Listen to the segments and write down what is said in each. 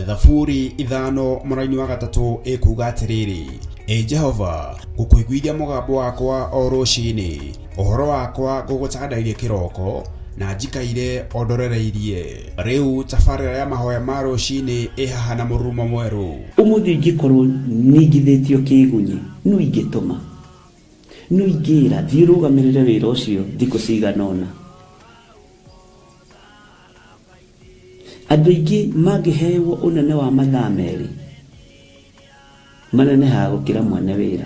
Thaburi ithano mũraini wa gatatũ ĩkuuga atĩrĩrĩ, Ĩ Jehova, ngũkũiguithia mũgambo wakwa o rũcinĩ, ũhoro wakwa ngũgũtandairie kĩroko, na njikaire o ndorereirie. Rĩu tabarĩra ya mahoya ma rũcinĩ ĩ haha na mũrurumo mwerũ. Ũmũthĩ ingĩkorwo ningithĩtio kĩĩgunyĩ, nũ ingĩtũma? Nũ ingĩĩra, 'Thiĩ ũrũgamĩrĩre wĩra ũcio thikũ cigana ũna'? Andũ aingĩ mangĩhewo ũnene wa mathaa merĩ, manenehaga gũkĩra mwene wĩra.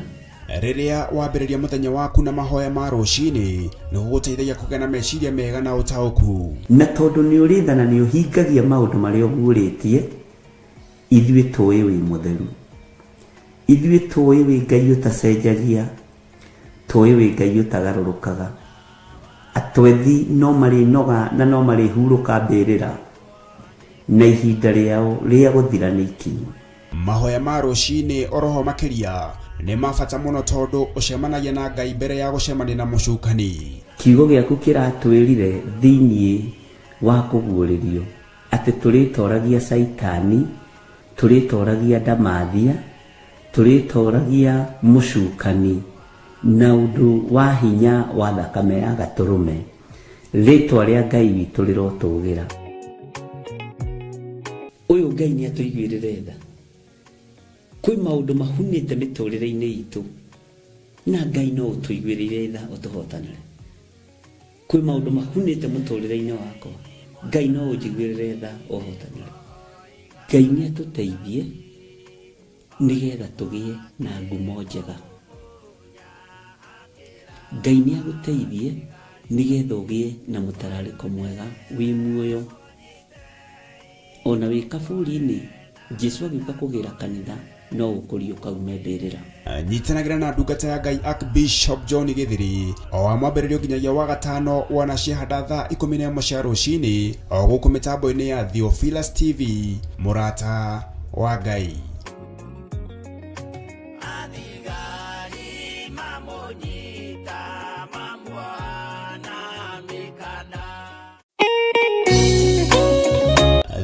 Rĩrĩa wambĩrĩria mũthenya waku na mahoya ma rũcinĩ, nĩ gũgũteithagia kũgĩa na meciria mega na ũtaũku. Na tondũ nĩ ũrĩ tha na nĩ ũhingagia maũndũ marĩa ũguũrĩtie, ithuĩ tũĩ wĩ mũtheru. Ithuĩ tũĩ wĩ Ngai ũtacenjagia, Tũĩ wĩ Ngai ũtagarũrũkaga. Atwethi no marĩnoga na no marĩhurũka mbĩrĩra, na ihinda rĩao rĩa gũthira nĩ ikinyu. Mahoya ma rũcinĩ oroho makĩria nĩ ma bata mũno tondũ ũcemanagia na Ngai mbere ya gũcemania na mũcukani. Kiugo gĩaku kĩratwĩrire thĩinĩ wa kũguũrĩrio atĩ tũrĩtoragia Caitani, tũrĩtoragia ndamathia, Tũrĩtooragia mũcukani na ũndũ wa hinya wa thakame ya Gatũrũme. Rĩĩtwa rĩa Ngai witũ rĩrotũũgĩra. Ũyũ Ngai nĩatũiguĩrĩre tha. Kwĩ maũndũ mahunĩte mĩtũrĩre-inĩ itũ na Ngai no ũtũiguĩrĩire tha ũtũhotanĩre. Kwĩ maũndũ mahunĩte mũtũrĩre-inĩ wakwa Ngai no ũnjiguĩrĩre tha ũhotanĩre. Ngai nĩatũteithie. Nĩgetha tũgĩe na ngumo njega. Ngai nĩ agũteithie nĩgetha ũgĩe na mũtararĩko mwega wĩ muoyo. Ona wĩ kaburi-inĩ, Jesu agĩũka kũgĩra kanitha no ũkũriũka ume mbĩrĩra. Nyitanagĩra na ndungata ya Ngai Archbishop John Gĩthiri o wa mwambĩrĩrio nginyagia wa gatano wanaciehanda thaa 11 cia rũcinĩ o gũkũ mĩtambo-inĩ ya Theophilus TV mũrata wa Ngai. Athigari mamũnyita mamuoha na mĩkanda.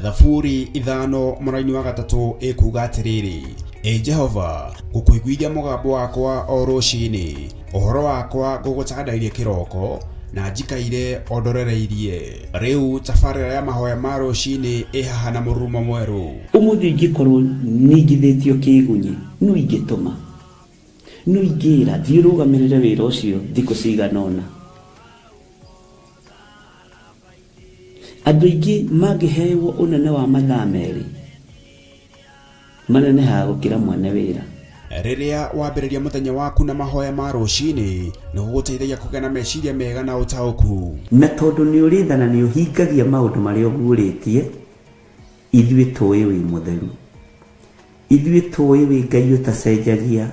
Thaburi ithano mũraini wa gatatũ ĩkuuga atĩrĩrĩ, Ĩ Jehova, ngũkũiguithia mũgambo wakwa o rũcinĩ, ũhoro wakwa ngũgũtandairie kĩroko, na njikaire o ndorereirie. Rĩu tabarĩra ya mahoya ma rũcinĩ ĩ haha na mũrurumo mwerũ. Ũmũthĩ ingĩkorwo ningithĩtio kĩĩgunyĩ, nũ ingĩtũma? Nũ ingĩĩra, 'Thiĩ ũrũgamĩrĩre wĩra ũcio thikũ cigana ũna'? Andũ aingĩ mangĩhewo ũnene wa mathaa merĩ, manenehaga gũkĩra mwene wĩra. Rĩrĩa wambĩrĩria mũthenya waku na mahoya ma rũcinĩ, nĩ gũgũteithagia kũgĩa na meciria mega na ũtaũku. Na tondũ nĩ ũrĩ tha na nĩ ũhingagia maũndũ marĩa ũguũrĩtie, ithuĩ tũĩ wĩ mũtheru. Ithuĩ tũĩ wĩ Ngai ũtacenjagia,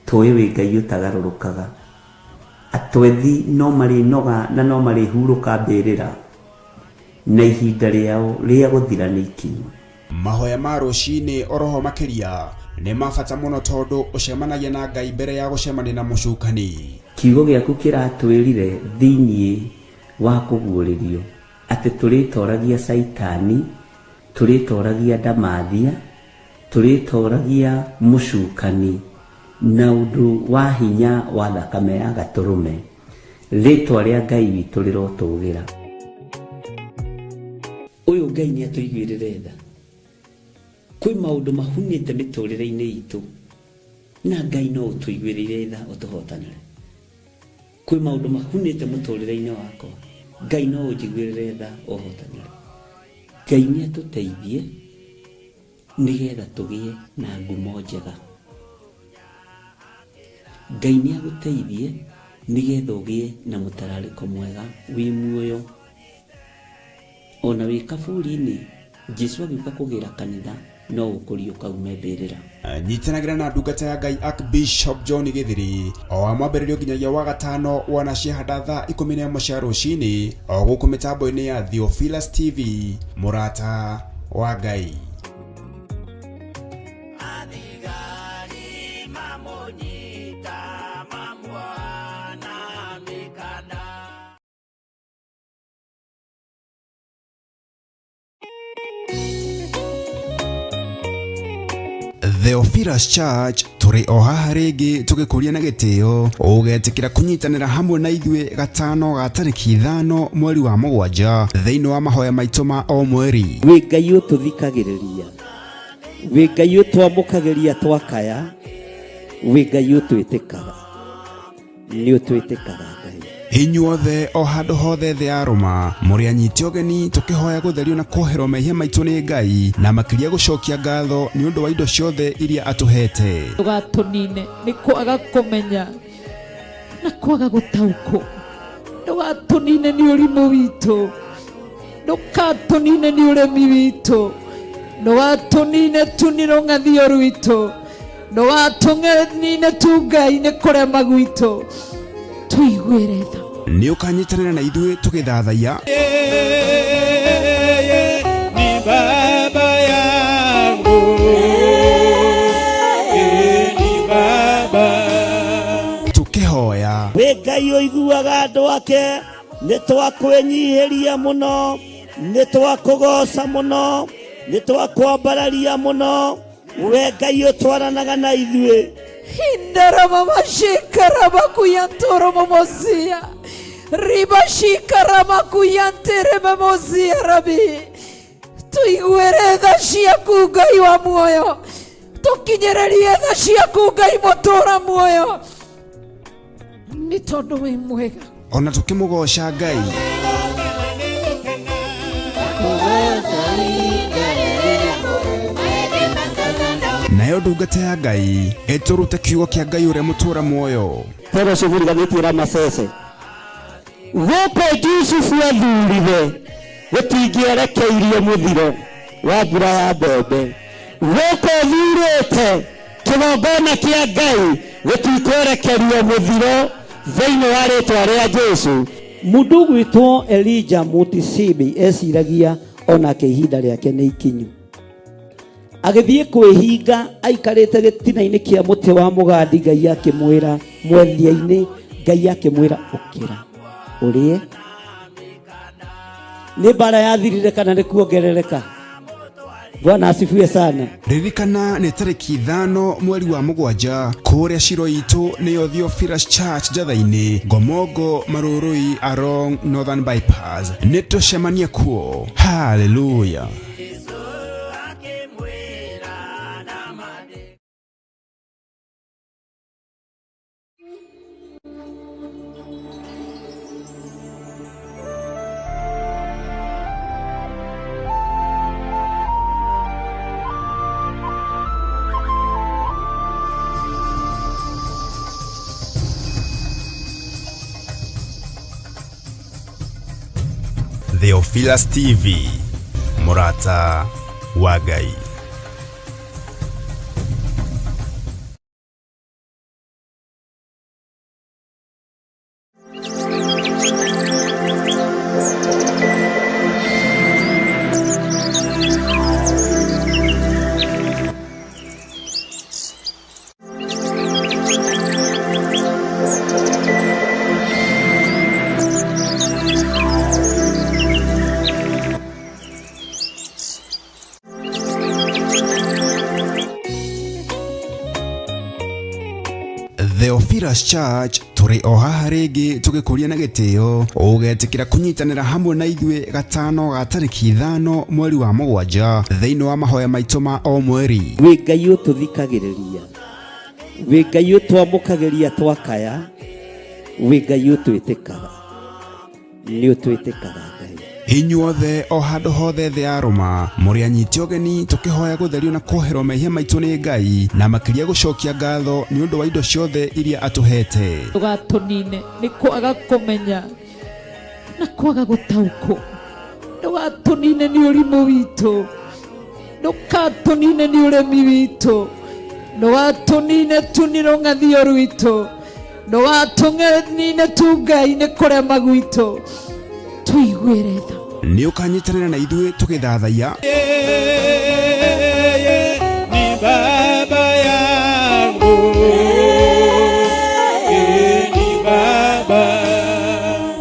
Tũĩ wĩ Ngai ũtagarũrũkaga. Atwethi no marĩnoga na no marĩhurũka mbĩrĩra, na ihinda rĩao rĩa gũthira nĩ ikinyu. Mahoya ma rũcinĩ oroho makĩria nĩ ma bata mũno tondũ ũcemanagia na Ngai mbere ya gũcemania na mũcukani. Kiugo gĩaku kĩratwĩrire thĩinĩ wa kũguũrĩrio atĩ tũrĩtoragia Caitani, tũrĩtoragia ndamathia, Tũrĩtooragia mũcukani na ũndũ wa hinya wa thakame ya Gatũrũme. Rĩĩtwa rĩa Ngai witũ rĩrotũũgĩra. Ũyũ Ngai nĩatũiguĩrĩre tha. Kwĩ maũndũ mahunĩte mĩtũrĩre-inĩ itũ na Ngai no ũtũiguĩrĩire tha ũtũhotanĩre. Kwĩ maũndũ mahunĩte mũtũrĩre-inĩ wakwa Ngai no ũnjiguĩrĩre tha ũhotanĩre. Ngai nĩatũteithie. Nĩgetha tũgĩe na ngumo njega. Ngai nĩ agũteithie nĩgetha ũgĩe na mũtararĩko mwega wĩ muoyo. Ona wĩ kaburi-inĩ, Jesu agĩũka kũgĩra kanitha no ũkũriũka ume mbĩrĩra. Nyitanagĩra na ndungata ya Ngai Archbishop John Gĩthiri o wa mwambĩrĩrio nginyagia wa gatano wanaciehanda thaa 11 cia rũcinĩ o gũkũ mĩtambo-inĩ ya Theophilus TV mũrata wa Ngai. Athigari mamũnyita mamuoha na mĩkanda. Theophilus Church tũrĩ o haha rĩngĩ tũgĩkũria na gĩtĩo ũgetĩkĩra kũnyitanĩra hamwe na ithuĩ gatano ga tarĩki 5 mweri wa 7 thĩinĩ wa mahoya maitũ ma o mweri. Wĩ Ngai ũtũthikagĩrĩria, wĩ Ngai ũtwamũkagĩria twakaya, wĩ Ngai ũtwĩtĩkaga, nĩ ũtwĩtĩkaga Ngai. Inyuothe o handũ hothe thĩ ya rũma mũrĩ anyiti ũgeni tũkĩhoya gũtherio na kuoherwo mehia maitũ nĩ Ngai na makĩria gũcokia ngatho nĩ ũndũ wa indo ciothe iria atũhete. Ndũgatũnine nĩ kwaga kũmenya na kwaga gũtaũkwo, ndũgatũnine nĩ ũrimũ witũ, ndũgatũnine nĩ ũremi witũ, ndũgatũnine tu nĩ rũng'athio rwitũ, ndũgatũnine tu Ngai nĩ kũrema gwitũ, tũiguĩre tha. Nĩ ũkanyitanĩra na ithuĩ tũgĩthathaiya Yeye ni baba yangu, yeye ni baba. Tũkĩhoya. Wĩ Ngai ũiguaga andũ ake, nĩ twakwĩnyihĩria mũno, nĩ twakũgoca mũno, nĩ twakwambararia mũno, we Ngai ũtwaranaga na ithuĩ. Indaramamashikaramakuyantoromomosia ribashikaramakuyanteramomosia rabi, tuiguĩre tha ciaku Ngai wa muoyo, tũkinyĩrĩrie tha ciaku Ngai mũtũra muoyo, nĩ tondũ wĩ mwega. Ona tũkĩmũgoca Ngai. Nayo ndungata ya Ngai ĩtũrute kiugo kĩa Ngai ũrĩa mũtũra muoyo. Toro ũcio mũriganĩtie Ramasese. Gũkũ Jusufu athurire gũtingĩerekeirio mũthiro wa mbura ya mbembe. Gũkũ thurĩte kĩgongona kĩa Ngai gũtikwerekerio mũthiro thĩinĩ wa rĩtwa rĩa Jesu. Mũndũ ũgwĩtwo Elijah Mutisibi eciragia onake ihinda rĩake nĩ ikinyu. Agĩthiĩ kwĩhinga aikarĩte gĩtina-inĩ kĩa mũtĩ wa mũgandi, Ngai akĩmwĩra mwethia-inĩ, Ngai akĩmwĩra ũkĩra ũrĩe. Nĩ mbara yathirire kana nĩ kuongerereka? Bwana asifiwe sana. Ririkana nĩ tarĩki 5 mweri wa 7 kũrĩa ciro itũ nĩyo Theophilus Church Njatha-inĩ, Ngomongo, Marũrũi along Northern Bypass. Nĩ tũcemanie kuo. Hallelujah. Theophilus TV, mũrata wa Ngai. Theophilus Church tũrĩ o haha rĩngĩ tũgĩkũria na gĩtĩo ũgetĩkĩra kũnyitanĩra hamwe na ithuĩ gatano ga tarĩki 5 mweri wa 7 thĩinĩ wa mahoya maitũ ma o mweri. Wĩ Ngai ũtũthikagĩrĩria, wĩ Ngai ũtwamũkagĩria twakaya, wĩ Ngai ũtwĩtĩkaga, nĩ ũtwĩtĩkaga Ngai. Inyuothe o handũ hothe thĩ ya rũma mũrĩ anyiti ũgeni tũkĩhoya gũtherio na kuoherwo mehia maitũ nĩ Ngai na makĩria gũcokia ngatho nĩ ũndũ wa indo ciothe iria atũhete. Ndũgatũnine nĩ kwaga kũmenya na kwaga gũtaũkwo, ndũgatũnine nĩ ũrimũ witũ, ndũgatũnine nĩ ũremi witũ, ndũgatũnine tu nĩ rũng'athio rwitũ, ndũgatũnine tu Ngai nĩ kũrema gwitũ, tũiguĩre tha. Nĩ ũkanyitanĩra na ithuĩ tũgĩthathaiya Yeye ni baba yangu, yeye ni baba.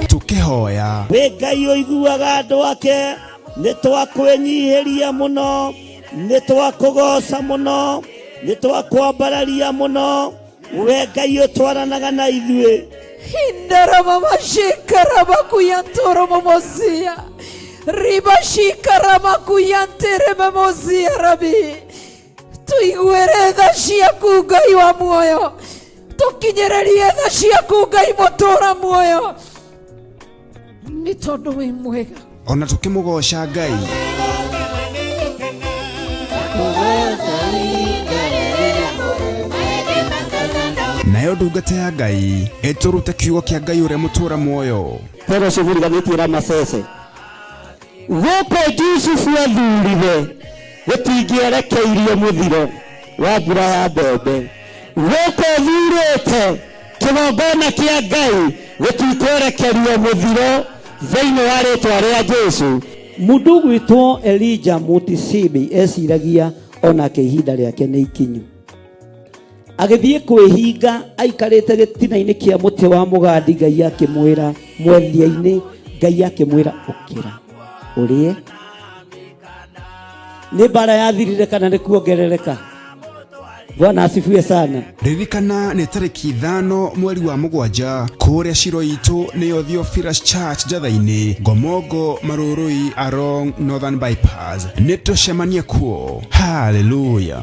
Tũkĩhoya. Wĩ Ngai ũiguaga andũ ake, nĩ twakwĩnyihĩria mũno, nĩ twakũgoca mũno, Nĩ twakwambararia mũno, we Ngai ũtwaranaga na ithuĩ. Hindaramamashikaramakuyantoromomosia. Ribashikaramakuyanteramomosia rabi. Tuiguĩre tha ciaku Ngai wa muoyo, tũkinyĩrĩrie tha ciaku Ngai mũtũra muoyo, nĩ tondũ wĩ mwega. Ona tũkĩmũgoca Ngai. Nayo ndungata ya Ngai ĩtũrute kiugo kĩa Ngai ũrĩa mũtũra muoyo. Fellowship riganĩtie na Masese. Gũkũ Jusufu athurire gũtingĩerekeirio mũthiro wa mbura ya mbembe. Gũkũ thurĩte kĩgongona kĩa Ngai gũtikwerekerio mũthiro thĩinĩ wa rĩtwa rĩa Jesu. Mũndũ ũgwĩtwo Elija Mũtisibi eciragia onake ihinda rĩake nĩ ikinyu. Agĩthiĩ kwĩhinga aikarĩte gĩtina-inĩ kĩa mũtĩ wa mũgandi, Ngai akĩmwĩra mwethia-inĩ, Ngai akĩmwĩra ũkĩra ũrĩe. Nĩ mbara yathirire kana nĩ kuongerereka? Bwana asifiwe sana. Ririkana nĩ tarĩki 5 mweri wa 7 kũrĩa Shiro itũ nĩyo Theophilus Church Njatha-inĩ, Ngomongo, Marũrũi along Northern Bypass. Nĩ tũcemanie kuo. Hallelujah.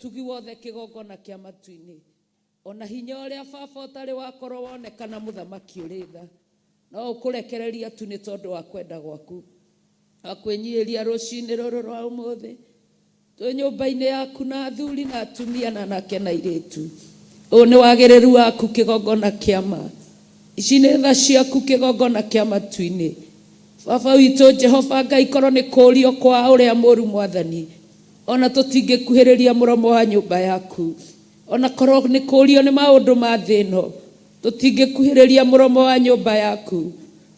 Tugi wothe kĩgongona kĩa matu-inĩ, ona hinya ũrĩa baba ũtarĩ wakorwo wonekana mũthamaki ũrĩ tha, no ũkũrekereria tu nĩ tondũ wa kwenda gwaku. Akwĩnyihĩria rũcinĩ rũrũ rwa ũmũthĩ, twĩ nyũmba-inĩ yaku na athuri na atumia na anake na airĩtu. Ũyũ nĩ wagĩrĩru waku kĩgongona kĩa ma. Ici nĩ tha ciaku kĩgongona kĩa matu-inĩ. Baba witũ Jehova Ngai, korwo nĩ kũũrio kwa ũrĩa mũũru Mwathani, ona tũtingĩkuhĩrĩria mũromo wa nyũmba yaku. Ona korwo nĩ kũũrio nĩ maũndũ ma thĩ ĩno, tũtingĩkuhĩrĩria mũromo wa nyũmba yaku.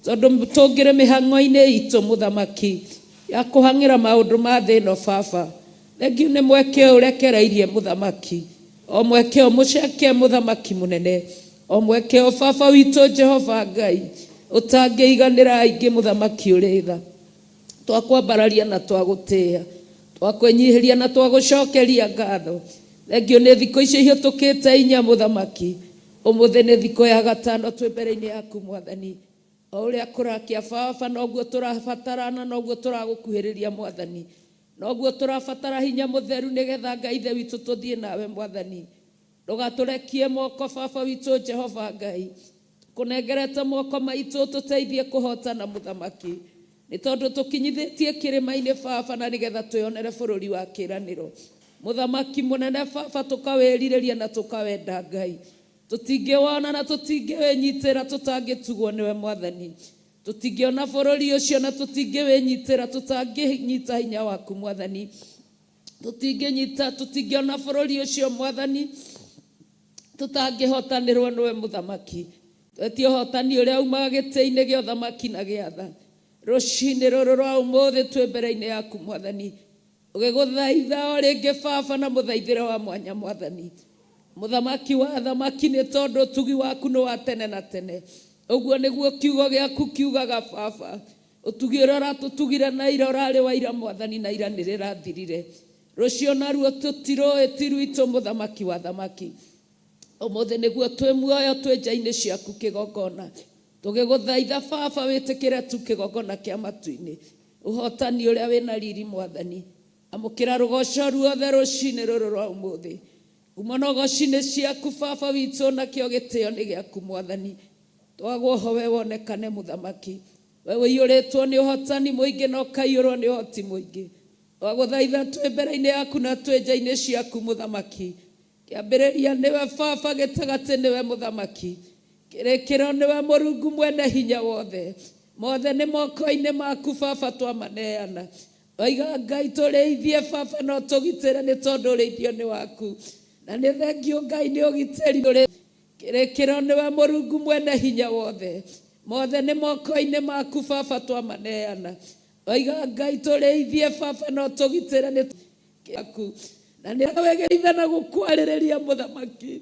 Tondũ tũngĩrĩ mĩhang'o-inĩ itũ mũthamaki ya kũhang'ĩra maũndũ ma thĩ ĩno baba. Thengiũ nĩ mweke ũyũ ũrekereirie mũthamaki, o mweke ũyũ mũceke mũthamaki mũnene, o mweke ũyũ baba witũ Jehova Ngai ũtangĩiganĩra aingĩ mũthamaki ũrĩ tha. Twakwambararia na twagũtĩĩa, twakwĩnyihĩria na twagũcokeria ngatho. Thengiũ nĩ thikũ icio ihĩtũkĩte inya mũthamaki, ũmũthĩ nĩ thikũ ya gatano twĩ mbere-inĩ yaku Mwathani. O ũrĩa kũrakia baba, noguo tũrabatarana, noguo tũragũkuhĩrĩria Mwathani, noguo tũrabatara hinya mũtheru nĩgetha Ngai Ithe witũ tũthiĩ nawe Mwathani. Ndũgatũrekie moko baba witũ Jehova Ngai, tũkũnengerete moko maitũ tũteithie kũhotana mũthamaki, nĩ tondũ tũkinyithĩtie kĩrĩma-inĩ baba, na nĩgetha twĩonere bũrũri wa kĩĩranĩro. Mũthamaki mũnene baba, tũkawĩrirĩria na tũkawenda Ngai. Tũtingĩwona na tũtingĩwĩnyitĩra tũtangĩtugwo nĩwe Mwathani. Tũtingĩona bũrũri ũcio na tũtingĩwĩnyitĩra tũtangĩnyita hinya waku Mwathani. Tũtingĩnyita, tũtingĩona bũrũri ũcio Mwathani tũtangĩhotanĩrwo nĩwe mũthamaki. Twetie ũhotani ũrĩa umaga gĩtĩ-inĩ gĩa ũthamaki na gĩa tha. Rũcinĩ rũrũ rwa ũmũthĩ twĩ mbere-inĩ yaku Mwathani, ũgĩgũthaitha o rĩngĩ baba na mũthaithĩre wa mwanya Mwathani. Mũthamaki wa athamaki, nĩ tondũ ũtugi waku nĩ wa tene na tene. Ũguo nĩguo kiugo gĩaku kiugaga baba. Ũtugi ũrĩa ũratũtugire na ira ũrarĩ wa ira Mwathani, na ira nĩ rĩrathirire. Rũciũ naruo tũtirũĩ, ti rwitũ mũthamaki wa athamaki. Ũmũthĩ nĩguo twĩ muoyo twĩ nja-inĩ ciaku kĩgongona, tũgĩgũthaitha baba wĩtĩkĩre tu kĩgongona kĩa matu-inĩ, ũhotani ũrĩa wĩna riri Mwathani. Amũkĩra rũgoco ruothe rũcinĩ rũrũ rwa ũmũthĩ. Ngumo na ũgoci nĩ ciaku baba witũ, nakĩo gĩtĩo nĩ gĩaku Mwathani. Twagwo ho we wonekane mũthamaki. We ũiyũrĩtwo nĩ ũhotani mũingĩ na ũkaiyũrwo nĩ ũhoti mũingĩ. Twagũthaitha twĩ mbere-inĩ yaku na twĩ nja-inĩ ciaku mũthamaki. Kĩambĩrĩria nĩwe baba, gĩtagatĩ nĩwe mũthamaki, kĩrĩkĩro nĩwe Mũrungu mwene hinya wothe. Mothe nĩ moko-inĩ maku baba twamaneana. Oiga Ngai tũrĩithie baba no tũgitĩre nĩ tondũ ũrĩithio nĩ waku. Na nĩ thengiũ Ngai nĩ ũgitĩri ũrĩ. Kĩrĩkĩro nĩwe Mũrungu mwene hinya wothe. Mothe nĩ moko-inĩ maku baba twamaneana. Oiga Ngai tũrĩithie baba no tũgitĩre nĩ aku. Na nĩ wĩgeitha na gũkwarĩrĩria mũthamaki.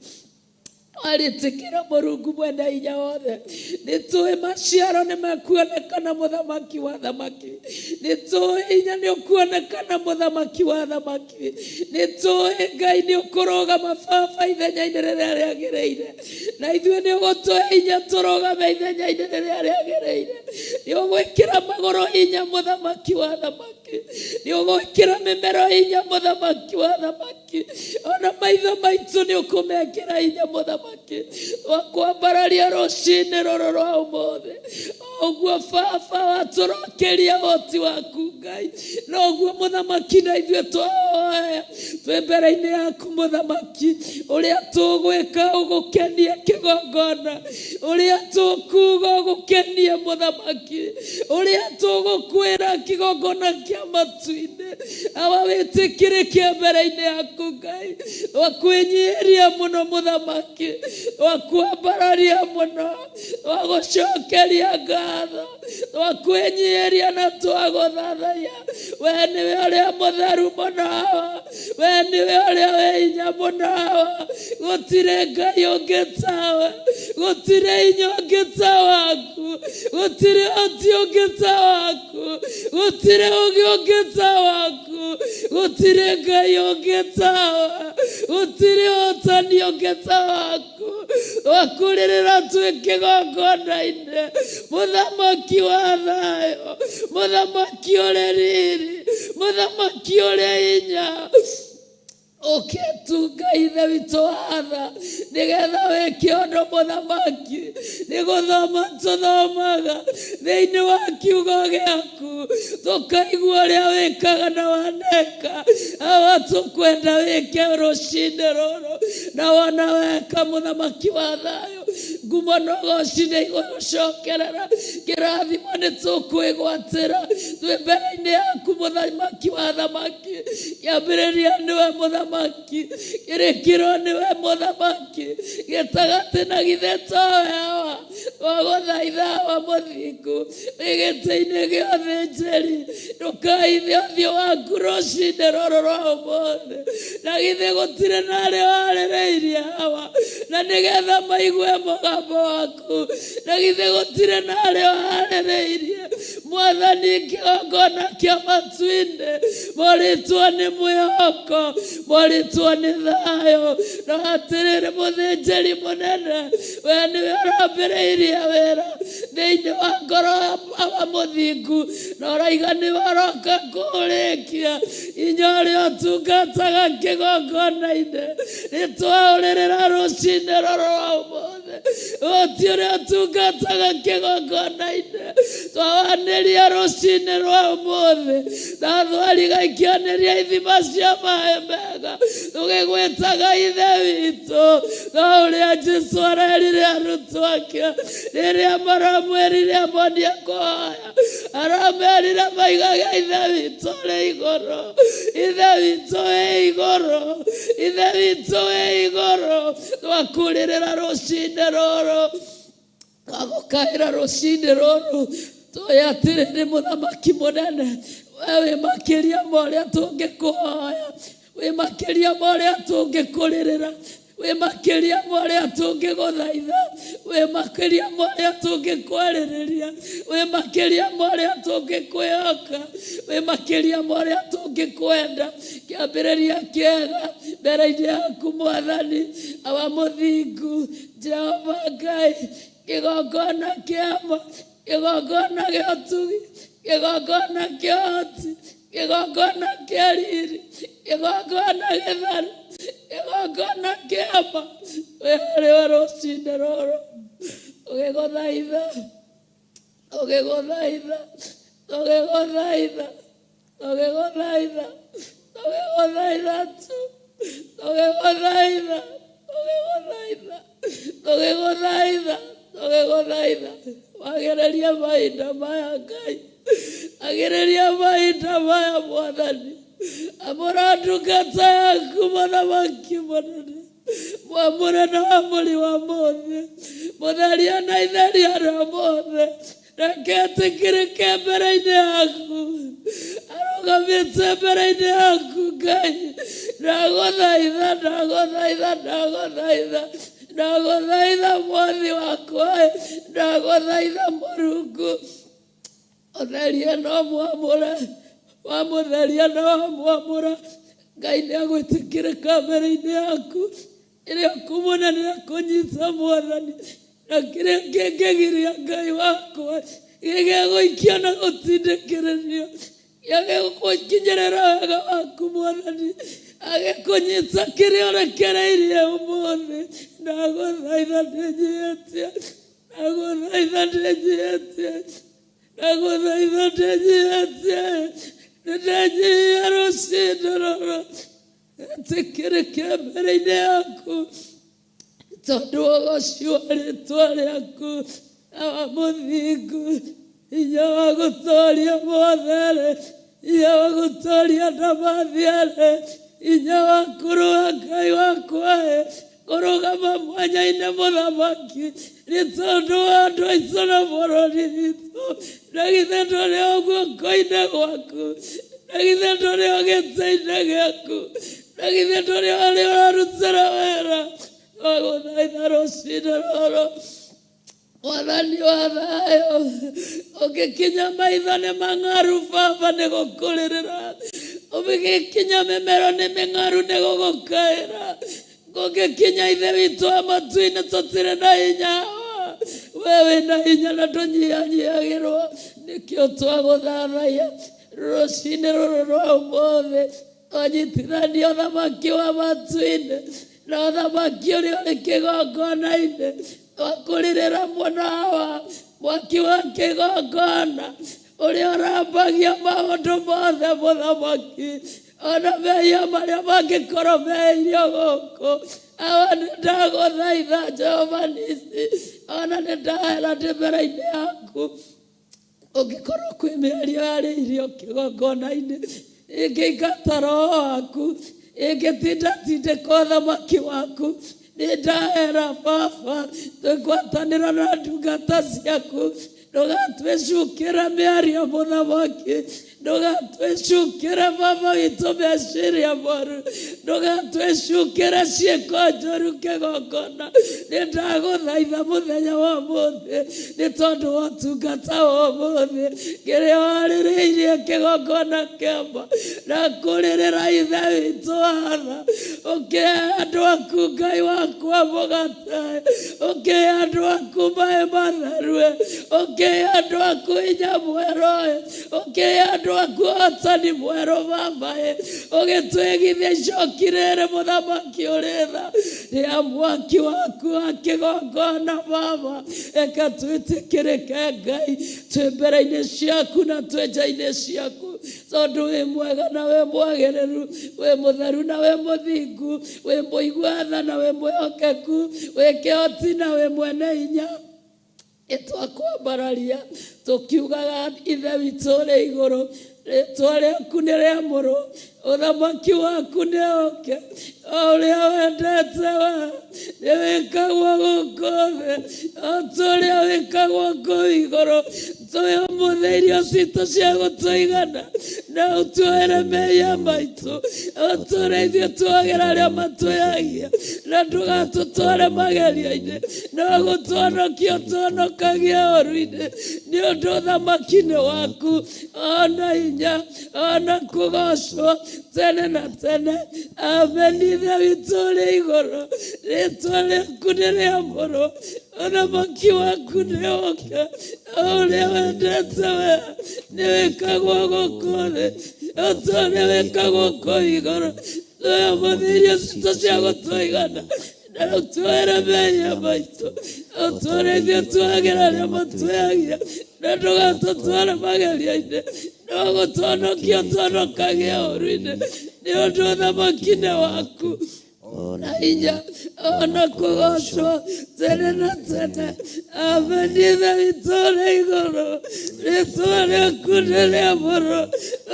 Warĩtĩkĩra Mũrungu mwene hinya wothe. Nĩ tũĩ maciaro nĩ mekuonekana mũthamaki wa thamaki. Nĩ tũĩ hinya nĩ ũkuonekana mũthamaki wa thamaki. Nĩ tũĩ Ngai nĩ ũkũrũgama baba ithenya-inĩ rĩrĩa rĩagĩrĩire. Na ithuĩ nĩ ũgũtũhe hinya tũrũgame ithenya-inĩ rĩrĩa rĩagĩrĩire. Nĩ ũgwĩkĩra magũrũ hinya mũthamaki wa thamaki. Nĩ ũgwĩkĩra mĩmero hinya mũthamaki wa thamaki. Ona maitho maitũ nĩ ũkũmekĩra hinya mũthamaki. Twakwambararia rũcinĩ rũrũ rwa ũmũthĩ. Ũguo baba watũrokeria ũhoti waku Ngai. Noguo mũthamaki na ithuĩ twahoya twĩ mbere-inĩ yaku mũthamaki, ũrĩa tũgwĩka ũgũkenie kĩgongona, ũrĩa tũkuga ũgũkenie mũthamaki, ũrĩa tũgũkwĩra kĩgongona kĩa matu-inĩ, awa wĩtĩkĩrĩke mbere-inĩ yaku Ngai. Twakwĩnyihĩria mũno mũthamaki, twakwambararia mũno, twagũcokeria ngatho, twakwĩnyihĩria na twagũthathaiya. We nĩwe ũrĩa mũtheru mũno, we nĩwe ũrĩa wĩ hinya mũno, gũtirĩ Ngai ũngĩ tawe, gũtirĩ hinya ũngĩ ta waku, gũtirĩ ũhoti ũngĩ ta waku, gũtirĩ ũũgĩ ũngĩ ta waku, gũtirĩ Ngai ũngĩ tawe, gũtirĩ ũhotani ũngĩ ta waku. Twakurĩrĩra twĩ kĩgongona-inĩ, mũthamaki wa thayũ, mũthamaki ũrĩ riri, mũthamaki ũrĩ hinya. Ũkĩtunga Ithe witũ wa tha, nĩgetha wĩke ũndũ mũthamaki, nĩ gũthoma tũthomaga thĩinĩ wa kiugo gĩaku, tũkaigua ũrĩa wĩkaga na waneka. Awa tũkwenda wĩke rũcinĩ rũrũ, na wona weka mũthamaki wa thayũ, ngumo na ũgoci nĩ igũgũcokerera, kĩrathimo nĩ tũkwĩgwatĩra twĩ mbere-inĩ yaku mũthamaki wa thamaki. Kĩambĩrĩria nĩwe mũthamaki, kĩrĩkĩro nĩwe mũthamaki, gĩtagatĩ na githĩ towe Awa. Twagũthaitha Awa mũthingu, wĩ gĩtĩ-inĩ gĩa ũthĩnjĩri, ndũkaithe ũthiũ waku rũcinĩ rũrũ rwa ũmũthĩ. Na githĩ gũtirĩ na arĩa warĩrĩirie Awa, na nĩgetha maigue mũgambo waku. Na githĩ gũtirĩ na arĩa warĩrĩirie Mwathani kĩgongona kĩa matu-inĩ, morĩtwo nĩ mwĩhoko, morĩtwo nĩ thayũ. No atĩrĩrĩ, mũthĩnjĩri mũnene, we nĩwe ũrambĩrĩirie wĩra thĩinĩ wa ngoro ya Awa mũthingu, na ũraiga nĩwe ũroka kũũrĩkia. Inya ũrĩa ũtungataga kĩgongona-inĩ, nĩtwaũrĩrĩra rũcinĩ rũrũ rwa ũmũthĩ. Ũhoti ũrĩa ũtungataga kĩgongona-inĩ, twawanĩria rũcinĩ rwa ũmũthĩ. Na thwariga ikĩanĩria ithima cia maĩ mega, tũgĩgwĩtaga Ithe witũ. No ũrĩa Jesu arerire arutwo ake rĩrĩa maramwĩrire amonie kũhoya, aramerire maigage Ithe witũ ũrĩ igũrũ, Ithe witũ wĩ igũrũ, Ithe witũ wĩ igũrũ. Twakurĩrĩra rũcinĩ rũrũ, twagũkaĩra rũcinĩ rũrũ, tũĩ atĩrĩrĩ mũthamaki mũnene, we wĩ makĩria ma ũrĩa tũngĩkũhoya, wĩ makĩria ma ũrĩa tũngĩkũrĩrĩra, wĩ makĩria ma ũrĩa tũngĩgũthaitha, wĩ makĩria ma ũrĩa tũngĩkwarĩrĩria, wĩ makĩria ma ũrĩa tũngĩkwĩhoka, wĩ makĩria ma ũrĩa tũngĩkwenda. Kĩambĩrĩria kĩega mbere-inĩ yaku Mwathani, Awa mũthingu, Jehova Ngai, kĩgongona kĩa ma, kĩgongona gĩa ũtugi, kĩgongona kĩa ũhoti, kĩgongona kĩa riri, kĩgongona gĩtheru, kĩgongona kĩa ma, wĩ harĩwe rũcinĩ rũrũ, tũgĩgũthaitha, tũgĩgũthaitha, tũgĩgũthaitha, tũgĩgũthaitha, tũgĩgũthaitha tu, tũgĩgũthaitha, tũgĩgũthaitha, tũgĩgũthaitha, tũgĩgũthaitha. Wagĩrĩria mahinda maya Ngai, agĩrĩria mahinda maya Mwathani, amũra ndungata yaku mũthamaki mũnene. Mwamũre na wamũri wa mothe, mũtheria na itheria rĩa mothe. Reke etĩkĩrĩke mbere-inĩ yaku, arũgamĩte mbere-inĩ yaku Ngai. Ndagũthaitha, ndagũthaitha, ndagũthaitha, ndagũthaitha Mwathi wakwa, ndagũthaitha Mũrungu. Ũtherie no mwamũre, wamũtheria na wamwamũra, Ngai nĩ agwĩtĩkĩrĩka mbere-inĩ yaku. Ĩrĩa kũmona nĩ akũnyita Mwathani, na kĩrĩa kĩngĩgiria Ngai wakwa gĩgegũikia na gũtindĩkĩrĩrio, gĩagĩgũkinyĩrĩra wega waku Mwathani, agĩkũnyita kĩrĩa ũrekereirie ũmũthĩ. Ndagũthaitha ndĩnyihĩtie, ndagũthaitha ndĩnyihĩtie, ndagũthaitha ndĩnyihĩtie, nĩndenyihia rũcinĩ rũrũ, etĩkĩrĩke mbere-inĩ yaku, tondũ ũgoci wa rĩtwa rĩaku na wa mũthingu, hinya wa gũtoria mothe-rĩ, hinya wa gũtoria ndamathia-rĩ, hinya wa kũrũa Ngai wakwa-ĩ, kũrũgama mwanya-inĩ mũthamaki nĩ tondũ wa andũ aitũ na bũrũri witũ. Na githĩ ndũrĩ o guoko-inĩ gwaku? Na githĩ ndũrĩ o gĩtĩ-inĩ gĩaku? Na githĩ ndũrĩ o harĩa ũrarutĩra wĩra? Twagũthaitha rũcinĩ rũrũ, Mwathani wa thayũ, ũngĩkinya maitho nĩ mang'aru baba nĩ gũkũrĩrĩra, ũngĩkinya mĩmero nĩ mĩng'aru nĩ gũgũkaĩra, kũngĩkinya ithe witũ wa matu-inĩ tũtirĩ na hinya, we wĩna hinya na ndũnyihanyihagĩrwo, nĩkĩo twagũthathaiya rũcinĩ rũrũ rwa ũmũthĩ. Twanyitithania ũthamaki wa matu-inĩ na ũthamaki ũrĩa ũrĩ kĩgongona-inĩ, twakũrĩrĩra mũno Awa, mwaki wa kĩgongona ũrĩa ũrambagia maũndũ mothe mũthamaki, ona mehia marĩa mangĩkorwo meirio gũkũ. Awa, nĩ ndagũthaitha Jehova Nisi, ona nĩ ndahera ndĩ mbere-inĩ yaku. Ũngĩkorwo kwĩ mĩario yarĩirio kĩgongona-inĩ ĩngĩingata roho waku, ĩngĩtindatindĩka ũthamaki waku, nĩ ndahera baba, twĩgwatanĩra na ndungata ciaku, ndũgatwĩcukĩre mĩario mũthamaki, ndũgatwĩcukĩre baba witũ meciria moru, ndũgatwĩcukĩre ciĩko njũru kĩgongona. Nĩ ndagũthaitha mũthenya wa ũmũthĩ, nĩ tondũ wa ũtungata wa ũmũthĩ, kĩrĩa warĩrĩirie kĩgongona kĩama na kũrĩrĩra ithe witũ Hana, ũkĩhe andũ aku Ngai wakwa mũgate, ũkĩhe andũ aku maĩ matheru, ũkĩhe andũ aku hinya mwerũ, ũkĩhe andũ aku ũhotani mwerũ baba, ũgĩtwĩgithia icoki rĩrĩ mũthamaki ũrĩ tha rĩa mwaki waku wa kĩgongona baba, reke twĩtĩkĩrĩke Ngai twĩ mbere-inĩ ciaku na twĩ nja-inĩ ciaku, tondũ wĩ mwega na wĩ mwagĩrĩru, wĩ mũtheru na wĩ mũthingu, wĩ mũigua tha na wĩ mwĩhokeku, wĩ kĩhoti na wĩ mwene hinya. Nĩtwakwambararia tũkiugaga ithe witũ ũrĩ igũrũ, rĩtwa rĩaku nĩ rĩamũrwo, ũthamaki waku nĩ ũke, o ũrĩa wendete we nĩ wĩkagwo gũkũ thĩ o ta ũrĩa wĩkagwo kũu igũrũ. Tũhe ũmũthĩ irio citũ cia gũtũigana, na ũtuohere mehia maitũ o ta ũrĩa ithuĩ tuohagĩra arĩa matwĩhagia, na ndũgatũtware magerio-inĩ, no gũtũhonokia ũtũhonokagie ũũru-inĩ, nĩ ũndũ ũthamaki nĩ waku, o na hinya, o na kũgoocwo tene na tene. Amen. Ithe witũ ũrĩ igũrũ, rĩtwa rĩaku nĩ rĩamũrwo, ũthamaki waku nĩ ũke, o ũrĩa wendete we nĩ wĩkagwo gũkũ thĩ o ta ũrĩa wĩkagwo kũu igũrũ. Tũhe ũmũthĩ irio citũ cia gũtũigana, na ũtuohere mehia maitũ o ta ũrĩa ithuĩ tuohagĩra arĩa matwĩhagia, na ndũgatũtware magerio-inĩ, no gũtũhonokia ũtũhonokagie ũũru-inĩ, nĩ ũndũ ũthamaki nĩ waku, na hinya, o na kũgoocwo tene na tene. Amen. Ithe witũ ũrĩ igũrũ, rĩtwa rĩaku nĩ rĩamũrwo,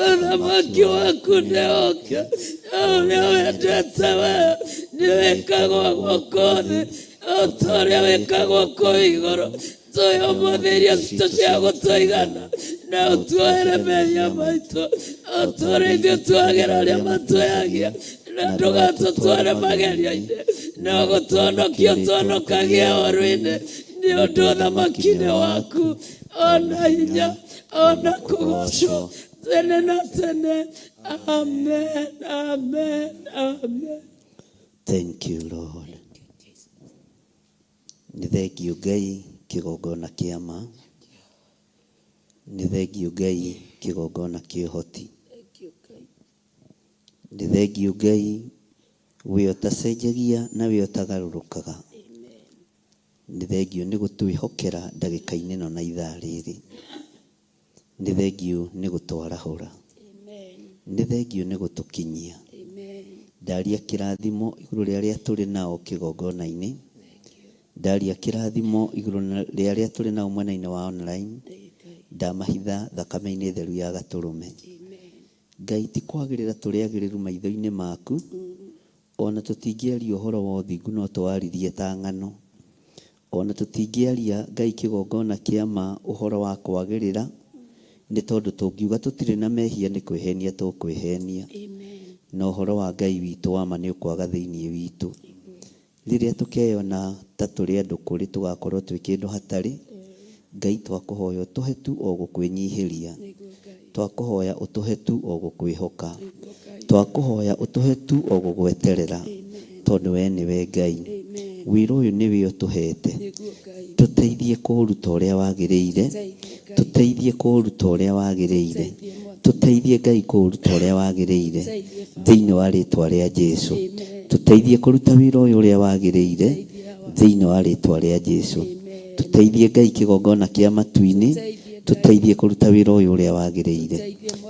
ũthamaki waku nĩ ũke, o ũrĩa wendete we. Nĩ wĩkagwo gũkũ thĩ o ta ũrĩa wĩkagwo kũu igũrũ. Tũhe ũmũthĩ irio citũ cia gũtũigana, na ũtuohere mehia maitũ o ta ũrĩa ithuĩ tuohagĩra arĩa matwĩhagia, na ndũgatũtware magerio-inĩ, no gũtũhonokia ũtũhonokagie ũũru-inĩ, nĩ ũndũ ũthamaki nĩ waku, o na hinya, o na kũgoocwo tene na tene. Amen, amen, amen. Thank you, Lord. Nĩ thengiũ Ngai kĩgongona kĩa ma. Nĩ thengiũ Ngai kĩgongona kĩa ũhoti. Nĩ thengiũ Ngai we ũtacenjagia na we ũtagarũrũkaga. Nĩ thengiũ nĩ gũtwĩhokera ndagĩka-inĩ ĩno na ithaa rĩrĩ. Nĩ thengiũ nĩ gũtwarahũra. Nĩ thengiũ nĩ gũtũkinyia. Ndaria kĩrathimo igũrũ rĩa arĩa tũrĩ nao kĩgongona-inĩ. Ndaria kĩrathimo igũrũ rĩa arĩa tũrĩ nao mwena-inĩ wa online. Ndamahitha thakame-inĩ theru ya Gatũrũme. Ngai ti kwagĩrĩra tũrĩ agĩrĩru maitho-inĩ maku, o na tũtingĩaria ũhoro wa ũthingu no tũwaririe ta ng'ano. O na tũtingĩaria Ngai kĩgongona kĩa ma ũhoro wa kwagĩrĩra, nĩ tondũ tũngiuga tũtirĩ na mehia nĩ kwĩhenia tũkwĩhenia, na ũhoro wa Ngai witũ wa ma nĩ ũkwaga thĩinĩ witũ. Rĩrĩa tũkeyona ta tũrĩ andũ kũrĩ tũgakorwo twĩ kĩndũ hatarĩ, Ngai twakũhoya ũtũhe tu o gũkwĩnyihĩria. Twakũhoya ũtũhe tu o gũkwĩhoka. Twakũhoya ũtũhe tu o gũgweterera, tondũ we nĩwe Ngai. Wĩra ũyũ nĩwe ũtũhete. Tũteithie kũũruta ũrĩa wagĩrĩire. Tũteithie kũũruta ũrĩa wagĩrĩire. Tũteithie Ngai kũũruta ũrĩa wagĩrĩire. Thĩinĩ wa rĩtwa rĩa Jesu. Tũteithie kũruta wĩra ũyũ ũrĩa wagĩrĩire. Thĩinĩ wa rĩtwa rĩa Jesu. Tũteithie Ngai kĩgongona kĩa matu-inĩ. Tũteithie kũruta wĩra ũyũ ũrĩa wagĩrĩire.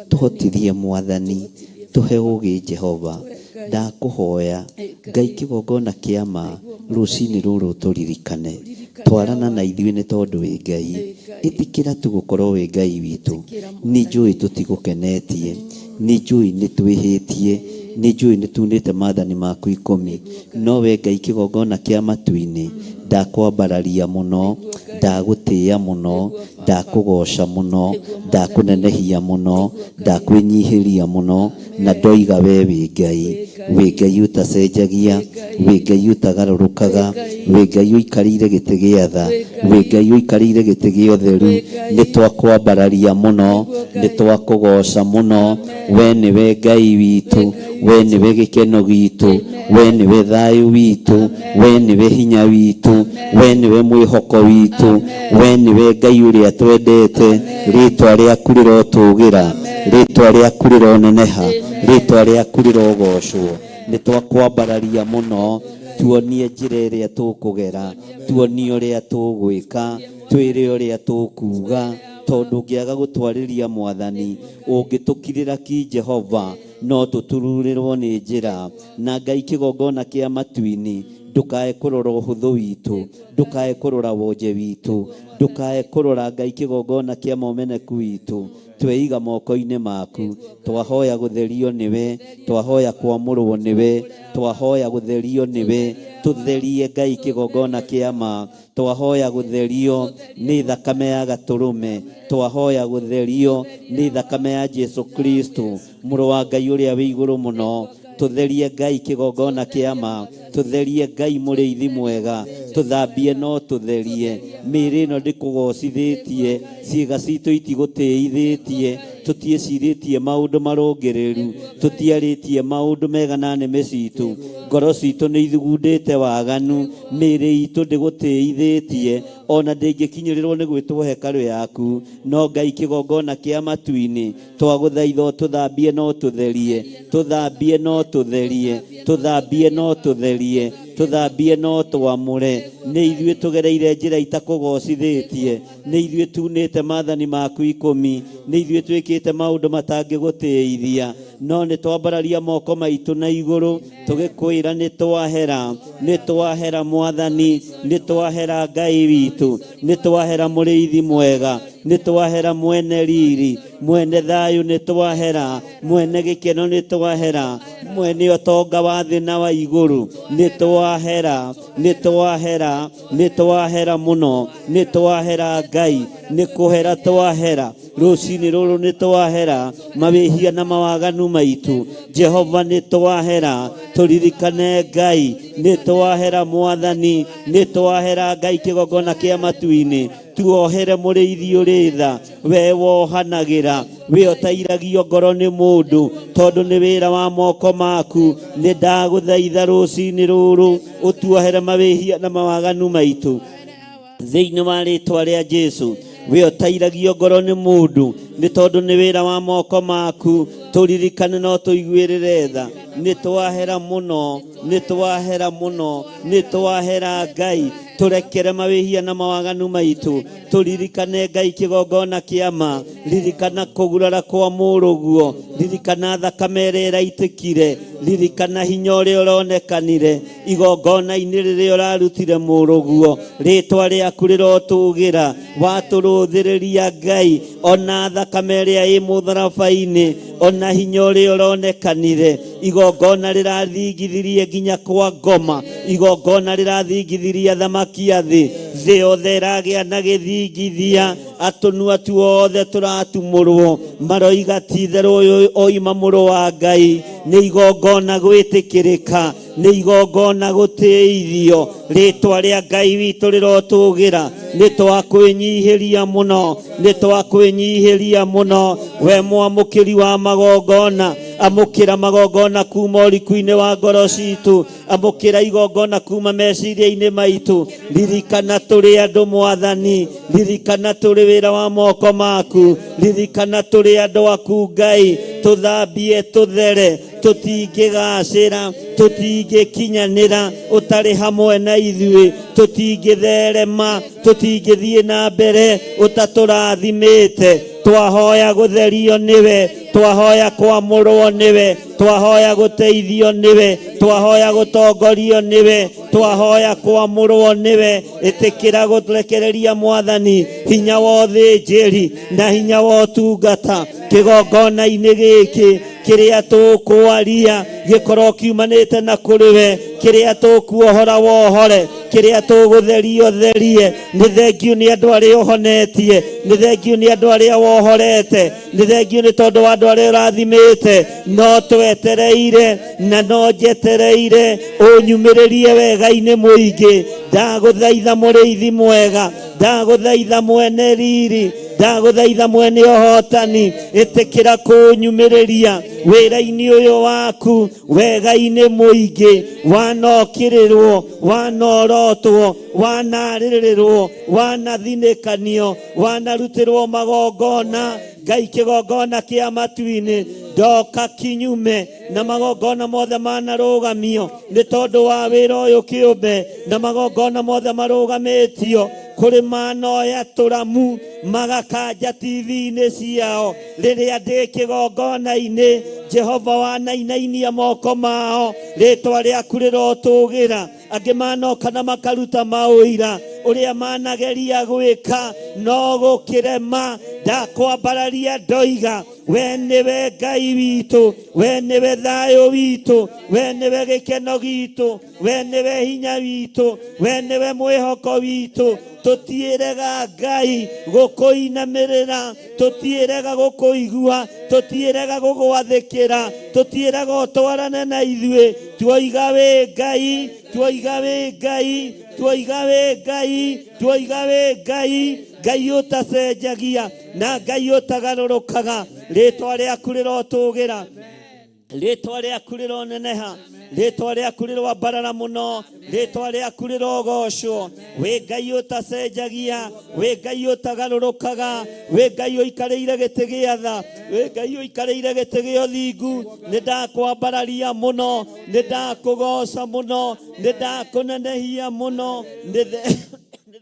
Tũhotithie Mwathani. Tũhe ũũgĩ Jehova. Ndakũhoya Ngai kĩgongona kĩa ma rũcinĩ rũrũ ũtũririkane. Twarana na ithuĩ nĩ tondũ wĩ Ngai. Ĩtĩkĩra tu gũkorwo wĩ Ngai witũ. Nĩ njũĩ tũtigũkenetie. Nĩ njũĩ nĩ twĩhĩtie. Nĩ njũĩ nĩ tunĩte maathani maku ikũmi. No we Ngai kĩgongona kĩa matu-inĩ, ndakwambararia mũno, ndagũtĩĩa mũno, ndakũgoca mũno, ndakũnenehia mũno, ndakwĩnyihĩria mũno, na ndoiga we wĩ Ngai. Wĩ Ngai ũtacenjagia, wĩ Ngai ũtagarũrũkaga, wĩ Ngai ũikarĩire gĩtĩ gĩa tha, wĩ Ngai ũikarĩire gĩtĩ gĩa ũtheru. Nĩ twakwambararia mũno, nĩ twakũgoca mũno, we nĩwe Ngai witũ, we nĩwe gĩkeno gitũ, we nĩwe thayũ witũ, we nĩwe hinya witũ, we nĩwe mwĩhoko witũ, we nĩwe Ngai ũrĩa twendete. Rĩtwa rĩaku rĩrotũgĩra, rĩtwa rĩaku rĩroneneha, rĩtwa rĩaku rĩrogocwo. Nĩ twakwambararia mũno, tuonie njĩra ĩrĩa tũkũgera, tuonie ũrĩa tũgwĩka, twĩre ũrĩa tũkuga, tondũ ũngĩaga gũtwarĩria Mwathani, ũngĩtũkirĩra ki Jehova, no tũtururĩrwo nĩ njĩra. Na Ngai kĩgongona kĩa matu-inĩ, ndũkae kũrora ũhũthũ witũ, ndũkae kũrora wonje witũ, ndũkae kũrora Ngai kĩgongona kĩa momeneku witũ. Tweiga moko-inĩ maku, twahoya gũtherio nĩwe, twahoya kwamũrwo nĩwe, twahoya gũtherio nĩwe, tũtherie Ngai kĩgongona kĩa ma, twahoya gũtherio nĩ thakame ya Gatũrũme, twahoya gũtherio nĩ thakame ya Jesu Kristo, Mũrũ wa Ngai ũrĩa wĩ igũrũ mũno. Tũtherie Ngai kĩgongona kĩa ma, tũtherie Ngai mũrĩithi mwega, tũthambie no tũtherie. Mĩĩrĩ ĩno ndĩkũgocithĩtie, ciĩga citũ itigũtĩithĩtie, tũtiĩcirĩtie maũndũ marũngĩrĩru, tũtiarĩtie maũndũ mega na nĩmĩ citũ, ngoro citũ nĩ ithugundĩte waganu, mĩĩrĩ itũ ndĩgũtĩithĩtie, ona ndĩngĩkinyĩrĩrwo nĩ gwĩtwo hekarũ yaku. No Ngai kĩgongona kĩa matu-inĩ, twagũthaitha ũtũthambie na ũtũtherie, tũthambie na ũtũtherie, tũthambie na ũtũtherie, tũthambie na ũtwamũre. Nĩ ithuĩ tũgereire njĩra itakũgocithĩtie, nĩ ithuĩ tunĩte maathani maku ikũmi, nĩ ithuĩ twĩkĩte maũndũ matangĩgũtĩithia, no nĩ twambararia moko maitũ na igũrũ tũgĩkwĩra nĩ twahera, nĩ twahera Mwathani, nĩ twahera Ngai witũ, nĩ twahera mũrĩithi mwega, nĩ twahera mwene riri. Mwene thayũ nĩ twahera, mwene gĩkeno nĩ twahera, mwene ũtonga wa thĩ na wa igũrũ nĩ twahera, nĩ twahera, nĩ twahera mũno, nĩ twahera Ngai, nĩ kũhera twahera. Rũcinĩ rũrũ nĩ twahera mawĩhia na mawaganu maitũ. Jehova nĩ twahera, tũririkane Ngai, nĩ twahera Mwathani, nĩ twahera Ngai kĩgongona kĩa matu-inĩ. Tuohere mũrĩithi ũrĩ tha, we wohanagĩra, we ũtairagio ngoro nĩ mũndũ, tondũ nĩ wĩra wa moko maku. Nĩ ndagũthaitha rũcinĩ rũrũ ũtuohere mawĩhia na mawaganu maitũ thĩinĩ wa rĩtwa rĩa Jesu. We ũtairagio ngoro nĩ mũndũ, nĩ tondũ nĩ wĩra wa moko maku. Tũririkane no tũiguĩrĩre tha. Nĩ twahera mũno, nĩ twahera mũno, nĩ twahera Ngai. Tũrekere mawĩhia na mawaganu maitũ. Tũririkane Ngai kĩgongona kĩa ma. Ririkana kũgurara kwa mũrũguo, ririkana thakame ĩrĩa ĩraitĩkire, ririkana hinya ũrĩa ũronekanire igongona-inĩ rĩrĩa ũrarutire mũrũguo. Rĩtwa rĩaku rĩrotũgĩra, watũrũthĩrĩria Ngai, ona thakame ĩrĩa ĩ mũtharaba-inĩ, ona hinya ũrĩa ũronekanire. Igongona rĩrathingithirie nginya kwa ngoma, igongona rĩrathingithirie athamaki a thĩ, thĩ yothe ĩragĩa na gĩthingithia, atũnua tuothe tũratumũrwo, maroiga ti itherũ ũyũ oima mũrũ wa Ngai. Nĩ igongona gwĩtĩkĩrĩka, nĩ igongona gũtĩithio. Rĩtwa rĩa Ngai witũ rĩrotũgĩra. Nĩ twakwĩnyihĩria mũno, nĩ twakwĩnyihĩria mũno. We mwamũkĩri wa magongona, amũkĩra magongona kuma ũriku-inĩ wa ngoro citũ, amũkĩra igongona kuma meciria-inĩ maitũ. Ririkana tũrĩ andũ Mwathani, ririkana tũrĩ wĩra wa moko maku, ririkana tũrĩ andũ aku Ngai. Tũthambie tũthere, tũtingĩgacĩra, tũtingĩkinyanĩra ũtarĩ hamwe na ithuĩ, tũtingĩtherema, tũtingĩthiĩ na mbere ũtatũrathimĩte. Twahoya gũtherio nĩwe, twahoya kwamũrwo nĩwe, twahoya gũteithio nĩwe, twahoya gũtongorio nĩwe, twahoya kwamũrwo nĩwe. Ĩtĩkĩra gũtũrekereria Mwathani hinya wa ũthĩnjĩri na hinya wa ũtungata kĩgongona-inĩ gĩkĩ. Kĩrĩa tũkwaria gĩkorwo kiumanĩte na kũrĩ we, kĩrĩa tũkuohora wohore, kĩrĩa tũgũtheria ũtherie. Nĩ thengiũ nĩ andũ arĩa ũhonetie, nĩ thengiũ nĩ andũ arĩa wohorete, nĩ thengiũ nĩ tondũ wa andũ arĩa ũrathimĩte. No twetereire na no njetereire ũnyumĩrĩrie wega-inĩ mũingĩ. Ndagũthaitha mũrĩithi mwega, ndagũthaitha mwene riri, ndagũthaitha mwene ũhotani, ĩtĩkĩra kũnyumĩrĩria wĩra-inĩ ũyũ waku wega-inĩ mũingĩ. Wanokĩrĩrwo, wanorotwo, wanarĩrĩrwo, wanathinĩkanio, wanarutĩrwo magongona Ngai kĩgongona kĩa matu-inĩ. Ndoka kinyume na magongona mothe manarũgamio nĩ tondũ wa wĩra ũyũ kĩũmbe, na magongona mothe marũgamĩtio kũrĩ manoya tũramu magakanja TV-inĩ ciao rĩrĩa ndĩ kĩgongona-inĩ. Jehova wanainainia moko mao, rĩtwa rĩaku rĩrotũgĩra. Angĩ manoka na makaruta maũira ũrĩa manageria gwĩka no gũkĩrema. Ndakwambararia ndoiga we nĩwe Ngai witũ, we nĩwe thayũ witũ, we nĩwe gĩkeno gitũ, we nĩwe hinya witũ, we nĩwe mwĩhoko witũ. Tũtiĩrega Ngai gũkũinamĩrĩra, tũtiĩrega gũkũigua, tũtiĩrega gũgwathĩkĩra, tũtiĩrega ũtwarane na ithuĩ. Tuoiga wĩ Ngai, tuoiga wĩ Ngai, tuoiga wĩ Ngai, tuoiga wĩ Ngai, Ngai ũtacenjagia na Ngai ũtagarũrũkaga. Rĩtwa rĩaku rĩrotũgĩra, rĩtwa rĩaku rĩroneneha, rĩtwa rĩaku rĩroambarara mũno, rĩtwa rĩaku rĩrogocwo. Wĩ Ngai ũtacenjagia, wĩ Ngai ũtagarũrũkaga, wĩ Ngai ũikarĩire gĩtĩ gĩa tha, wĩ Ngai ũikarĩire gĩtĩ gĩa ũthingu. Nĩ ndakwambararia mũno, nĩ ndakũgoca mũno, nĩ ndakũnenehia mũno. Nĩ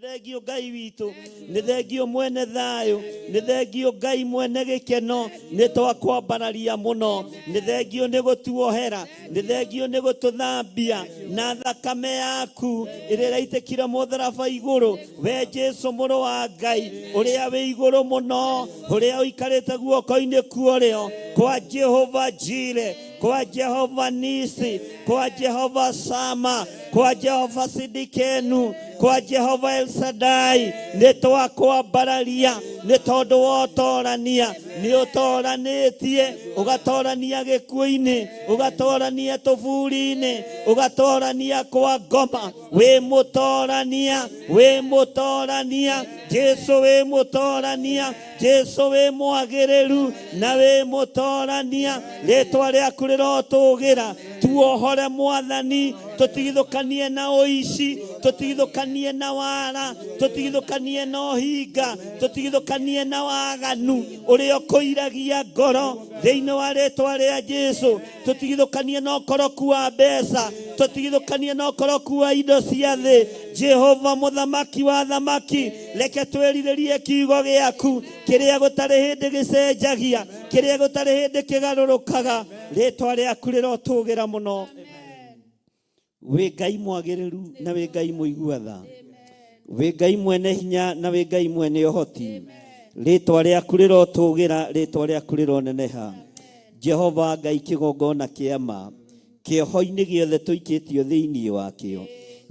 Thengio Ngai witũ, nĩ thengio mwene thayũ, nĩ thengio Ngai mwene gĩkeno, nĩ twakwambararia mũno, nĩ thengio nĩ gũtuohera, nĩ thengio nĩ gũtũthambia na thakame yaku ĩrĩa ĩraitĩkire mũtharaba igũrũ. We Jesu mũrũ wa Ngai ũrĩa wĩ igũrũ mũno, ũrĩa ũikarĩte guoko-inĩ kuorĩo kwa Jehova Jire, kwa Jehova Nisi, kwa Jehova Sama, kwa Jehova Sidikenu, kwa Jehova El Shaddai, nĩ twakwambararia nĩ tondũ wa ũtorania, nĩ ũtoranĩtie, ũgatorania gĩkuũ-inĩ, ũgatorania tũburi-inĩ, ũgatorania kwa ngoma. Wĩ mũtorania, wĩ mũtorania, Jesu wĩ mũtorania, Jesu wĩ mwagĩrĩru na wĩ mũtorania. Rĩtwa rĩaku rĩrotũgĩra. Tuohore Mwathani, tũtigithũkanie na ũici, tũtigithũkanie na wara, tũtigithũkanie na ũhinga, tũtigithũkanie na waganu ũrĩa ũkũiragia ngoro thĩinĩ wa rĩtwa rĩa Jesu. Tũtigithũkanie na ũkoroku wa mbeca, tũtigithũkanie na ũkoroku wa indo cia thĩ. Jehova mũthamaki wa thamaki, reke twĩrirĩrie kiugo gĩaku kĩrĩa gũtarĩ hĩndĩ gĩcenjagia, kĩrĩa gũtarĩ hĩndĩ kĩgarũrũkaga. Rĩtwa rĩaku rĩrotũgĩra mũno. Wĩ Ngai mwagĩrĩru na wĩ Ngai mũigua tha, wĩ Ngai mwene hinya na wĩ Ngai mwene ũhoti. Rĩtwa rĩaku rĩrotũgĩra, rĩtwa rĩaku rĩroneneha. Jehova Ngai kĩgongona kĩa ma, kĩoho-inĩ gĩothe tũikĩtio thĩinĩ wakĩo,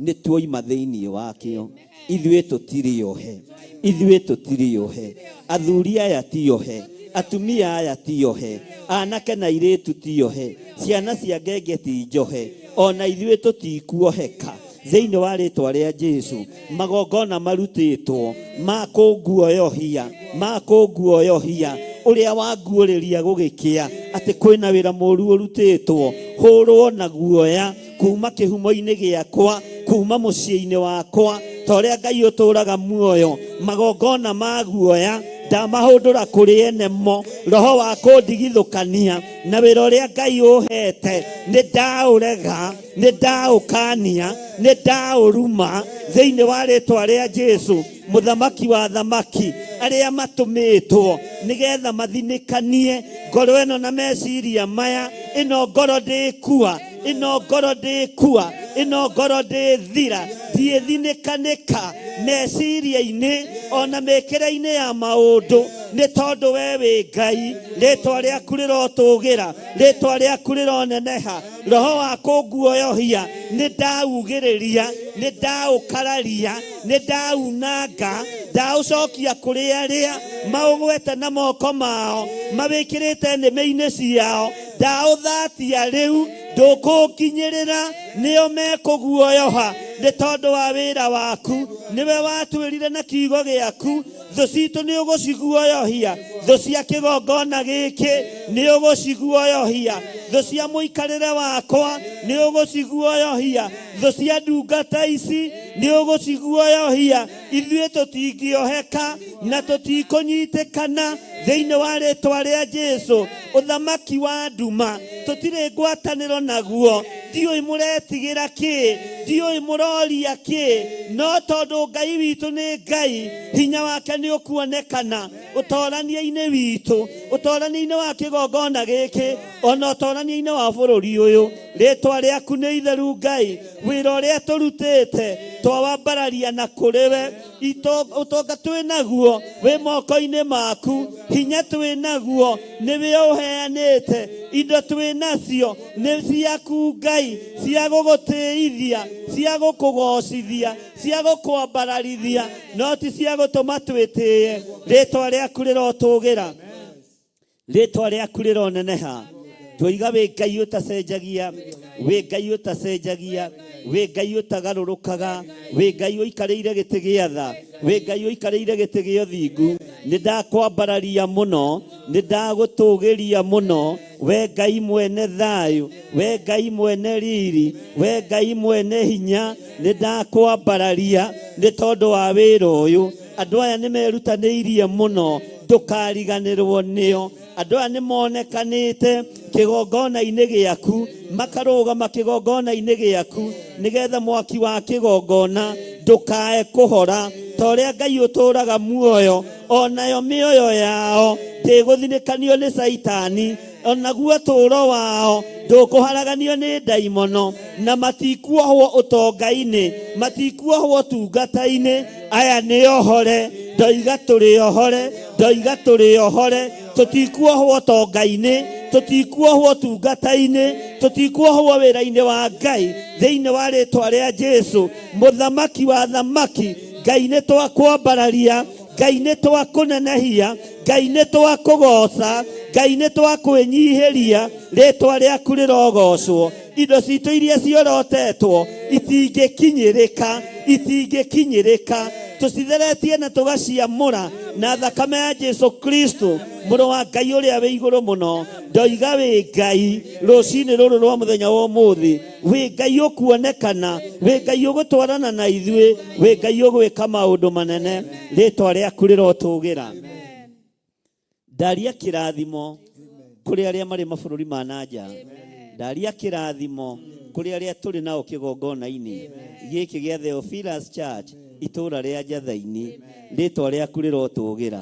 nĩ tuoima thĩinĩ wakĩo. Ithuĩ tũtirĩ ohe, ithuĩ tũtirĩ ohe. Athuri aya ti ohe, atumia aya ti ohe, anake na airĩtu ti ohe, ciana cia ngenge ti njohe, ona ithuĩ tũtikuoheka thĩinĩ wa rĩtwa rĩa Jesu. Magongona marutĩtwo ma kũnguoyohia, ma kũnguoyohia, ũrĩa wanguũrĩria gũgĩkĩa atĩ kwĩna wĩra mũru ũrutĩtwo, hũrwo na guoya kuma kĩhumo-inĩ gĩakwa, kuma mũciĩ-inĩ wakwa, ta ũrĩa Ngai ũtũũraga muoyo. Magongona ma guoya ndamahũndũra kũrĩ ene mo. Roho wa kũndigithũkania na wĩra ũrĩa Ngai ũhete nĩ ndaũrega, nĩ ndaũkania, nĩ ndaũruma thĩinĩ wa rĩtwa rĩa Jesu mũthamaki wa thamaki. Arĩa matũmĩtwo nĩgetha mathinĩkanie ngoro ĩno na meciria maya, ĩno ngoro ndĩkua, ĩno ngoro ndĩkua, ĩno ngoro ndĩthira, ndiĩthinĩkanĩka meciria-inĩ ona mĩkĩre-inĩ ya maũndũ, nĩ tondũ we wĩ Ngai. Rĩtwa rĩaku rĩrotũgĩra, rĩtwa rĩaku rĩroneneha. Roho wa kũnguoyohia nĩ ndaugĩrĩria, nĩ ndaũkararia, nĩ ndaunanga, ndaũcokia kũrĩ arĩa maũgwete na moko mao, mawĩkĩrĩte nĩmĩ-inĩ ciao. Ndaũthatia rĩu, ndũkũnginyĩrĩra, nĩo mekũguoyoha nĩ tondũ wa wĩra waku. Nĩwe watwĩrire na kiugo gĩaku, thũ citũ nĩ ũgũciguoyohia, thũ cia kĩgongona gĩkĩ nĩ ũgũciguoyohia, thũ cia mũikarĩre wakwa nĩ ũgũciguoyohia, thũ cia ndungata ici nĩ ũgũciguoyohia. Ithuĩ tũtingĩoheka na tũtikũnyitĩkana thĩinĩ wa rĩtwa rĩa Jesu. Ũthamaki wa nduma tũtirĩ ngwatanĩro naguo. Ndiũĩ mũretigĩra kĩ, ndiũĩ mũroria kĩ, no tondũ Ngai witũ nĩ Ngai, hinya wake nĩ ũkuonekana ũtorania-inĩ witũ, ũtorania-inĩ wa kĩgongona gĩkĩ, ona ũtorania-inĩ wa bũrũri ũyũ. Rĩtwa rĩaku nĩ itheru Ngai. Wĩra ũrĩa tũrutĩte twawambararia na kũrĩ we. Ũtonga twĩ naguo wĩ moko-inĩ maku, hinya twĩ naguo nĩwe ũheanĩte, indo twĩ nacio nĩ ciaku Ngai, cia gũgũtĩithia, cia gũkũgocithia, cia gũkwambararithia, no ti cia gũtũma twĩtĩe. Rĩtwa rĩaku rĩrotũgĩra, rĩtwa rĩaku rĩroneneha. Twoiga wĩ Ngai ũtacenjagia, wĩ Ngai ũtacenjagia, wĩ Ngai ũtagarũrũkaga, wĩ Ngai ũikarĩire gĩtĩ gĩa tha, wĩ Ngai ũikarĩire gĩtĩ gĩa ũthingu. Nĩ ndakwambararia mũno, nĩ ndagũtũgĩria mũno, we Ngai mwene thayũ, we Ngai mwene riri, we Ngai mwene hinya. Nĩ ndakwambararia nĩ tondũ wa wĩra ũyũ. Andũ aya nĩ merutanĩirie mũno, ndũkariganĩrwo nĩo. Andũ aya nĩ monekanĩte kĩgongona-inĩ gĩaku, makarũgama kĩgongona-inĩ gĩaku, nĩgetha mwaki wa kĩgongona ndũkae kũhora. Ta ũrĩa Ngai ũtũũraga muoyo, onayo mĩoyo yao ndĩgũthinĩkanio nĩ Caitani, onaguo ũtũũro wao ndũkũharaganio nĩ ndaimono, na matikuohwo ũtonga-inĩ, matikuohwo ũtungata-inĩ. Aya nĩ ohore, ndoiga tũrĩ ohore, ndoiga tũrĩ ohore. Tũtikuohwo ũtonga-inĩ, tũtikuohwo ũtungata-inĩ, tũtikuohwo wĩra-inĩ wa Ngai, thĩinĩ wa rĩtwa rĩa Jesu, mũthamaki wa thamaki. Ngai nĩ twakwambararia, Ngai nĩ twakũnenehia, Ngai nĩ twakũgoca, Ngai nĩ twakwĩnyihĩria, rĩtwa rĩaku rĩrogocwo. Indo citũ iria ciorotetwo itingĩkinyĩrĩka, itingĩkinyĩrĩka, tũcitheretie na tũgaciamũra na thakame ya Jesu Kristo, mũrũ wa Ngai ũrĩa wĩ igũrũ mũno. Ndoiga wĩ Ngai rũcinĩ rũrũ rwa mũthenya wa ũmũthĩ, wĩ Ngai ũkuonekana, wĩ Ngai ũgũtwarana na ithuĩ, wĩ Ngai ũgwĩka maũndũ manene, rĩtwa rĩaku rĩrotũgĩra. Ndaria kĩrathimo kũrĩ arĩa marĩ mabũrũri ma na nja, ndaria kĩrathimo kũrĩ arĩa tũrĩ nao kĩgongona-inĩ gĩkĩ gĩa Theophilus Church, itũũra rĩa Njatha-inĩ, rĩtwa rĩaku rĩrotũgĩra.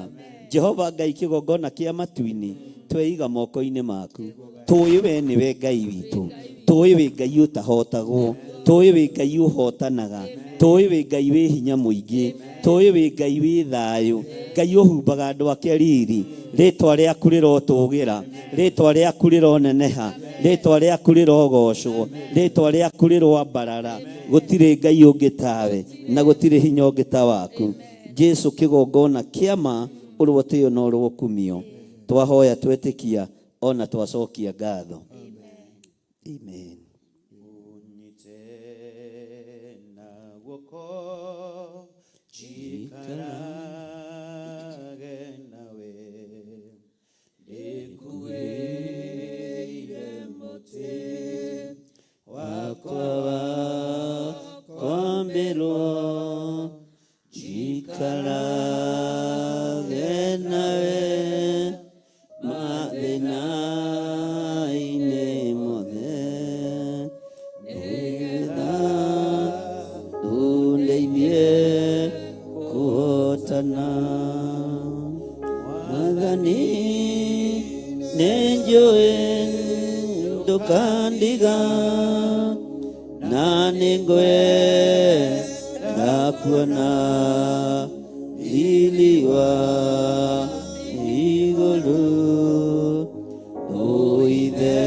Jehova Ngai, kĩgongona kĩa matu-inĩ tweiga moko-inĩ maku. Tũĩ we nĩwe Ngai witũ, tũĩ wĩ Ngai ũtahotagwo, tũĩ wĩ Ngai ũhotanaga, tũĩ wĩ Ngai wĩ hinya mũingĩ, tũĩ wĩ Ngai wĩ thayũ, Ngai ũhumbaga andũ ake riri. Rĩtwa rĩaku rĩrotũgĩra, rĩtwa rĩaku rĩroneneha, rĩtwa rĩaku rĩrogocwo, rĩtwa rĩaku rĩroambarara. Gũtirĩ Ngai ũngĩ tawe, na gũtirĩ hinya ũngĩ ta waku. Jesu, kĩgongona kĩa ma, ũrotĩo na ũrokumio. Twahoya twetĩkia, ona twacokia ngatho. Amen. Unyite na guoko njikarage nawe, ndĩkuĩire mũtĩ wakwa wa kwambĩrwo, njikarage nawe mathĩna-inĩ mothe, nĩgetha ũndeithie kũhotana. Mwathani, nĩnjũĩ ndũkandiga, na nĩngwenda kuona riri wa igũrũ. Ũithe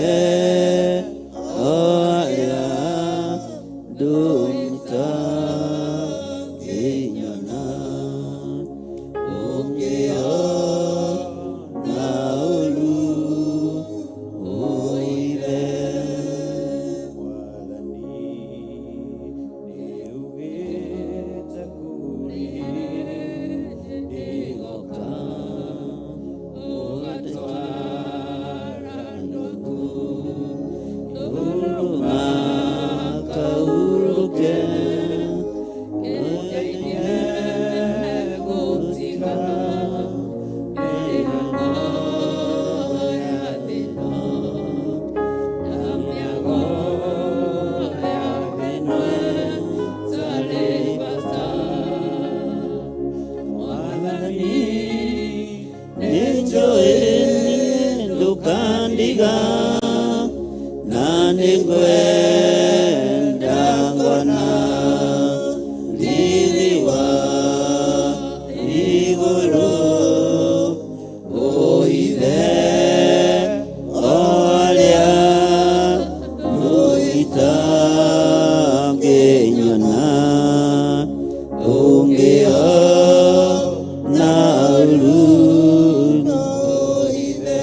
o arĩa ndũmũtangĩnyona, ũngĩona ũru ũithe. Mwathani nĩugĩte kũrĩ ndĩgoka ũgatwara ndũku, ndũrũma kaurũke, gũtiga mĩhang'o ya thĩ-ĩno, na mĩago ya thĩ-ĩno ĩtarĩ bata. Mwathani, nĩnjũĩ ndũkandiga, na nĩngwenda ngona riri wa igũrũ. Ũithe o arĩa mũitangĩnyona, ũngĩona ũru ũithe.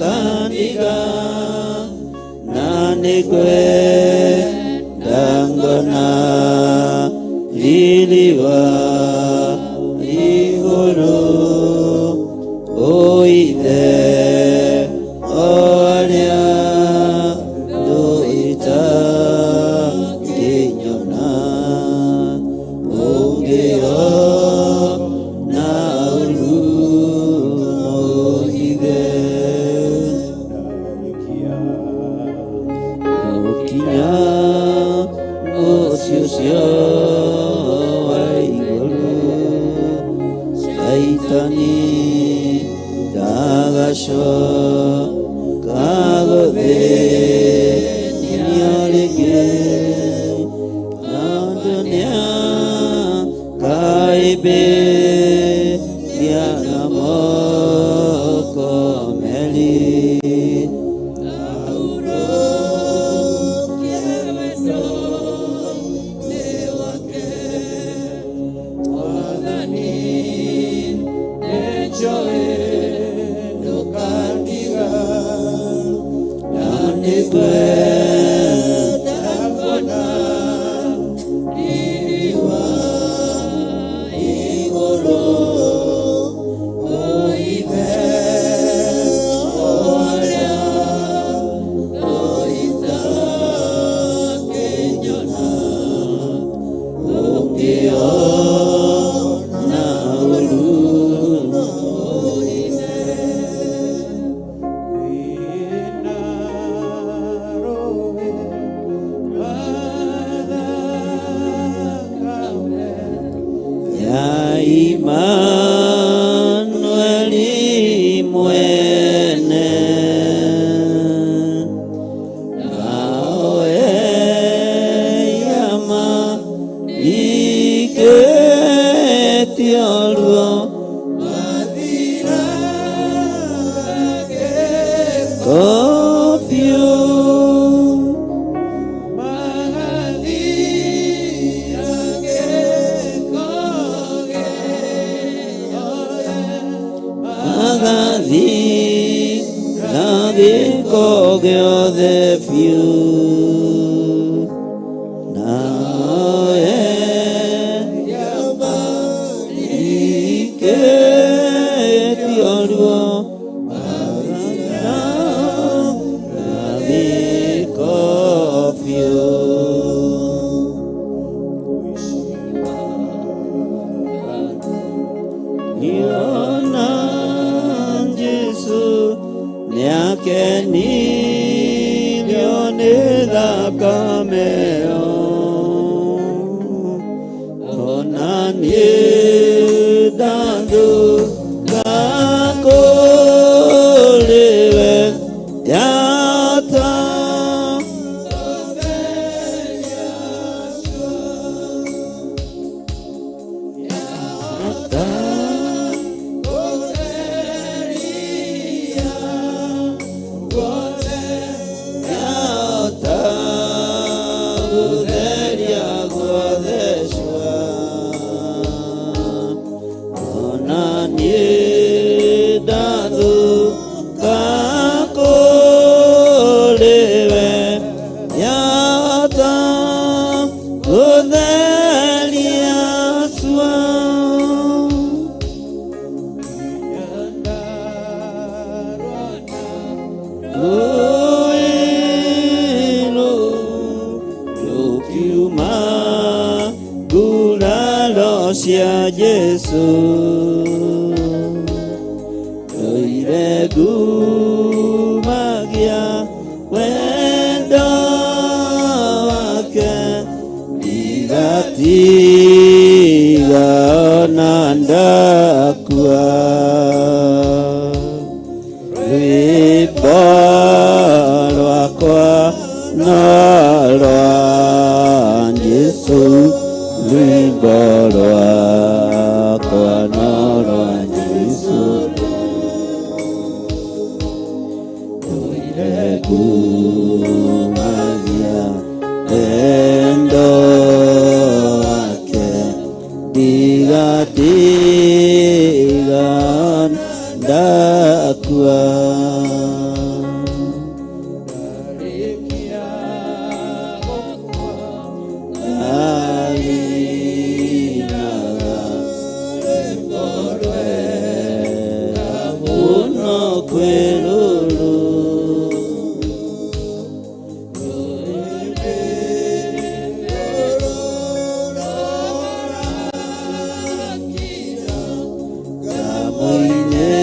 Ndũkandiga na nĩngwenda ngona riri wa igũrũ o ithe ũrĩa ndũitangĩnyona ũngĩona ũru mũhithe gũkinya mũciĩ ũcio wa igũrũ Shaitani ndagacoka gũthĩnio rĩngĩ tondũ nĩakaĩmbĩria na moko merĩ. Ya Imanueli mwene nawe yama iketio ruo Kofio magathira gĩko gĩothe biũ nawe iketio ruo gĩko biũ. Niona Jesu nĩakenirio nĩ thakame ĩyo ona niĩ ndathuka kũrĩ we yata. Ona niĩ ndathuka kũrĩ we yata gũtheria cua. Rũĩ rũkiuma nguraro cia Jesũ rũire ngumagia wendo wake ndigatiga ona ndakua rwĩmbo rwakwa no rwa Jesũ rwĩmbo rwakwa no rwa Jesũ rũire ngumagia wendo wake ndigatiga ndakua. Arinaga rwĩmbo rwega mũno kwĩ rũrũ. Kamũinĩ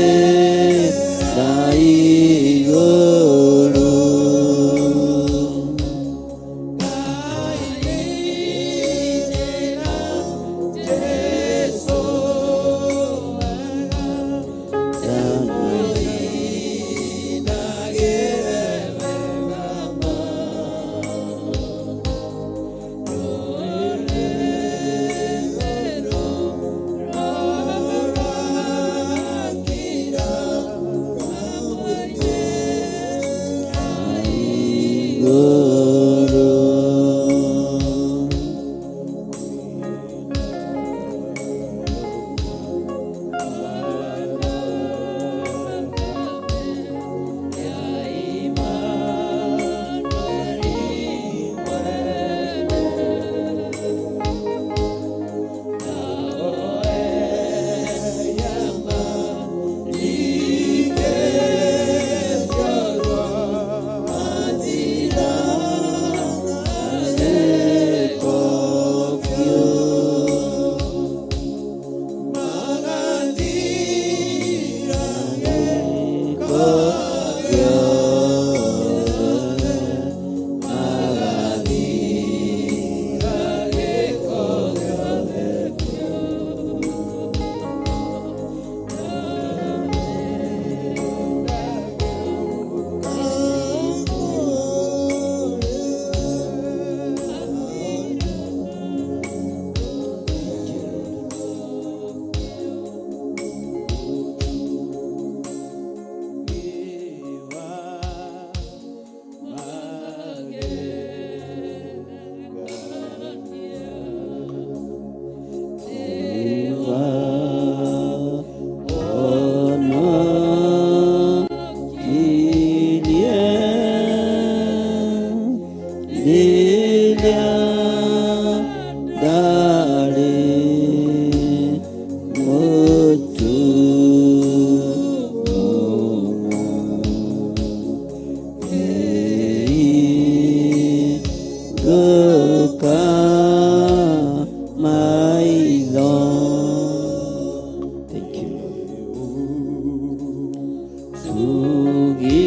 na igũrũ. Igũrũ. Thank you, Lord. Tugi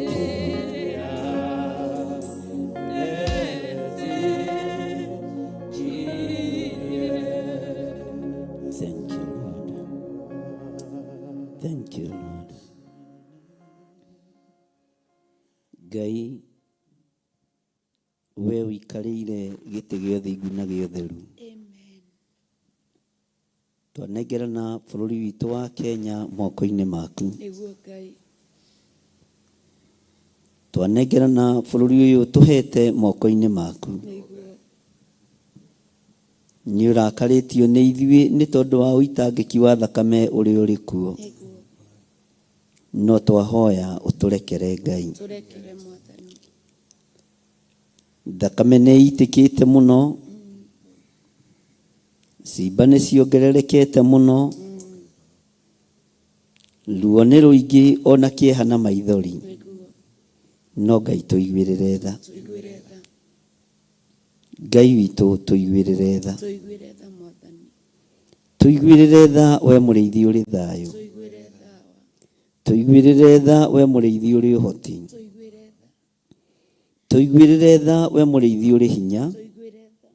Thank you. Thank you, Lord. Thank you, Lord. Ngai we ũikarĩire gĩtĩ gĩa ũthingu na gĩa ũtheru. Twanengerana bũrũri witũ wa Kenya moko-inĩ maku. Nĩguo Ngai. Twanengerana bũrũri ũyũ tũhete moko-inĩ maku. Nĩguo. Nĩ ũrakarĩtio nĩ ithuĩ nĩ tondũ wa ũitangĩki wa thakame ũrĩa ũrĩ kuo. Nĩguo. No twahoya ũtũrekere Ngai. Tũrekere Mwathani. Thakame nĩ ĩitĩkĩte mũno. Ciimba nĩ ciongererekete mũno. Ruo nĩ rũingĩ ona kĩeha na maithori. Nĩguo. No Ngai tũiguĩrĩre tha. Tũiguĩre tha. Ngai witũ tũiguĩrĩre tha. Tũiguĩre tha Mwathani. Tũiguĩrĩre tha we mũrĩithi ũrĩ thayũ. Tũiguĩre tha. Tũiguĩrĩre tha we mũrĩithi ũrĩ ũhoti. Tũiguĩre tha. Tũiguĩrĩre tha we mũrĩithi ũrĩ hinya. Tũiguĩre tha.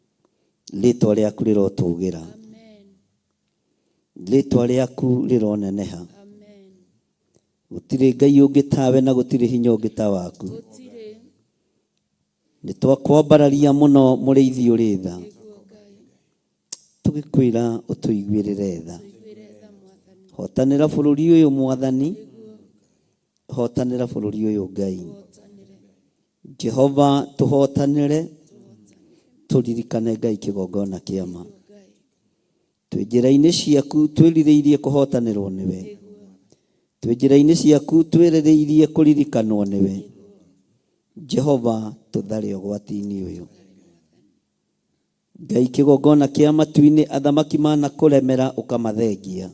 Rĩtwa rĩaku rĩrotũgĩra. Amen. Rĩtwa rĩaku rĩroneneha. Amen. Gũtirĩ Ngai ũngĩ tawe na gũtirĩ hinya ũngĩ ta waku. Nĩ twakwambararia mũno mũrĩithi ũrĩ tha. Tũgĩkwĩra ũtũiguĩrĩre tha. Hotanĩra bũrũri ũyũ Mwathani. Hotanĩra bũrũri ũyũ Ngai. Jehova tũhotanĩre, tũririkane Ngai kĩgongona kĩa ma. Twĩ njĩra-inĩ ciaku twĩrirĩirie kũhotanĩrwo nĩwe. Twĩ njĩra-inĩ ciaku twĩrirĩirie kũririkanwo nĩwe. Jehova tũthare ũgwati-inĩ ũyũ. Ngai kĩgongona kĩa matu-inĩ athamaki manakũremera ũkamathengia.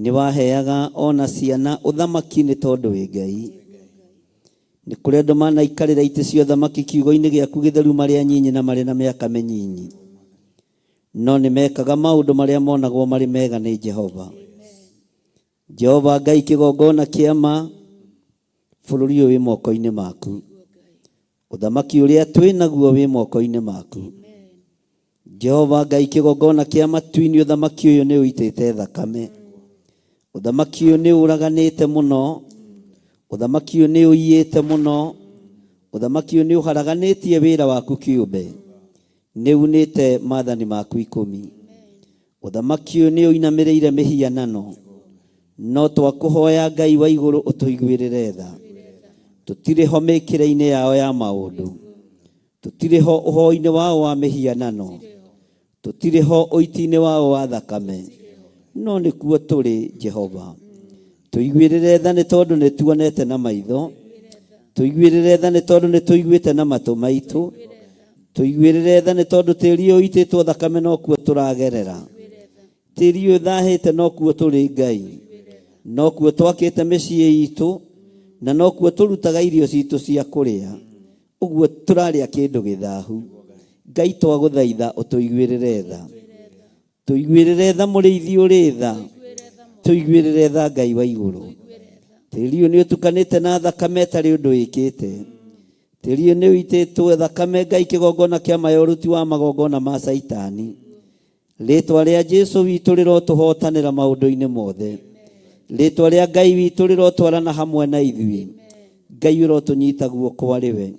Nĩ waheaga ona ciana ũthamaki nĩ tondũ wĩ Ngai. Nĩ kũrĩ andũ manaikarĩra itĩ cia ũthamaki kiugo-inĩ gĩaku gĩtheru marĩ anyinyi na marĩ na mĩaka mĩnyinyi. No nĩ mekaga maũndũ marĩa monagwo marĩ mega nĩ Jehova. Jehova Ngai kĩgongona kĩa ma, bũrũri ũyũ wĩ moko-inĩ maku. Ũthamaki ũrĩa twĩ naguo wĩ moko-inĩ maku. Jehova Ngai kĩgongona kĩa matu-inĩ, ũthamaki ũyũ nĩ ũitĩte thakame. Ũthamaki ũyũ nĩ ũraganĩte mũno. Ũthamaki ũyũ nĩ ũiyĩte mũno. Ũthamaki ũyũ nĩ ũharaganĩtie wĩra waku kĩũmbe. Nĩ unĩte maathani maku ikũmi. Ũthamaki ũyũ nĩ ũinamĩrĩire mĩhianano. No twakũhoya Ngai wa igũrũ ũtũiguĩrĩre tha. Tũtirĩ ho mĩkĩre-inĩ yao ya maũndũ. Tũtirĩ ho ũhoi-inĩ wao wa mĩhianano. Tũtirĩ ho ũiti-inĩ wao wa thakame. No nĩkuo tũrĩ, Jehova. Tũiguĩrĩre tha nĩ tondũ nĩ tuonete na maitho. Tũiguĩrĩre tha nĩ tondũ nĩ tũiguĩte na matũ maitũ. Tũiguĩrĩre tha nĩ tondũ tĩri ũyũ ũitĩtwo thakame nokuo tũragerera. Tĩri ũyũ ũthahĩte nokuo tũrĩ Ngai. Nokuo twakĩte mĩciĩ itũ na nokuo tũrutaga irio citũ cia kũrĩa. Ũguo tũrarĩa kĩndũ gĩthahu. Ngai twagũthaitha ũtũiguĩrĩre tha. Tũiguĩrĩre tha mũrĩithi ũrĩ tha. Tũiguĩrĩre tha Ngai wa igũrũ. Tĩri ũyũ nĩ ũtukanĩte na thakame ĩtarĩ ũndũ ĩkĩte. Tĩri ũyũ nĩ ũitĩtwo thakame Ngai kĩgongona kĩa ma ya ũruti wa magongona ma Caitani. Rĩtwa rĩa Jesu witũ rĩrotũhotanĩra maũndũ-inĩ mothe. Rĩtwa rĩa Ngai witũ rĩrotwarana hamwe na ithuĩ. Ngai ũrotũnyita guoko arĩ we.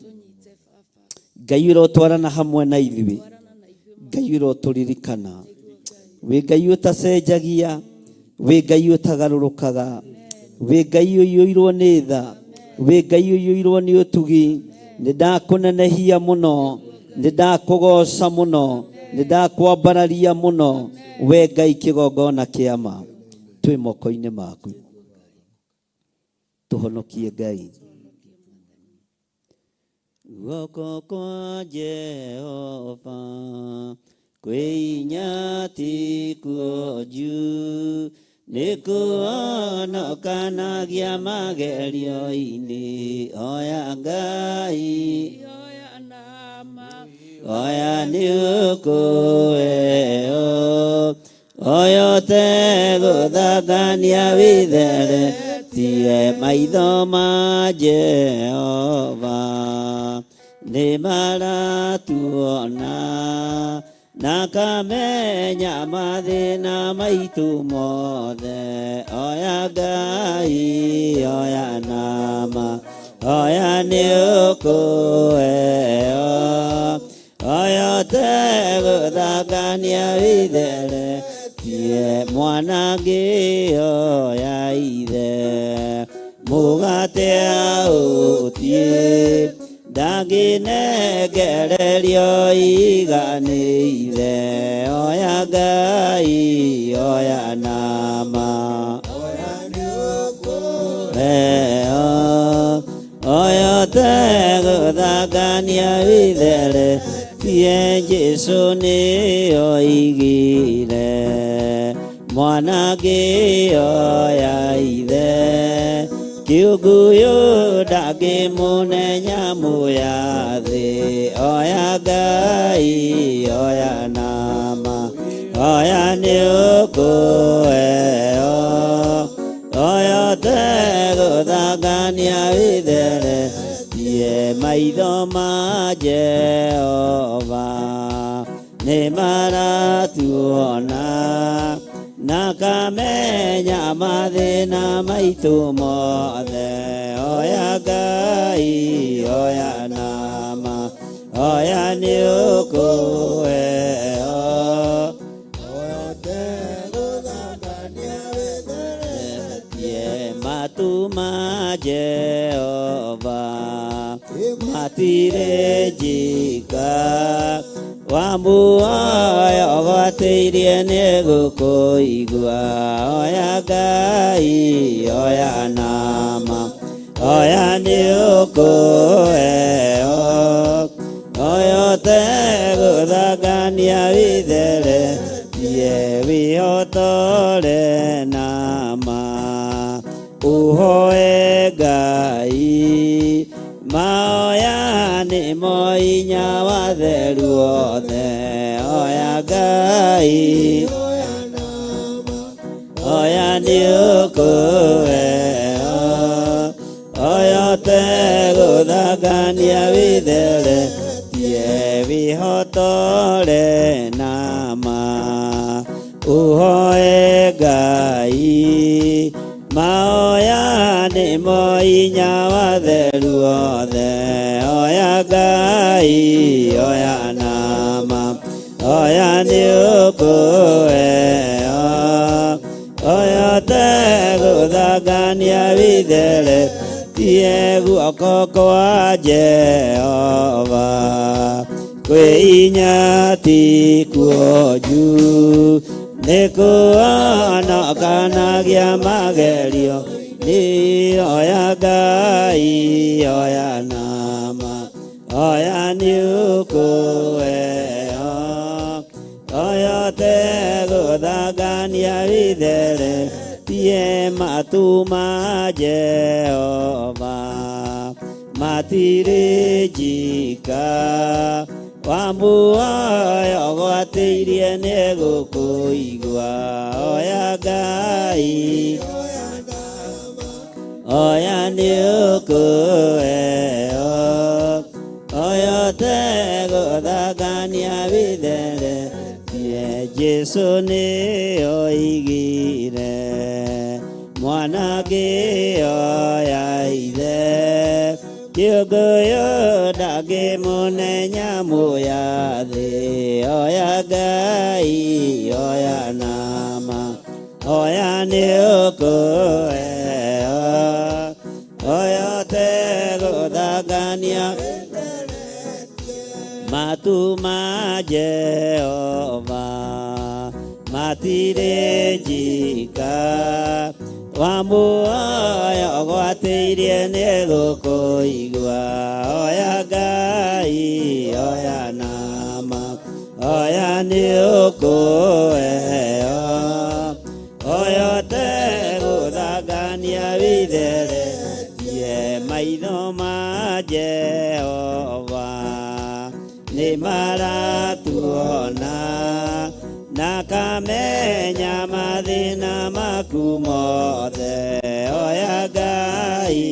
Ngai ũrotwarana hamwe na ithuĩ. Ngai ũrotũririkana. Wĩ Ngai ũtacenjagia, wĩ Ngai ũtagarũrũkaga, wĩ Ngai ũiyũirwo nĩ tha, wĩ Ngai ũiyũirwo nĩ ũtugi. Nĩ ndakũnenehia mũno, nĩ ndakũgoca mũno, nĩ ndakwambararia mũno, we Ngai kĩgongona kĩa ma. Twĩ moko-inĩ maku. Tũhonokie Ngai. Guoko kwa Jehova kwĩ hinya ti kuonju, nĩ kũhonokanagia magerio-inĩ. Oya Ngai, oya nĩ ũkũheo, oya ũtegũthangania wĩtheretie maitho ma Jehova nĩ maratuona na kamenya mathĩna maitũ mothe. Oya Ngai, oya nama, oya nĩ ũkũheo, oya ũtegũthangania wĩtheretie mwana ngĩoya ithe mũgate aũtiĩ ndangĩnengererio iganĩire. Oya Ngai, oya nama, eo oya ũtegũthangania wĩtheretie Jesu nĩ oigire mwana ngĩoya ithe kĩũngũyũ ndangĩmũne nyamũ ya thĩ. Oya Ngai, oya nama, oya nĩ ũkũheo, oya ũtegũthangania wĩtheretie maitho ma Jehova nĩ maratuona Na kamenya mathĩna maitũ mothe. Oya Ngai, oya nama, oya nĩ ũkũheo. Ye matu ma Jehova matirĩ njika wa muoyo gwatĩirie nĩ gũkũigua. Oya Ngai, oya nama, oya nĩ ũkũheo. Oya ũtegũthangania withere tie wĩhotore nama ũhoe Ngai. Maoya nĩmo hinya wa theru wothe. Oya Ngai, oya nĩ ũkũheo. Oya ũtegũthangania withere tie wĩhotore nama ũhoe Ngai. Maoya nĩmo hinya wa theru wothe. Oya Ngai, oya nama, oya nĩ ũkũheo. Oya ũtegũthangania withere tie guoko kwa Jehova kwĩ hinya ti kuonju nĩ kũhonokanagia magerio nĩ. Oya Ngai, oya nama, oya nĩ ũkũheo. Oya ũtegũthangania withere tie matu ma Jehova matirĩ njika wa muoyo gwatĩirie nĩ gũkũigua. Oya Ngai, oya nĩ ũkũheo. Oya ũtegũthangania withere tie Jesu nĩ oigire mwana ngĩoya ithe kĩũngũyũ ndangĩmũne nyamũ ya thĩ. Oya Ngai, oya nama, oya nĩ ũkũheo. Oya ũtegũthangania matu ma Jehova matirĩ njika wa muoyo gwatĩirie nĩ gũkũigua. Oya Ngai, oya nama, oya nĩ ũkũheo. Oya ũtegũthangania withere tie maitho ma Jehova nĩ maratuona na kamenya mathĩna maku mothe. Oya Ngai,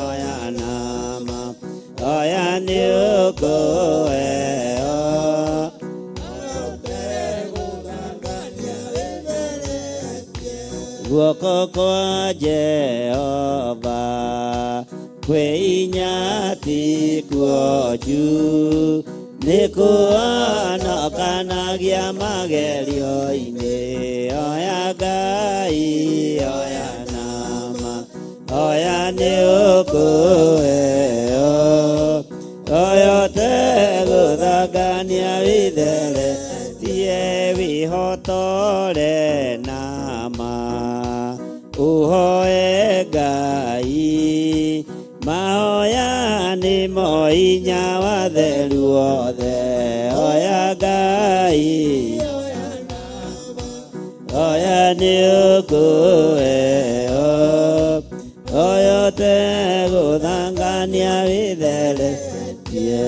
oya nama, oya nĩ ũkũheo. Guoko kwa Jehova kwĩ hinya ti kuonju nĩ kũhonokanagia magerio-inĩ. Oya Ngai, oya nama, oya nĩ ũkũheo. Oya ũtegũthangania withere tie wĩhotore nama ũhoe Ngai. Mahoya nĩmo hinya wa theru wothe. Oya Ngai, oya nĩ ũkũheo. Oya ũtegũthangania withere tie.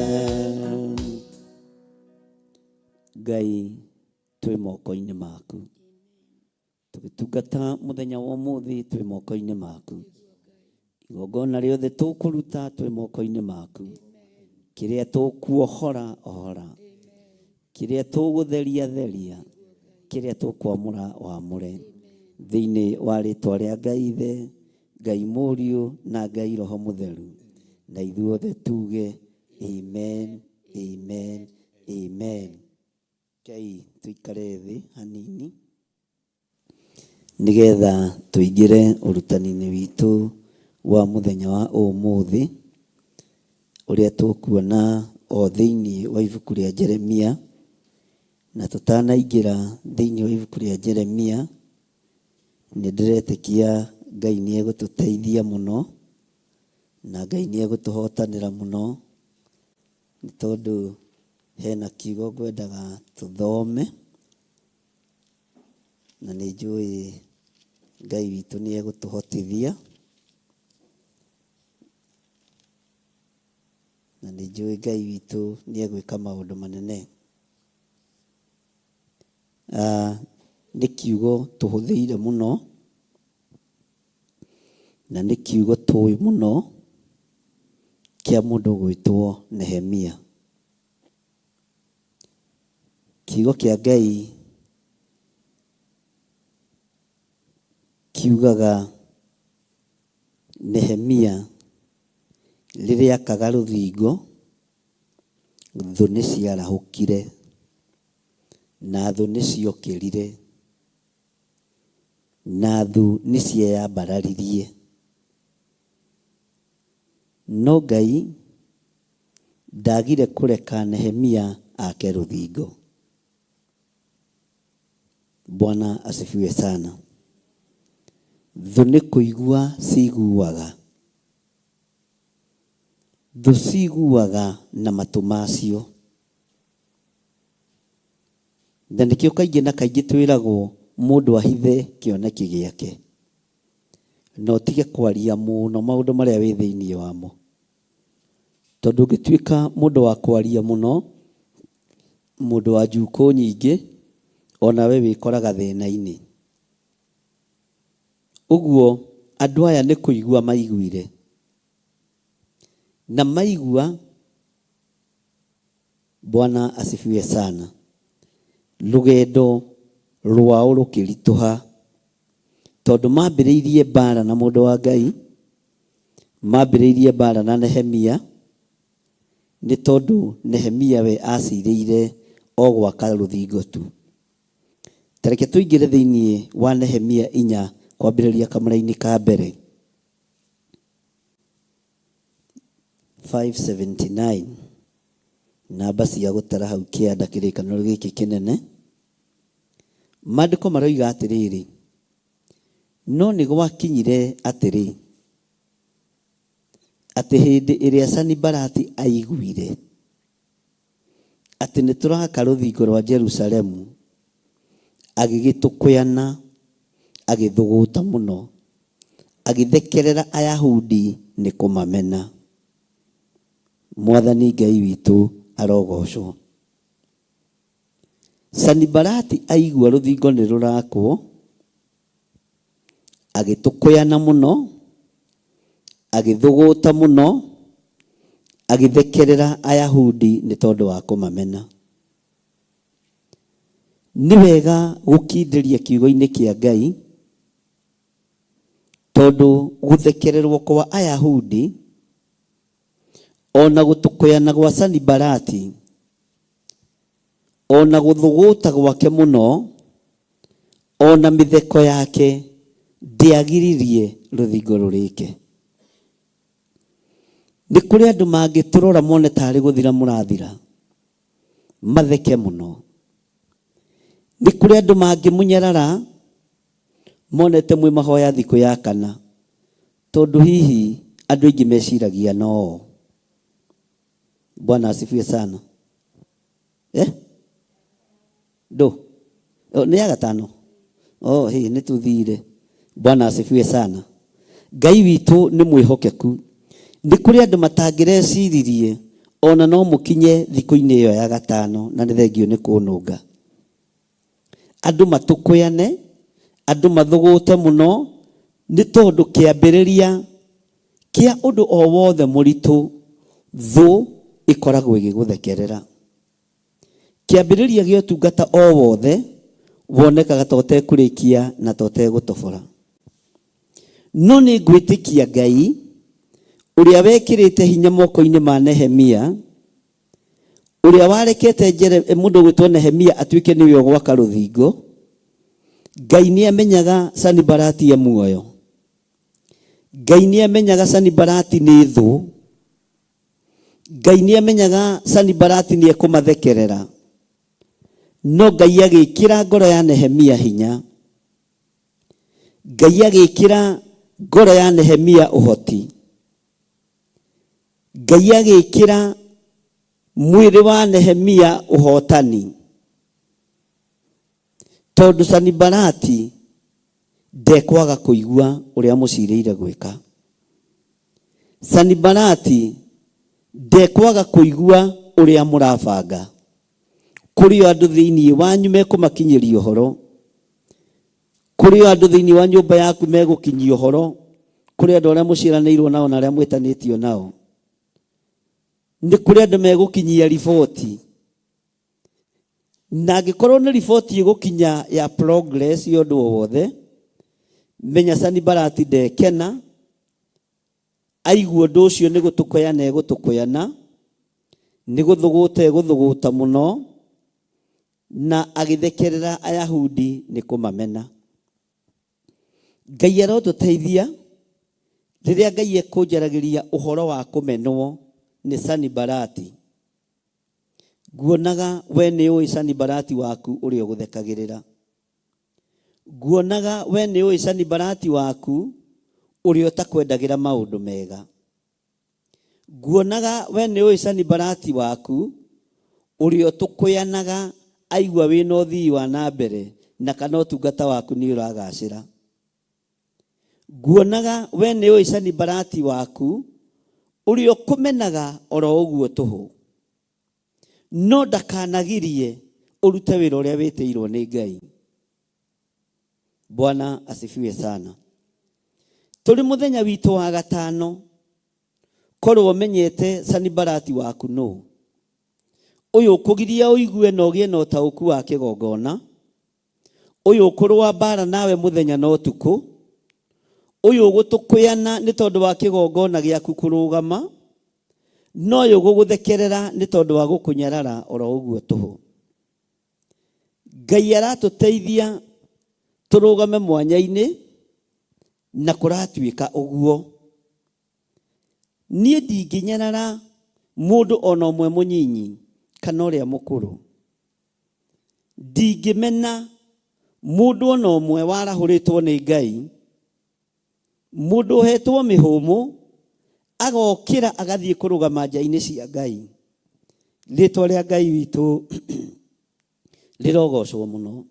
Ngai, twĩ moko-inĩ maku tũgĩtungata mũthenya wa ũmũthĩ, twĩ moko-inĩ maku. Igongona rĩothe tũkũruta twĩ moko-inĩ maku. Kĩrĩa tũkuohora ohora, kĩrĩa tũgũtheria theria. Kĩrĩa tũkwamũra wamũre thĩinĩ wa rĩtwa rĩa Ngai Ithe, Ngai Mũriũ na Ngai Roho Mũtheru, na ithuothe tuge amen, amen, amen. Rekei tũikare thĩ hanini nĩgetha tũingĩre ũrutani-inĩ witũ wa mũthenya wa ũmũthĩ, ũrĩa tũkuona o thĩinĩ wa ibuku rĩa Jeremia. Na tũtanaingĩra thĩinĩ wa ibuku rĩa Jeremia, nĩ ndĩretĩkia Ngai nĩ egũtũteithia mũno, na Ngai nĩ egũtũhotanĩra mũno, nĩ tondũ hena kiugo ngwendaga tũthome, na nĩ njũĩ Ngai witũ nĩ egũtũhotithia, na nĩ njũĩ Ngai witũ nĩ egwĩka maũndũ manene. Ah, nĩ kiugo tũhũthĩire mũno, na nĩ kiugo tũĩ mũno kĩa mũndũ ũgwĩtwo Nehemia. Kiugo kĩa Ngai kiugaga Nehemia rĩrĩa akaga rũthingo, thũ nĩ ciarahũkire na thũ nĩ ciokĩrire na thũ nĩ cieyambararirie. No Ngai ndagire kũreka Nehemia ake rũthingo. Bwana asifiwe sana. Thũ nĩ kũigua ciguaga. Thũ ciguaga na matũ macio. Na nĩkĩo kaingĩ na kaingĩ twĩragwo mũndũ ahithe kĩoneki gĩake. Na ũtige kwaria mũno maũndũ marĩa wĩ thĩinĩ wamo. Tondũ ũngĩtuĩka mũndũ wa kwaria mũno, mũndũ wa njukũ nyingĩ, onawe wĩkoraga thĩna-inĩ. Ũguo andũ aya nĩ kũigua maiguire. Na maigua, Bwana asifiwe sana, rũgendo rwao rũkĩritũha, tondũ mambĩrĩirie mbara na mũndũ wa Ngai, mambĩrĩirie mbara na Nehemia, nĩ tondũ Nehemia we acirĩire o gwaka rũthingo tu. Ta reke tũingĩre thĩinĩ wa Nehemia 4 kwambĩrĩria kamũra-inĩ ka mbere. 579 namba cia gũtara hau kĩanda kĩrĩkanĩro gĩkĩ kĩnene. Maandĩko maroiga atĩrĩrĩ, no nĩ gwakinyire atĩrĩ, atĩ hĩndĩ ĩrĩa Sanibalati aiguire atĩ nĩ tũraka rũthingo rwa Jerusalemu, agĩgĩtũkũyana, agĩthũgũta mũno, agĩthekerera Ayahudi nĩ kũmamena. Mwathani Ngai witũ arogocwo. Sanibalati aigua rũthingo nĩ rũrakwo, agĩtũkũyana mũno, agĩthũgũta mũno, agĩthekerera Ayahudi nĩ tondũ wa kũmamena. Nĩ wega gũkindĩria kiugo-inĩ kĩa Ngai, tondũ gũthekererwo kwa Ayahudi ona gũtũkũyana gwa Sanibalati, ona gũthũgũta gwake mũno, ona mĩtheko yake ndĩagiririe rũthingo rũrĩke. Nĩ kũrĩ andũ mangĩtũrora mone tarĩ gũthira mũrathira, matheke mũno. Nĩ kũrĩ andũ mangĩmũnyarara monete mwĩ mahoya thikũ ya kana, tondũ hihi andũ aingĩ meciragia no o. Bwana asifiwe sana. Eh? Ndũ? Oh, nĩ ya gatano? Oh, hĩ, nĩ tũthire. Bwana asifiwe sana. Ngai witũ nĩ mwĩhokeku. Nĩ kũrĩ andũ matangĩreciririe ona no mũkinye thikũ-inĩ ĩyo ya gatano na nĩ thengio nĩ kũnũnga. Andũ matũkũyane, andũ mathũgũte mũno nĩ tondũ kĩambĩrĩria kĩa ũndũ o wothe mũritũ thũ ĩkoragwo ĩgĩgũthekerera. Kĩambĩrĩria gĩa ũtungata o wothe Wonekaga ta ũtekũrĩkia na ta ũtegũtobora. No nĩ ngwĩtĩkia Ngai ũrĩa wekĩrĩte hinya moko-inĩ ma Nehemia, ũrĩa warekete mũndũ ũgwĩtwo Nehemia atuĩke nĩwe ũgwaka rũthingo. Ngai nĩ amenyaga Sanibalati e muoyo. Ngai nĩ amenyaga Sanibalati nĩ thũ. Ngai nĩ amenyaga Sanibalati nĩ ekũmathekerera. No Ngai agĩkĩra ngoro ya Nehemia hinya. Ngai agĩkĩra ngoro ya Nehemia ũhoti. Ngai agĩkĩra mwĩrĩ wa Nehemia ũhotani. Tondũ Sanibalati ndekwaga kũigua ũrĩa mũcirĩire gwĩka. Sanibalati ndekwaga kũigua ũrĩa mũrabanga. Kũrĩ o andũ thĩinĩ wanyu mekũmakinyĩria ũhoro. Kũrĩ o andũ thĩinĩ wa nyũmba yaku megũkinyia ũhoro kũrĩ andũ arĩa mũciaranĩirwo nao na arĩa mwĩtanĩtio nao. Nĩ kũrĩ andũ megũkinyia riboti. Na angĩkorwo nĩ riboti ĩgũkinya ya progress ya ũndũ o wothe, menya Sanibalati ndekena, aigua ũndũ ũcio nĩ gũtũkũyana egũtũkũyana, nĩ gũthũgũta egũthũgũta mũno, na agĩthekerera Ayahudi nĩ kũmamena. Ngai arotũteithia rĩrĩa Ngai ekũnjaragĩria ũhoro wa kũmenwo nĩ Sanibalati. Nguonaga we nĩ ũĩ Sanibalati waku ũrĩa ũgũthekagĩrĩra. Nguonaga we nĩ ũĩ Sanibalati waku ũrĩa ũtakwendagĩra maũndũ mega. Nguonaga we nĩ ũĩ Sanibalati waku ũrĩa ũtũkũyanaga aigua wĩna ũthii wa na mbere na kana ũtungata waku nĩ ũragacĩra. Nguonaga we nĩ ũĩ Sanibalati waku ũrĩa ũkũmenaga oro ũguo tũhũ. No ndakanagirie ũrute wĩra ũrĩa wĩtĩirwo nĩ Ngai. Bwana asifiwe sana. Tũrĩ mũthenya witũ wa gatano, korwo ũmenyete Sanibalati waku nũ. Ũyũ ũkũgiria ũigue na ũgĩe na ũtaũku wa kĩgongona. Ũyũ ũkũrũa mbaara nawe mũthenya na ũtukũ. Ũyũ ũgũtũkũyana nĩ tondũ wa kĩgongona gĩaku kũrũgama. Na ũyũ ũgũgũthekerera nĩ tondũ wa gũkũnyarara oro ũguo tũhũ. Ngai aratũteithia tũrũgame mwanya-inĩ na kũratuĩka ũguo. Niĩ ndingĩnyarara mũndũ o na ũmwe mũnyinyi kana ũrĩa mũkũrũ. Ndingĩmena mũndũ o na ũmwe warahũrĩtwo nĩ Ngai, mũndũ ũhetwo mĩhũmũ agokĩra agathiĩ kũrũgama nja-inĩ cia Ngai. Rĩtwa rĩa Ngai witũ rĩrogocwo mũno.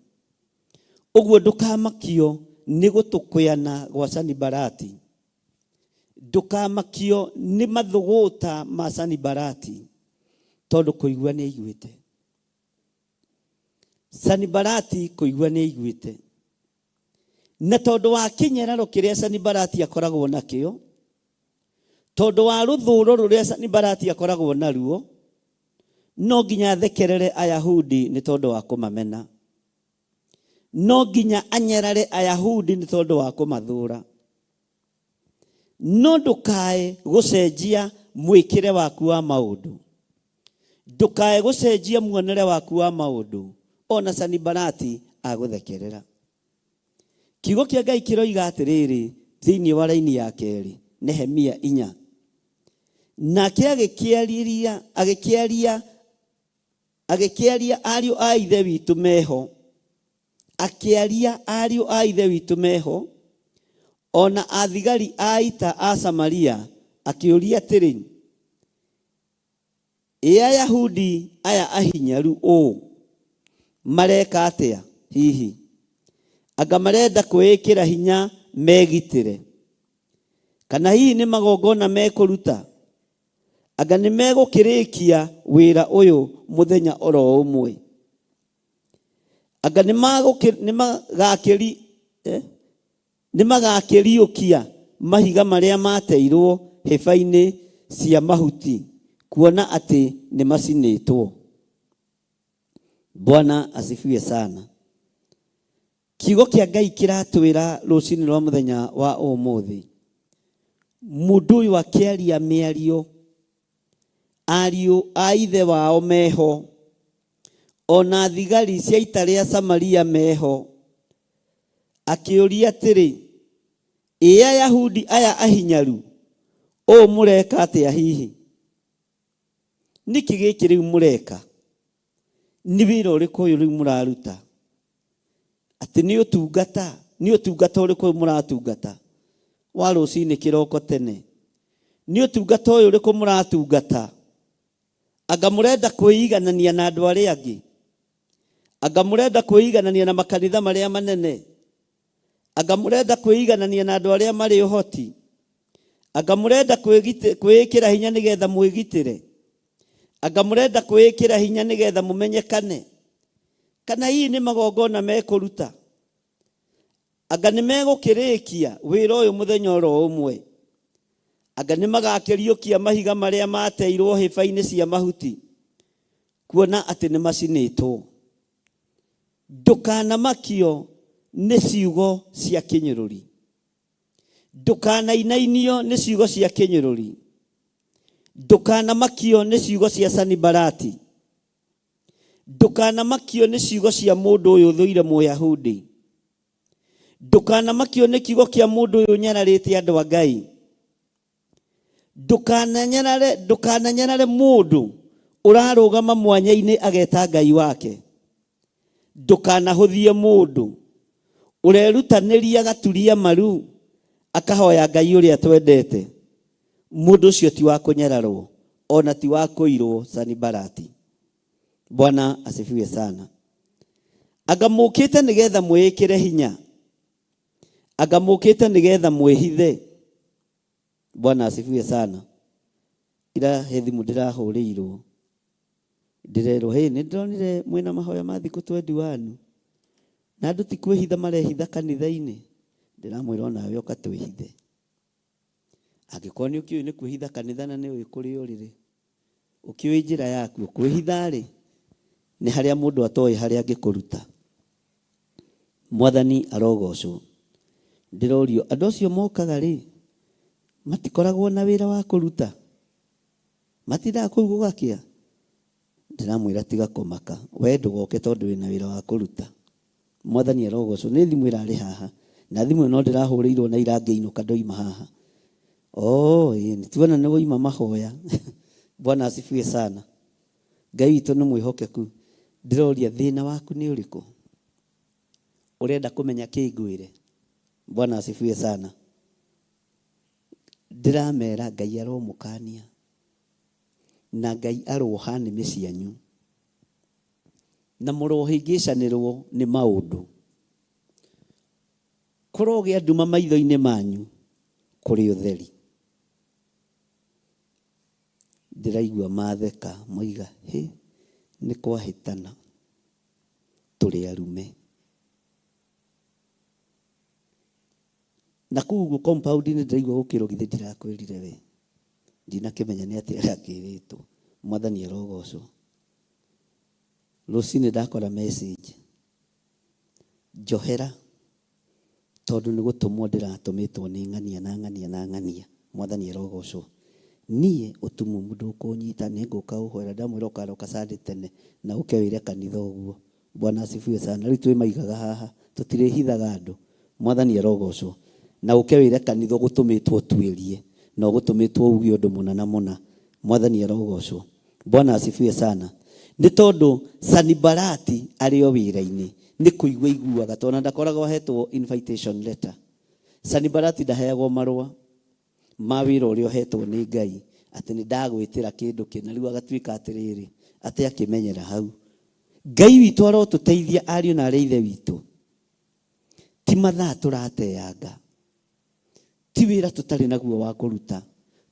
Ũguo ndũkamakio nĩ gũtũkũyana gwa Sanibalati. Ndũkamakio nĩ mathũgũta ma Sanibalati, tondũ kũigua nĩ aiguĩte. Sanibalati kũigua nĩ aiguĩte. Na tondũ wa kĩnyararo kĩrĩa Sanibalati akoragwo nakĩo, tondũ wa rũthũũro rũrĩa Sanibalati akoragwo naruo, no nginya athekerere Ayahudi nĩ tondũ wa kũmamena. No nginya anyarare Ayahudi nĩ tondũ wa kũmathũũra. No ndũkae gũcenjia mwĩkĩre waku wa maũndũ. Ndũkae gũcenjia muonere waku wa maũndũ ona Sanibalati agũthekerera. Kiugo kĩa Ngai kĩroiga atĩrĩrĩ thĩinĩ wa raini ya kerĩ, Nehemia inya. Nake agĩkĩarĩria, agĩkĩaria, agĩkĩaria ariũ a ithe witũ meho, akĩaria ariũ a ithe witũ meho, o na athigari a ita a Samaria, akĩũria atĩrĩ, Ĩ Ayahudi aya ahinyaru ũũ mareka atĩa hihi? Anga marenda kwĩĩkĩra hinya megitĩre? Kana hihi nĩ magongona mekũruta? Anga nĩ megũkĩrĩkia wĩra ũyũ mũthenya oro ũmwe? Anga nĩ magakĩriũkia mahiga marĩa maateirwo hĩba-inĩ cia mahuti, kuona atĩ nĩ macinĩtwo? Bwana asifiwe sana. Kiugo kĩa Ngai kĩratwĩra rũcinĩ rwa mũthenya wa ũmũthĩ, mũndũ ũyũ akĩaria mĩario, ariũ a ithe wao meho, ona thigari cia ita rĩa Samaria meho, akĩũria atĩrĩ, ĩ Ayahudi aya ahinyaru, ũũ mũreka atĩa hihi? Nĩkĩ gĩkĩ rĩu mũreka? Nĩ wĩra ũrĩkũ ũyũ rĩu mũraruta? Atĩ nĩ ũtungata? Nĩ ũtungata ũrĩkũ ũyũ mũratungata wa rũcinĩ kĩroko tene? Nĩ ũtungata ũyũ ũrĩkũ mũratungata? Anga mũrenda kwĩiganania na andũ arĩa angĩ? Anga mũrenda kwĩiganania na makanitha marĩa manene? Anga mũrenda kwĩiganania na andũ arĩa marĩ ũhoti? Anga mũrenda kwĩĩkĩra hinya nĩgetha mwĩgitĩre? Anga mũrenda kwĩĩkĩra hinya nĩgetha mũmenyekane? Kana hihi nĩ magongona mekũruta? Anga nĩ megũkĩrĩkia wĩra ũyũ mũthenya oro ũmwe? Anga nĩ magakĩriũkia mahiga marĩa mateirwo hĩba-inĩ cia mahuti, kuona atĩ nĩ macinĩtwo? Ndũkanamakio nĩ ciugo cia kĩnyũrũri, ndũkanainainio nĩ ciugo cia kĩnyũrũri, ndũkanamakio nĩ ciugo cia Sanibalati, ndũkanamakio nĩ ciugo cia mũndũ ũyũ ũthũire Mũyahudi, ndũkanamakio nĩ kiugo kĩa mũndũ ũyũ ũnyararĩte andũ a Ngai, ndũkananyarare ndũkananyarare mũndũ ũrarũgama mwanya-inĩ ageta Ngai wake, ndũkanahũthie mũndũ ũrerutanĩria gaturia maru akahoya Ngai ũrĩa twendete. Mũndũ ũcio ti wa kũnyararwo ona ti wa kũirwo Sanibalati. Bwana asifiwe sana. Anga mũkĩte nĩgetha mwĩĩkĩre hinya, anga mũkĩte nĩgetha mwĩhithe. Bwana asifiwe sana. Ira he thimũ ndĩrahũrĩirwo ndĩrerwo, hey, nĩ ndĩronire mwĩna mahoya ma thikũ 21 na andũ ti kwĩhitha marehitha kanitha-inĩ. Ndĩramwĩra onawe ũka twĩhithe. Angĩkorwo nĩ ũkĩũĩ nĩ kwĩhitha kanitha na nĩ ũĩ kũrĩa ũrĩ rĩ, ũkĩũĩ njĩra yakuo. Kwĩhitha rĩ, nĩ harĩa mũndũ atoĩ harĩa angĩkũruta. Mwathani arogocwo. Ndĩrorio, andũ acio mokaga rĩ, matikoragwo na wĩra wa kũruta? Matindaga kũu gũgakĩa? Ndĩramwĩra tiga kũmaka, we ndũgoke tondũ wĩna wĩra wa kũruta. Mwathani arogocwo. Nĩ thimũ ĩrarĩ haha, na thimũ ĩyo no ndĩrahũrĩirwo na ira ngĩinũka ndoima haha. Oh, ĩĩ, nĩtuona nĩ woima mahoya. Bwana asifiwe sana. Ngai witũ nĩ mwĩhokeku. Ndĩroria thĩna waku nĩ ũrĩkũ? Ũrenda kũmenya kĩ ngwĩre? Bwana asifiwe sana. Ndĩramera Ngai aromũkania na Ngai aroha nĩmĩ cianyu na mũrohĩngĩcanĩrwo nĩ maũndũ. Kũrogĩa nduma maitho-inĩ manyu kũrĩ ũtheri. Ndĩraigua matheka moiga hĩ nĩ kwahĩtana tũrĩ arume. Na kũu ũguo compound-inĩ ndĩraigua gũkĩrwo githĩ ndirakwĩrire we. Ndinakĩmenya nĩ atĩa arakĩrĩtwo. Mwathani arogocwo. Rũcinĩ ndakora message njohera tondũ nĩ gũtũmwo ndĩratũmĩtwo nĩ ng'ania na ng'ania na ng'ania. Mwathani arogocwo. Niĩ ũtumumu ndũkũnyita, nĩ ngũka ũhoera. Ndamwĩra ũkaroka Sunday tene na ũke wĩre kanitha ũguo. Bwana asifiwe sana. Rĩu twĩmaigaga haha, tũtirĩhithaga andũ. Mwathani arogocwo. Na ũke wĩre kanitha ũgũtũmĩtwo ũtuĩrie na ũgũtũmĩtwo uge ũndũ mũna na mũna. Mwathani arogocwo. Bwana asifiwe sana. Nĩ tondũ Sanibalati arĩ o wĩra-inĩ, nĩ kũigua aiguaga, tondũ ona ndakoragwo ahetwo invitation letter. Sanibalati ndaheagwo marũa ma wĩra ũrĩa ũhetwo nĩ Ngai, atĩ nĩ ndagwĩtĩra kĩndũ kĩna, rĩu agatuĩka atĩrĩrĩ, atĩ akĩmenyera hau. Ngai witũ arotũteithia ariũ na arĩ ithe witũ. Ti mathaa tũrateanga. Ti wĩra tũtarĩ naguo wa kũruta.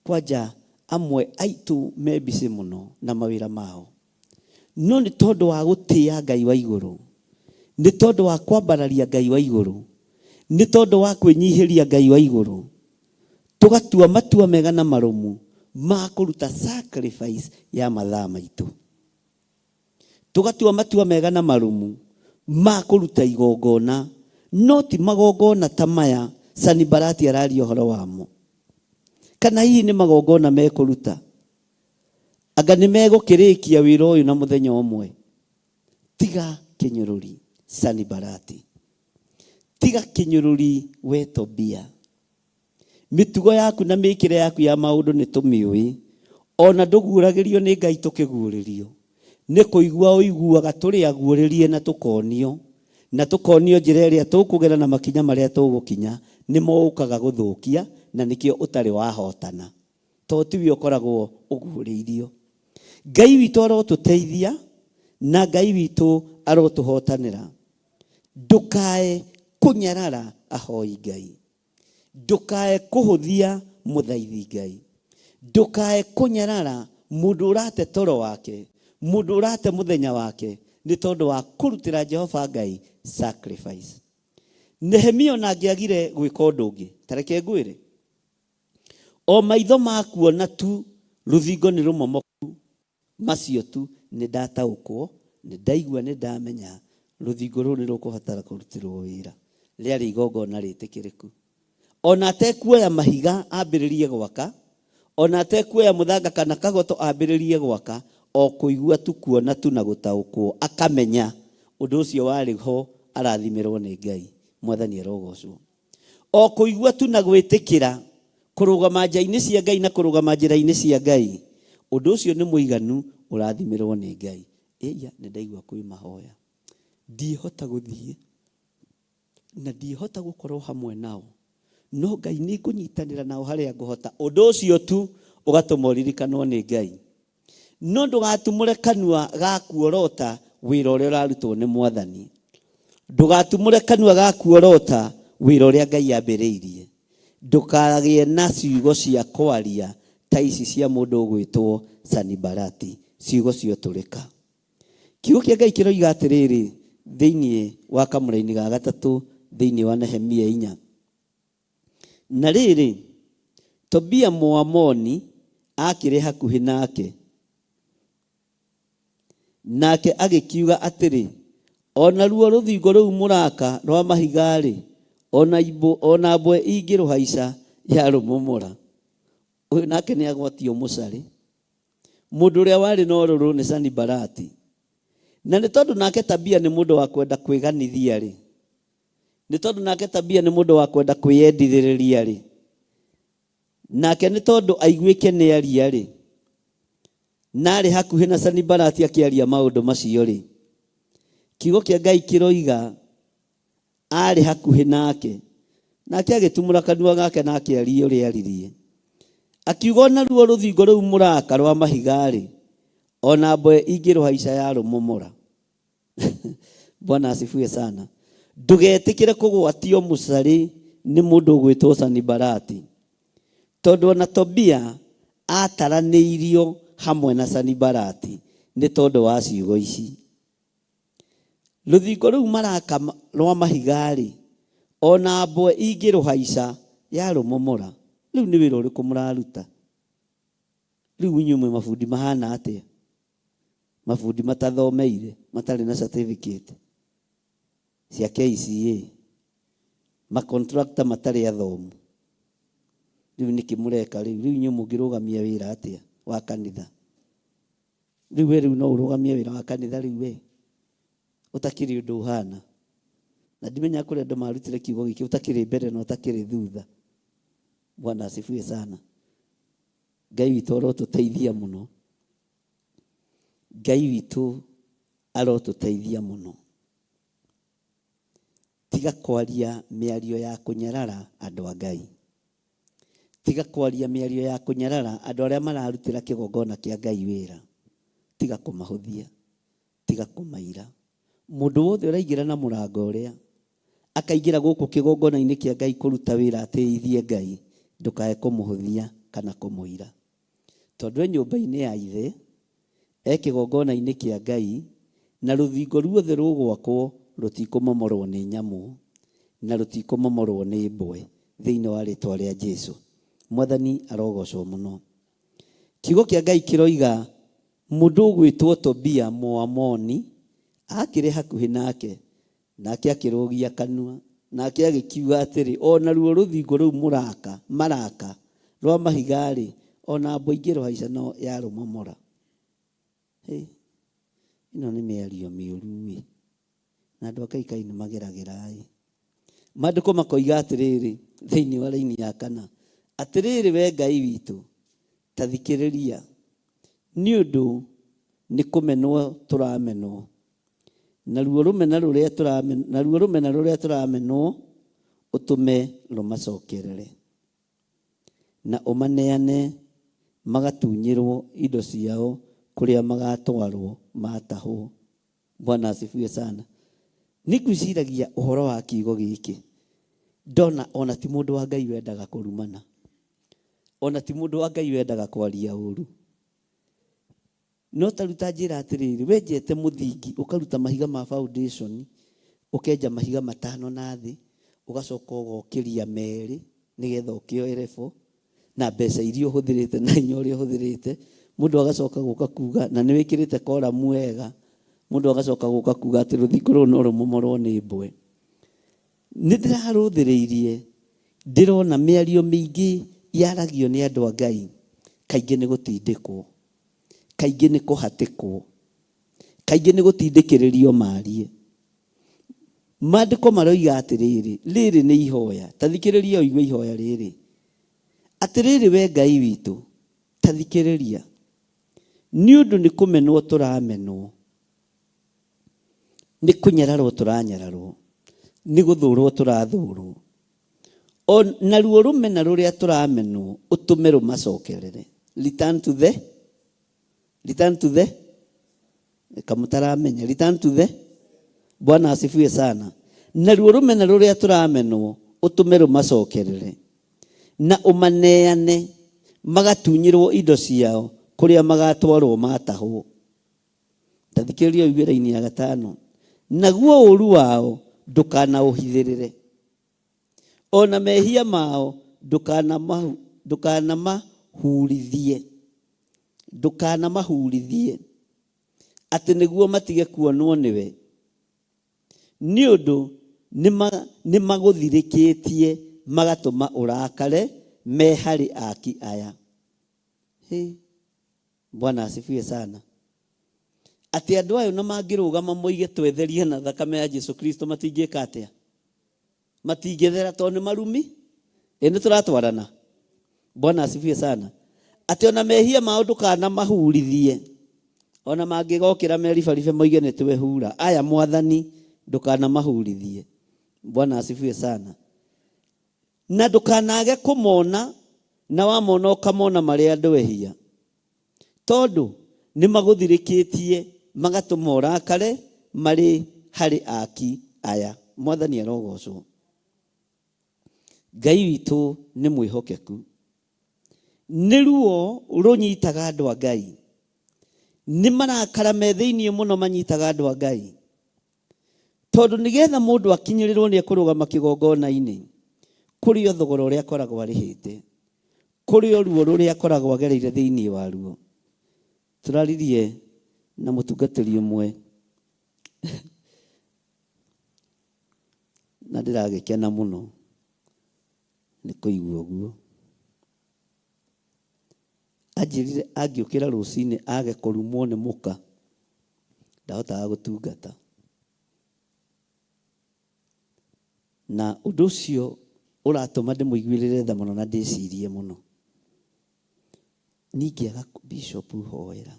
Kwanja amwe aitũ me busy mũno na mawĩra mao. No nĩ tondũ wa gũtĩa Ngai wa igũrũ, nĩ tondũ wa kwambararia Ngai wa igũrũ, nĩ tondũ wa kwĩnyihĩria Ngai wa igũrũ, tũgatua matua mega na marũmu ma kũruta sacrifice ya mathaa maitũ. Tũgatua matua mega na marũmu ma kũruta igongona No ti magongona ta maya Sanibalati araria ũhoro wamo. Kana hihi nĩ magongona mekũruta? Anga nĩ megũkĩrĩkia wĩra ũyũ na mũthenya ũmwe? Tiga kĩnyũrũri Sanibalati. Tiga kĩnyũrũri we Tobia. Mĩtugo yaku na mĩkĩre yaku ya maũndũ nĩ tũmĩũĩ, o na ndũguũragĩrio nĩ Ngai tũkĩguũrĩrio. Nĩ kũigua ũiguaga tũrĩ aguũrĩrie na tũkonio, na tũkonio njĩra ĩrĩa tũkũgera na makinya marĩa tũgũkinya, nĩmo ũkaga gũthũkia, na nĩkĩo ũtarĩ wahotana. To tiwe ũkoragwo ũguũrĩirio. Ngai witũ arotũteithia, na Ngai witũ arotũhotanĩra. Ndũkae kũnyarara ahoi Ngai. Ndũkae kũhũthia mũthaithi Ngai. Ndũkae kũnyarara mũndũ ũrate toro wake, mũndũ ũrate mũthenya wake, nĩ tondũ wa kũrutĩra Jehova Ngai sacrifice. Nehemia ona angĩagire gwĩka ũndũ ũngĩ, ta reke ngwĩre, o maitho makuona tu rũthingo nĩ rũmomoku, Macio tu, nĩ ndataũkwo, nĩ ndaigua, nĩ ndamenya, rũthingo rũrũ nĩ rũkũbatara kũrutĩrwo wĩra. Rĩarĩ igongona rĩtĩkĩrĩku. O na atekuoya mahiga ambĩrĩrie gwaka, o na atekuoya mũthanga kana kagoto ambĩrĩrie gwaka, o kũigua tu, kuona tu na gũtaũkwo, akamenya ũndũ ũcio warĩ ho arathimĩrwo nĩ Ngai. Mwathani arogocwo. O kũigua tu na gwĩtĩkĩra kũrũgama nja-inĩ cia Ngai na kũrũgama njĩra-inĩ cia Ngai, ũndũ ũcio nĩ mũiganu ũrathimĩrwo nĩ Ngai. Ĩya, nĩ ndaigua kwĩ mahoya. Ndiĩhota gũthiĩ na ndiĩhota gũkorwo hamwe nao, no Ngai nĩ ngũnyitanĩra nao harĩa ngũhota. Ũndũ ũcio tu ũgatũma ũririkanwo nĩ Ngai. No ndũgatumũre kanua ga kuorota wĩra ũrĩa ũrarutwo nĩ Mwathani. Ndũgatumũre kanua ga kuorota wĩra ũrĩa Ngai ambĩrĩirie. Ndũkagĩe na ciugo cia kwaria ta ici cia mũndũ ũgwĩtwo Sanibalati, ciugo cia ũtũrĩka. Kiugo kĩa Ngai kĩroiga atĩrĩrĩ thĩinĩ wa kamũraini ga gatatũ thĩinĩ wa Nehemia inya. Na rĩrĩ, Tobia Mũamoni aakĩrĩ hakuhĩ nake, nake agĩkiuga atĩrĩ, O naruo rũthingo rũu mũraaka rwa mahiga-rĩ, o na imbũ, o na mbwe ingĩrũhaica yarũmomora. Ũyũ nake nĩagwatio mũcarĩ. Mũndũ ũrĩa warĩ na ũrũrũ nĩ Sanibalati. Na nĩ tondũ nake Tabia nĩ mũndũ wa kwenda kwĩganithia-rĩ, Nĩ tondũ nake Tabia nĩ mũndũ wa kwenda kwĩyendithĩrĩria-rĩ, nake nĩ tondũ aiguĩke nĩ aria-rĩ, na arĩ hakuhĩ na Sanibalati akĩaria maũndũ macio-rĩ, kiugo kĩa Ngai kĩroiga aarĩ hakuhĩ nake, nake agĩtumũra kanua gake na akĩaria ũrĩa aririe. Akiuga o naruo rũthingo rũu mũraka rwa mahiga-rĩ, o na mbwe ingĩrũhaica yarũmomora. Bwana asifiwe sana. Ndũgetĩkĩre kũgwatio mũcarĩ nĩ mũndũ ũgwĩtwo Sanibalati, tondũ ona Tobia ataranĩirio hamwe na Sanibalati nĩ tondũ wa ciugo ici. Rũthingo rũu maraka rwa mahiga-rĩ, ona mbwe ingĩrũhaica yarũmomora. Rĩu nĩ wĩra ũrĩkũ mũraruta? Rĩu inyuĩ mwĩ mabundi mahana atĩa? Mabundi matathomeire, matarĩ na certificate cia KCA, ma contractor matarĩ athomu. Rĩu nĩkĩ mũreka rĩu? Rĩu inyuĩ mũngĩrũgamia wĩra atĩa wa kanitha? Rĩu we rĩu no ũrũgamie wĩra wa kanitha rĩu we ũtakĩrĩ ũndũ ũhana? Na ndimenyaga kũrĩa andũ marutire kiugo gĩkĩ, ũtakĩrĩ mbere na ũtakĩrĩ thutha. Bwana asifiwe sana. Ngai witũ arotũteithia mũno. Ngai witũ arotũteithia mũno. Tiga kwaria mĩario ya kũnyarara andũ a Ngai. Tiga kwaria mĩario ya kũnyarara andũ arĩa mararutĩra kĩgongona kĩa Ngai wĩra. Tiga kũmahũthia. Tiga kũmaira. Mũndũ wothe ũraingĩra na mũrango ũrĩa, akaingĩra gũkũ kĩgongona-inĩ kĩa Ngai kũruta wĩra atĩithie Ngai, ndũkae kũmũhũthia kana kũmũira. Tondũ e nyũmba-inĩ ya ithe, e kĩgongona-inĩ kĩa Ngai, na rũthingo ruothe rũgwakwo rũtikũmomorwo nĩ nyamũ, na rũtikũmomorwo nĩ mbwe, thĩinĩ wa rĩtwa rĩa Jesu. Mwathani arogocwo mũno. Kiugo kĩa Ngai kĩroiga mũndũ ũgwĩtwo Tobia Mũamoni aakĩrĩ hakuhĩ nake, nake akĩrũgia kanua Nake agĩkiuga atĩrĩ, o naruo rũthingo rũu mũraka maraka rwa mahiga-rĩ, o na mbwe ingĩrũhaica no yarũmomora. Hĩ, ĩno nĩ mĩario mĩũru-ĩ, na andũ a Ngai kaĩ nĩ mageragĩra-ĩ. Maandĩko makoiga atĩrĩrĩ, thĩinĩ wa raini ya kana, atĩrĩrĩ we Ngai witũ, ta thikĩrĩria, nĩ ũndũ nĩ kũmenwo tũramenwo, naruo rũmena rũrĩa tũramenwo, naruo rũmena rũrĩa tũramenwo ũtũme rũmacokerere, na ũmaneane magatunyĩrwo indo ciao kũrĩa magatwarwo matahwo. Bwana asifiwe sana. Nĩ ngwĩciragia ũhoro wa kiugo gĩkĩ ndona ona ti mũndũ wa Ngai wendaga kũrumana, ona ti mũndũ wa Ngai wendaga kwaria ũru. No ta rĩu ta njĩra atĩrĩrĩ, wenjete mũthingi ũkaruta mahiga ma foundation, ũkenja mahiga matano na thĩ, ũgacoka ũgokĩria merĩ nĩgetha ũkĩoe level, na mbeca iria ũhũthĩrĩte na hinya ũrĩa ũhũthĩrĩte, mũndũ agacoka gũka kuga, na nĩ wĩkĩrĩte column wega, mũndũ agacoka gũka kuga atĩ rũthingo rũrũ no rũmomorwo nĩ mbwe. Nĩ ndĩrarũthĩrĩirie ndĩrona mĩario mĩingĩ yaragio nĩ andũ a Ngai kaingĩ nĩ gũtindĩkwo. Kaingĩ nĩ kũhatĩkwo. Kaingĩ nĩ gũtindĩkĩrĩrio marie. Maandĩko maroiga atĩrĩrĩ, rĩrĩ nĩ ihoya. Ta thikĩrĩria ũigue ihoya rĩrĩ. Atĩrĩrĩ we Ngai witũ, ta thikĩrĩria. Nĩ ũndũ nĩ kũmenwo tũramenwo, nĩ kũnyararwo tũranyararwo, nĩ gũthũrwo tũrathũrwo. O naruo rũmena rũrĩa tũramenwo ũtũme rũmacokerere. Return to the, return to the, kamũtaramenya, return to the. Bwana asifiwe sana. Naruo rũmena rũrĩa tũramenwo ũtũme rũmacokerere na ũmaneane magatunyĩrwo indo ciao kũrĩa magatwarwo matahwo. Ta thikĩrĩria ũigue raini ya gatano. Naguo ũũru wao ndũkanaũhithĩrĩre, o na mehia mao ndũkanamahurithie, ndũkanamahurithie, atĩ nĩguo matige kuonwo nĩwe, nĩ ũndũ nĩmagũthirĩkĩtie magatũma ũrakare me harĩ aaki aya. Hĩ! Bwana asifiwe sana. Atĩ andũ ayo na mangĩrũgama moige twetherie na thakame ya Jesu Kristo matingĩka atĩa? Matingĩthera tondũ nĩ marumi. Ĩ nĩ tũratwarana. Bwana asifiwe sana. Atĩ ona mehia mao ndũkanamahurithie. Ona mangĩgokĩra meribaribe moige nĩ twehura. Aya mwathani ndũkanamahurithie. Bwana asifiwe sana. Na ndũkanage kũmona, na wamona ũkamona marĩ andũ ehia, tondũ nĩmagũthirĩkĩtie magatũma ũrakare marĩ harĩ aaki aya. Mwathani arogocwo. Ngai witũ nĩ mwĩhokeku. Nĩ ruo rũnyitaga andũ a Ngai. Nĩ marakara me thĩinĩ mũno manyitaga andũ a Ngai. Tondũ nĩgetha mũndũ akinyĩrĩrwo nĩ ekũrũgama kĩgongona-inĩ, kũrĩ o thogora ũrĩa akoragwo arĩhĩte, kũrĩ o ruo rũrĩa akoragwo agereire thĩinĩ waruo. Tũraririe na mũtungatĩri ũmwe na ndĩragĩkena mũno nĩ kũigua ũguo. Anjĩrire angĩũkĩra rũcinĩ age kũrumwo nĩ mũka, ndahotaga gũtungata. Na ũndũ ũcio ũratũma ndĩmũiguĩrĩre tha mũno na ndĩcirie mũno. Ningĩaga bishop hoera,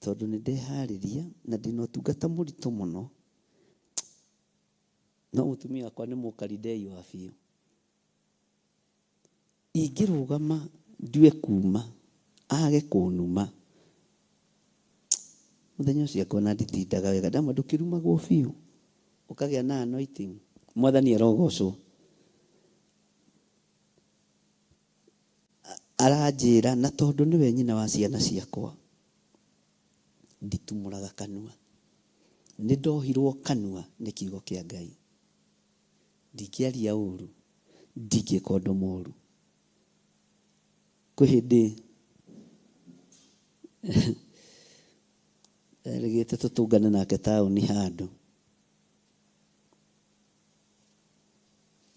tondũ nĩ ndeharĩria na ndĩna ũtungata mũritũ mũno. No mũtumia wakwa nĩ mũkalidei wa biũ. Ingĩrũgama ndue kuuma age kũnuma. Mũthenya ũcio ngona nditindaga wega ndamwĩra ndũkĩrumagwo biũ ũkagĩa na anointing. Mwathani arogocwo. Aranjĩra na tondũ nĩwe nyina wa ciana ciakwa nditumũraga kanua. Nĩ ndohirwo kanua nĩ kiugo kĩa Ngai. Ndingĩaria ũru, ndingĩka ũndũ mũru. Kwĩ hĩndĩ erĩgĩte tũtũngane nake taũni handũ.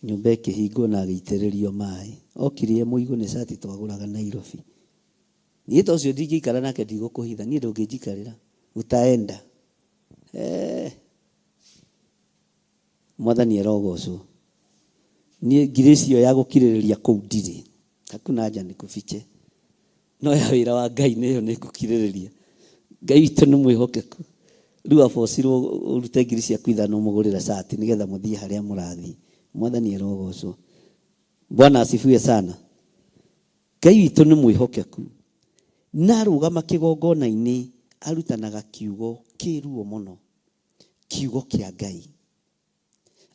Nyũmba ĩkĩhingwo na agĩitĩrĩrio maĩ. Okire e mũigũ nĩ cati twagũraga Nairobi. Niĩ ta ũcio ndingĩikara nake ndigũkũhitha, niĩ ndũngĩnjikarĩra. Utaenda. Eh. Mwathani arogocwo. Niĩ ngirĩci ĩyo ya gũkirĩrĩria kũu ndirĩ. Hakuna haja nikufiche. No ya wĩra wa Ngai nĩyo nĩ ngũkirĩrĩria. Ngai witũ nĩ mwĩhokeku. Rĩu abocirwo ũrute 5,000 ũmũgũrĩre cati nĩgetha mũthiĩ harĩa mũrathiĩ. Mwathani arogocwo. Bwana asifiwe sana. Ngai witũ nĩ mwĩhokeku. Na arũgama kĩgongona-inĩ arutanaga kiugo kĩ ruo mũno. Kiugo kĩa Ngai.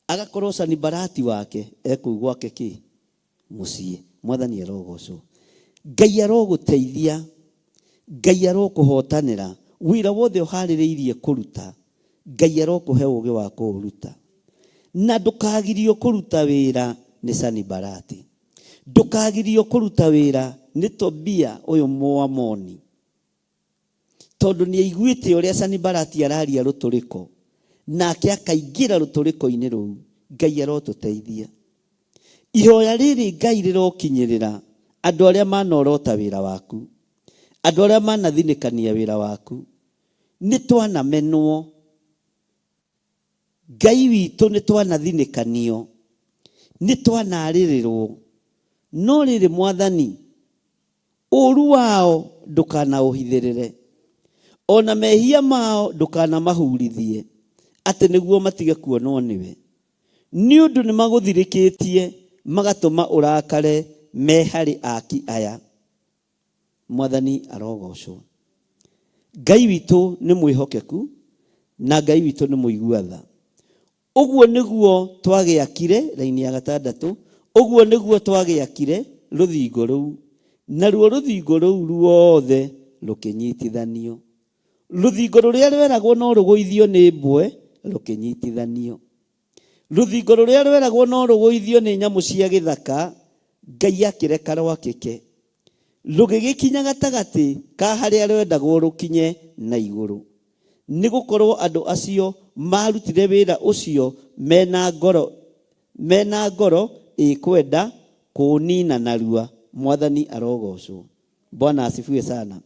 Agakorwo Sanibalati wake e kũu gwake kĩ? Mũciĩ. Mwathani arogocwo. Ngai arogũteithia. Ngai arokũhotanĩra. Wĩra wothe ũharĩrĩirie kũruta, Ngai arokũhe ũgĩ wa kũũruta. Na ndũkagirio kũruta wĩra nĩ Sanibalati. Ndũkagirio kũruta wĩra nĩ Tobia ũyũ Mũamoni. Tondũ nĩ aiguĩte ũrĩa Sanibalati araria rũtũrĩko, nake akaingĩra rũtũrĩko-inĩ rũu. Ngai arotũteithia. Ihoya rĩrĩ Ngai rĩrokinyĩrĩra andũ arĩa manorota wĩra waku, andũ arĩa manathinĩkania wĩra waku. Nĩ twanamenwo. Ngai witũ nĩ twanathinĩkanio, nĩ twanarĩrĩrwo. No rĩrĩ Mwathani, Ũũru wao ndũkanaũhithĩrĩre, o na mehia mao ndũkanamahurithie, atĩ nĩguo matige kuonwo nĩwe. Nĩ ũndũ nĩmagũthirĩkĩtie magatũma ũrakare me harĩ aaki aya. Mwathani arogoocwo. Ngai witũ nĩ mwĩhokeku, na Ngai witũ nĩ mũigua tha. Ũguo nĩguo twagĩakire, raini ya gatandatũ, ũguo nĩguo twagĩakire rũthingo rũu, naruo rũthingo rũu ruothe rũkĩnyitithanio. Rũthingo rũrĩa rweragwo no rũgũithio nĩ mbwe rũkĩnyitithanio. Rũthingo rũrĩa rweragwo no rũgũithio nĩ nyamũ cia gĩthaka, Ngai akĩreka rwakĩke. Rũgĩgĩkinya gatagatĩ ka harĩa rwendagwo rũkinye na igũrũ. Nĩ gũkorũo andũ acio maarutire wĩra ũcio me na ngoro, me na ngoro ĩkwenda kũũnina narua. Mwathani arogoocwo. Bwana asifiwe sana.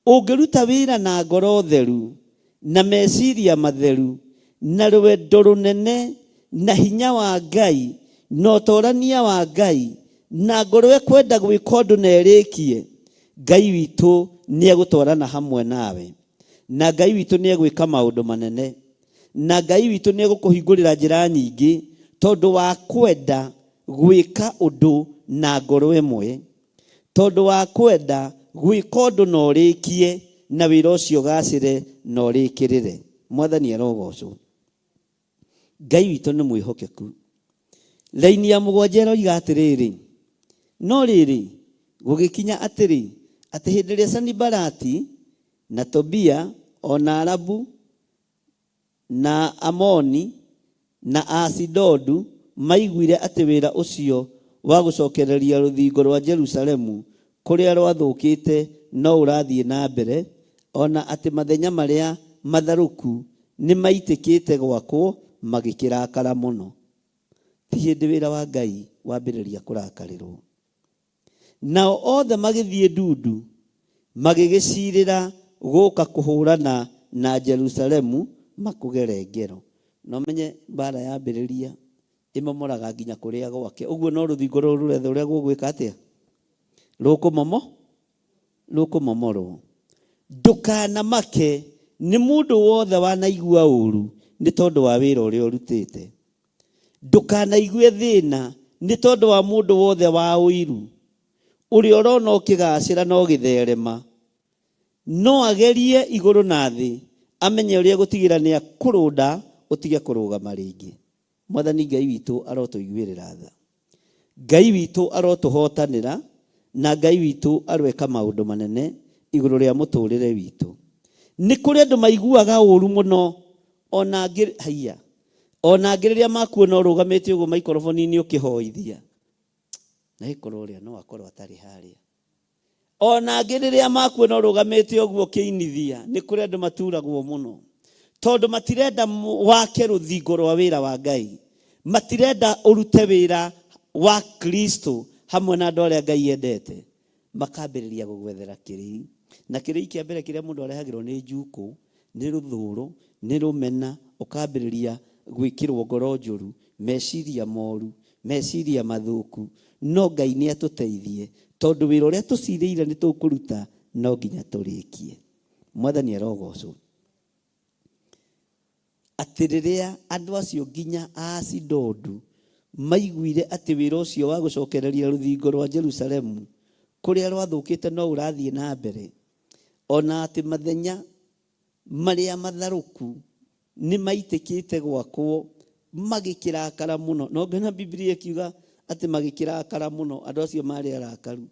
Ũngĩruta wĩra na ngoro theru, na meciria matheru, na rwendo rũnene, na hinya wa Ngai, na ũtorania wa Ngai, na ngoro ĩkwenda gwĩka ũndũ na ĩrĩkie, Ngai witũ nĩ egũtwarana hamwe nawe. Na Ngai witũ nĩ egwĩka maũndũ manene. Na Ngai witũ nĩ egũkũhingũrĩra njĩra nyingĩ tondũ wa kwenda gwĩka ũndũ na ngoro ĩmwe. Tondũ wa kwenda gwĩka ũndũ na ũrĩkie, na wĩra ũcio ũgacĩre na ũrĩkĩrĩre. Mwathani arogocwo. Ngai witũ nĩ mwĩhokeku. Raini ya mũgwanja ĩroiga atĩrĩrĩ, no rĩrĩ, gũgĩkinya atĩrĩ, atĩ hĩndĩ ĩrĩa Sanibalati na Tobia o na Arabu na Aamoni na Aashidodu maiguire atĩ wĩra ũcio wa gũcokereria rũthingo rwa Jerusalemu kũrĩa rwathũkĩte no ũrathiĩ na mbere, o na atĩ mathenya marĩa matharũku nĩmaitĩkĩte gwakwo, magĩkĩrakara mũno. Ti hĩndĩ wĩra wa Ngai wambĩrĩria kũrakarĩrwo. Nao othe magĩthiĩ ndundu, magĩgĩcirĩra gũka kũhũrana na Jerusalemu makũgere ngero. Na ũmenye mbara yambĩrĩria ĩmomoraga nginya kũrĩa gwake. Ũguo no rũthingo rũrũ rũretha ũrĩa gũgwĩka atĩa? Rũkũmomo rũkũmomorwo. Ndũkanamake nĩ mũndũ wothe wanaigua ũũru nĩ tondũ wa wĩra ũrĩa ũrutĩte. Ndũkanaigue thĩna nĩ tondũ wa mũndũ wothe wa ũiru, ũrĩa ũrona ũkĩgaacĩra na ũgĩtherema. No agerie igũrũ na thĩ amenye ũrĩa egũtigĩra nĩ akũrũnda ũtige kũrũgama rĩngĩ. Mwathani Ngai witũ arotũiguĩrĩra tha. Ngai witũ arotũhotanĩra na Ngai witũ aroeka maũndũ manene igũrũ rĩa mũtũrĩre witũ. Nĩ kũrĩ andũ maiguaga ũru mũno ona angĩ haiya ona angĩ rĩrĩa makuona ũrũgamĩte ũguo maikoroboni-inĩ ũkĩhoithia na ĩkorwo ũrĩa no akorwo atarĩ harĩa. Ona angĩ rĩrĩa makuona ũrũgamĩte ũguo ũkĩinithia nĩ kũrĩ andũ maturagwo mũno tondũ matirenda wake rũthingo rwa wĩra wa Ngai. Matirenda ũrute wĩra wa Kristo hamwe na andũ arĩa Ngai endete. Makambĩrĩria gũgwethera kĩrĩi. Na kĩrĩi kĩa mbere kĩrĩa mũndũ arehagĩrwo nĩ njukũ, nĩ rũthũũro, nĩ rũmena, ũkambĩrĩria gwĩkĩrwo ngoro njũru, meciria moru, meciria mathũku. No Ngai nĩ atũteithie, tondũ wĩra ũrĩa tũcirĩire nĩ tũkũruta, no nginya tũrĩkie. Mwathani arogocwo. Atĩ rĩrĩa andũ acio nginya a Asidodu maiguire atĩ wĩra ũcio wa gũcokereria rũthingo rwa Jerusalemu kũrĩa rwathũkĩte no ũrathiĩ na mbere, o na atĩ mathenya marĩa matharũku nĩ maitĩkĩte gwakwo, magĩkĩrakara mũno. No ngena Bibilia ĩkiuga atĩ magĩkĩrakara mũno, andũ acio maarĩ arakaru.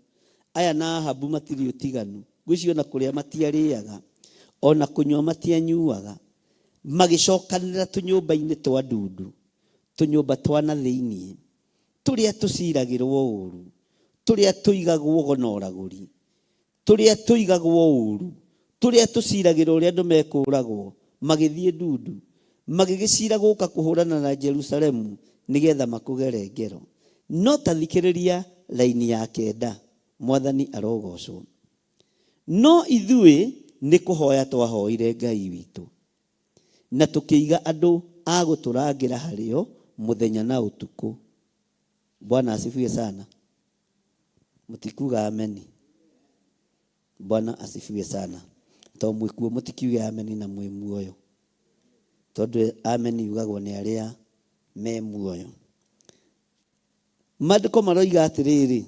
Aya na Ahabu matirĩ ũtiganu. Ngwĩciria ona kũrĩa matiarĩaga, ona kũnyua matianyuaga. Magĩcokanĩrĩra tũnyũmba-inĩ twa ndundu, tũnyũmba twa na thĩinĩ, tũrĩa tũciragĩrwo ũũru, tũrĩa tũigagwo ũgo na ũragũri, tũrĩa tũigagwo ũũru, tũrĩa tũciragĩrwo ũrĩa andũ mekũũragwo, magĩthiĩ ndundu, magĩgĩcira gũka kũhũrana na Jerusalemu nĩgetha makũgere ngero. No ta thikĩrĩria raini ya kenda, Mwathani arogocwo. No ithuĩ nĩ kũhoya twahoire Ngai witũ, na tũkĩiga andũ a gũtũrangĩra harĩo mũthenya na ũtukũ. Bwana asifiwe sana. Mũtikuga ameni? Bwana asifiwe sana. To mwĩkuo mũtikiuge ameni na mwĩ muoyo, tondũ ameni yugagwo nĩ arĩa me muoyo. Maandĩko maroiga atĩrĩrĩ,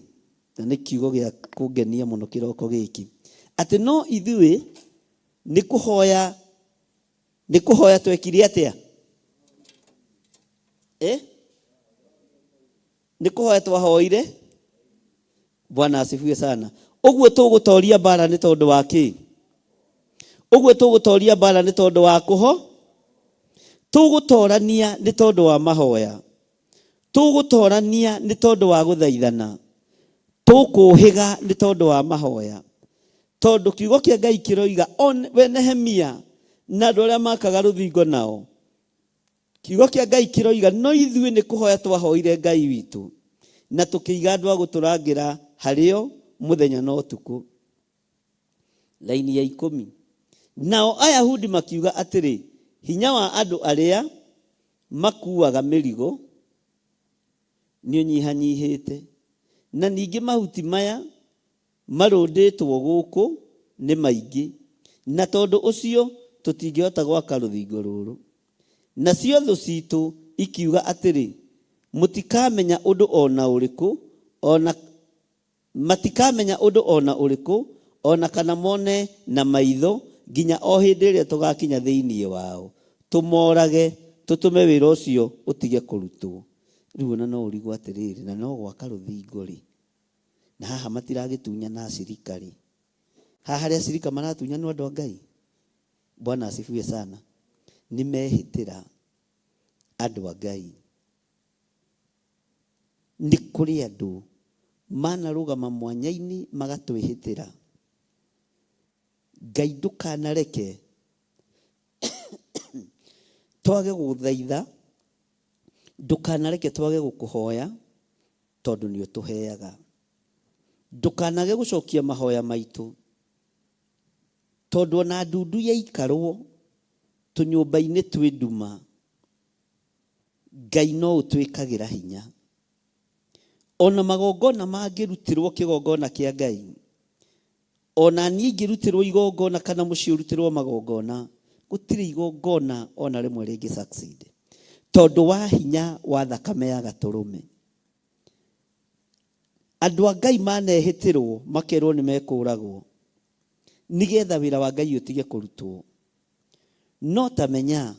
na nĩ kiugo gĩa kũngenia mũno kĩroko gĩkĩ, atĩ no ithuĩ nĩ kũhoya nĩ kũhoya twekire atĩa? Eh? Nĩ kũhoya twahoire. Bwana asifiwe sana. Ũguo tũgũtoria mbara nĩ tondũ wa kĩ? Ũguo tũgũtoria mbara nĩ tondũ wa kũho? Tũgũtorania nĩ tondũ wa mahoya. Tũgũtorania nĩ tondũ wa gũthaithana. Tũkũhĩga nĩ tondũ wa mahoya. Tondũ kiugo kĩa Ngai kĩroiga we Nehemia na andũ arĩa makaga rũthingo nao, Kiugo kĩa Ngai kĩroiga no ithuĩ nĩ kũhoya twahoire Ngai witũ na tũkĩiga andũ a gũtũrangĩra harĩo mũthenya na ũtukũ. Laini ya ikũmi. Nao Ayahudi makiuga atĩrĩ, hinya wa andũ arĩa makuuaga mĩrigo nĩũnyihanyihĩte, na ningĩ mahuti maya marũndĩtwo gũkũ nĩ maingĩ, na tondũ ũcio tũtingĩhota gwaka rũthingo rũrũ. Nacio thũ ciitũ ikiuga atĩrĩ, Mũtikamenya ũndũ o na ũrĩkũ, o na matikamenya ũndũ o na ũrĩkũ, o na kana mone na maitho, nginya o hĩndĩ ĩrĩa tũgakinya thĩinĩ wao, tũmorage, tũtũme wĩra ũcio ũtige kũrutwo. Rĩu ona no ũrigwo atĩrĩrĩ, na no gwaka rũthingo-rĩ, na haha matiragĩtunyana acirika-rĩ, haha harĩa acirika maratunyanwo andũ a Ngai? Bwana asifiwe sana. Nĩ mehĩtĩra andũ a Ngai. Nĩ kũrĩ andũ manarũgama mwanya-inĩ magatwĩhĩtĩra. Ngai ndũkanareke twage gũgũthaitha, ndũkanareke twage gũkũhoya tondũ nĩ ũtũheaga. Ndũkanage gũcokia mahoya maitũ tondũ ona ndundu yaikarwo tũnyũmba-inĩ twĩ nduma, Ngai no ũtwĩkagĩra hinya. Ona magongona mangĩrutĩrwo kĩgongona kĩa Ngai, ona niĩ ingĩrutĩrwo igongona kana mũciĩ ũrutĩrwo magongona, gũtirĩ igongona ona rĩmwe rĩngĩ succeed tondũ wa hinya wa thakame ya gatũrũme. Andũ a Ngai manehĩtĩrwo makerwo nĩ mekũragwo nĩgetha wĩra wa Ngai ũtige kũrutwo. No ta menya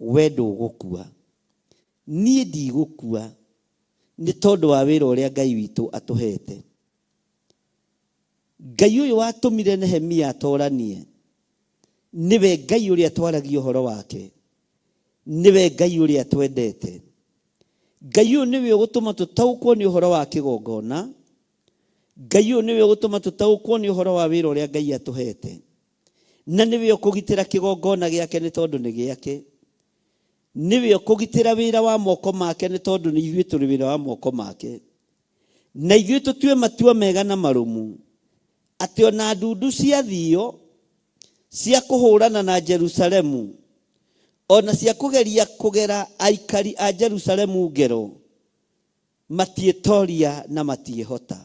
we ndũgũkua, niĩ ndigũkua nĩ tondũ wa wĩra ũrĩa Ngai witũ atũhete. Ngai ũyũ watũmire Nehemia atoranie nĩwe Ngai ũrĩa twaragia ũhoro wake, nĩwe Ngai ũrĩa twendete. Ngai ũyũ nĩwe ũgũtũma tũtaũkwo nĩ ũhoro wa kĩgongona. Ngai ũyũ nĩwe ũgũtũma tũtaũkwo nĩ ũhoro wa wĩra ũrĩa Ngai atũhete. Na nĩwe ũkũgitĩra kĩgongona gĩake nĩ tondũ nĩ gĩake. Nĩwe ũkũgitĩra wĩra wa moko make, nĩ tondũ nĩ ithuĩ tũrĩ wĩra wa moko make. Na ithuĩ tũtue matua mega na marũmu, atĩ ona ndundu ciathio cia kũhũrana na Jerusalemu, ona cia kũgeria kũgera aikari a Jerusalemu ngero, matiĩtoria na matiĩhota.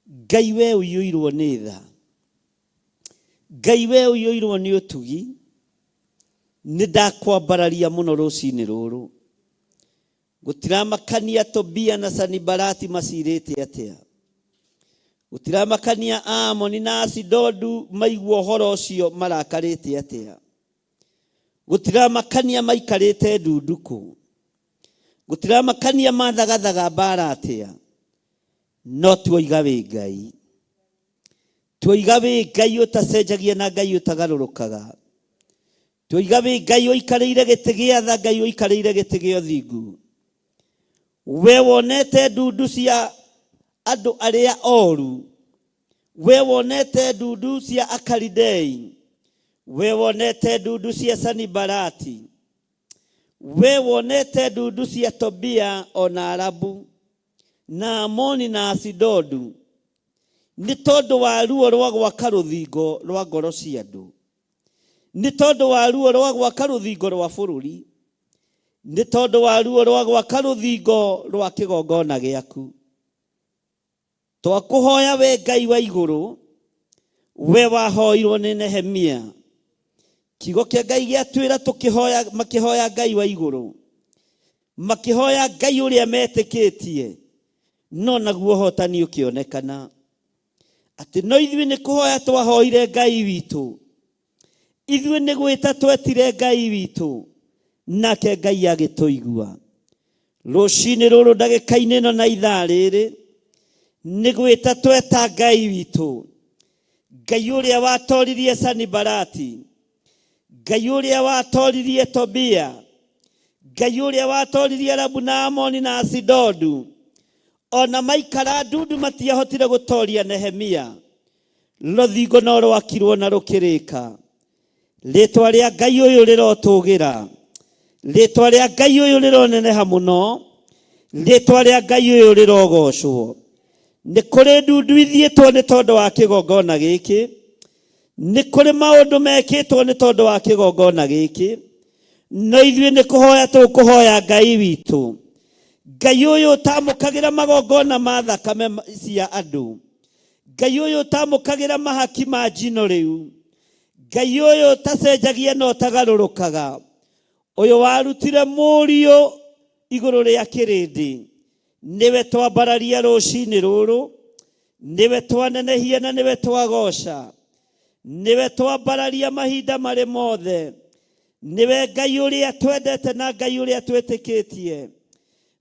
Ngai we ũiyũirwo nĩ tha, Ngai we ũiyũirwo nĩ ũtugi, nĩ ndakwambararia mũno rũcinĩ rũrũ. Gũtiramakania Tobia na Sanibalati macirĩte atĩa. Gũtiramakania Aamoni na Asidodu maigua ũhoro ũcio marakarĩte atĩa. Gũtiramakania maikarĩte ndunduku. Gũtiramakania mathagathaga mbaara atĩa. No tuoiga wĩ Ngai. Tuoiga wĩ Ngai ũtacenjagia na Ngai ũtagarũrũkaga. Tuoiga wĩ Ngai ũikarĩire gĩtĩ gĩa tha, Ngai ũikarĩire gĩtĩ gĩa ũthingu. We wonete ndundu cia andũ arĩa oru, we wonete ndundu cia Akalidei, we wonete ndundu cia Sanibalati, we wonete ndundu cia Tobia ona Arabu na Amoni na Asidodu, nĩ tondũ wa ruo rwa gwaka rũthingo rwa ngoro cia andũ, nĩ tondũ wa ruo rwa gwaka rũthingo rwa bũrũri, nĩ tondũ wa ruo rwa gwaka rũthingo rwa kĩgongona gĩaku. Twakũhoya we Ngai wa igũrũ, we wahoirwo nĩ Nehemia. Kiugo kĩa Ngai gĩatwĩra tũkĩhoya, makĩhoya Ngai wa igũrũ, makĩhoya Ngai ũrĩa metĩkĩtie, no naguo ũhotani ũkĩonekana. Atĩ no ithuĩ nĩ kũhoya twahoire Ngai witũ, ithuĩ nĩ gwĩta twetire Ngai witũ, nake Ngai agĩtũigua. Rũcinĩ rũrũ ndagĩka-inĩ ĩno na ithaa rĩrĩ, nĩ gwĩta tweta Ngai witũ, Ngai ũrĩa watoririe Sanibalati, Ngai ũrĩa watoririe Tobia, Ngai ũrĩa watoririe Arabu na Amoni na Asidodu, ona maikara ndundu matiahotire gũtoria Nehemia. Rũthingo no rwakirwo na rũkĩrĩka. Rĩtwa rĩa Ngai ũyũ rĩrotũgĩra, rĩtwa rĩa Ngai ũyũ rĩroneneha mũno, rĩtwa rĩa Ngai ũyũ rĩrogocwo. Nĩ kũrĩ ndundu ithiĩtwo nĩ tondũ wa kĩgongona gĩkĩ, nĩ kũrĩ maũndũ mekĩtwo nĩ tondũ wa kĩgongona gĩkĩ, no ithuĩ nĩ kũhoya tũkũhoya Ngai witũ, Ngai ũyũ ũtamũkagĩra magongona ma thakame cia andũ, Ngai ũyũ ũtamũkagĩra mahaki ma njino rĩu, Ngai ũyũ ũtacenjagia na ũtagarũrũkaga, ũyũ warutire mũriũ igũrũ rĩa kĩrĩndĩ, nĩwe twambararia rũcinĩ rũrũ, nĩwe twanenehia na nĩwe twagoca, nĩwe twambararia mahinda marĩ mothe, nĩwe Ngai ũrĩa twendete na Ngai ũrĩa twĩtĩkĩtie.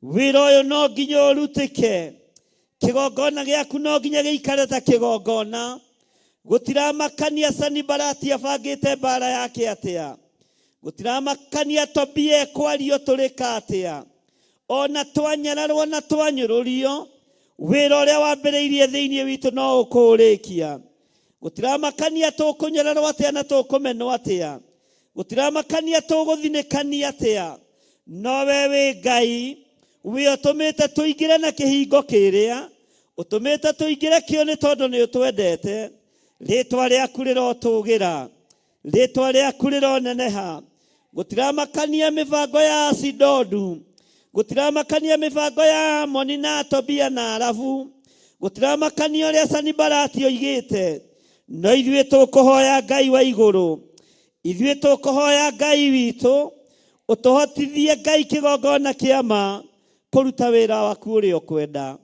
Wĩra ũyũ no nginya ũrutĩke, kĩgongona gĩaku no nginya gĩikare ta kĩgongona. Gũtiramakania Sanibalati abangĩte mbara yake atĩa, gũtiramakania Tobia ekwario tũrĩka atĩa, ona twanyararwo na twanyũrũrio, wĩra ũrĩa wambĩrĩirie thĩinĩ witũ no ũkũũrĩkia. Gũtiramakania tũkũnyararwo atĩa na tũkũmenwo atĩa, gũtiramakania tũgũthinĩkania atĩa, no we wĩ Ngai, wĩ ũtũmĩte tũingĩre na kĩhingo kĩrĩa ũtũmĩte tũingĩre kĩo nĩ tondũ nĩ ũtwendete. Rĩtwa rĩaku rĩrotũgĩra, rĩtwa rĩaku rĩroneneha. Gũtiramakania mĩbango ya Asidodu, gũtiramakania mĩbango ya Amoni na Tobia na Arabu, gũtiramakania ũrĩa Sanibalati oigĩte, no ithuĩ tũkũhoya Ngai wa igũrũ, ithuĩ tũkũhoya Ngai witũ, ũtũhotithie Ngai kĩgongona kĩa ma kũruta wĩra waku ũrĩa ũkwenda.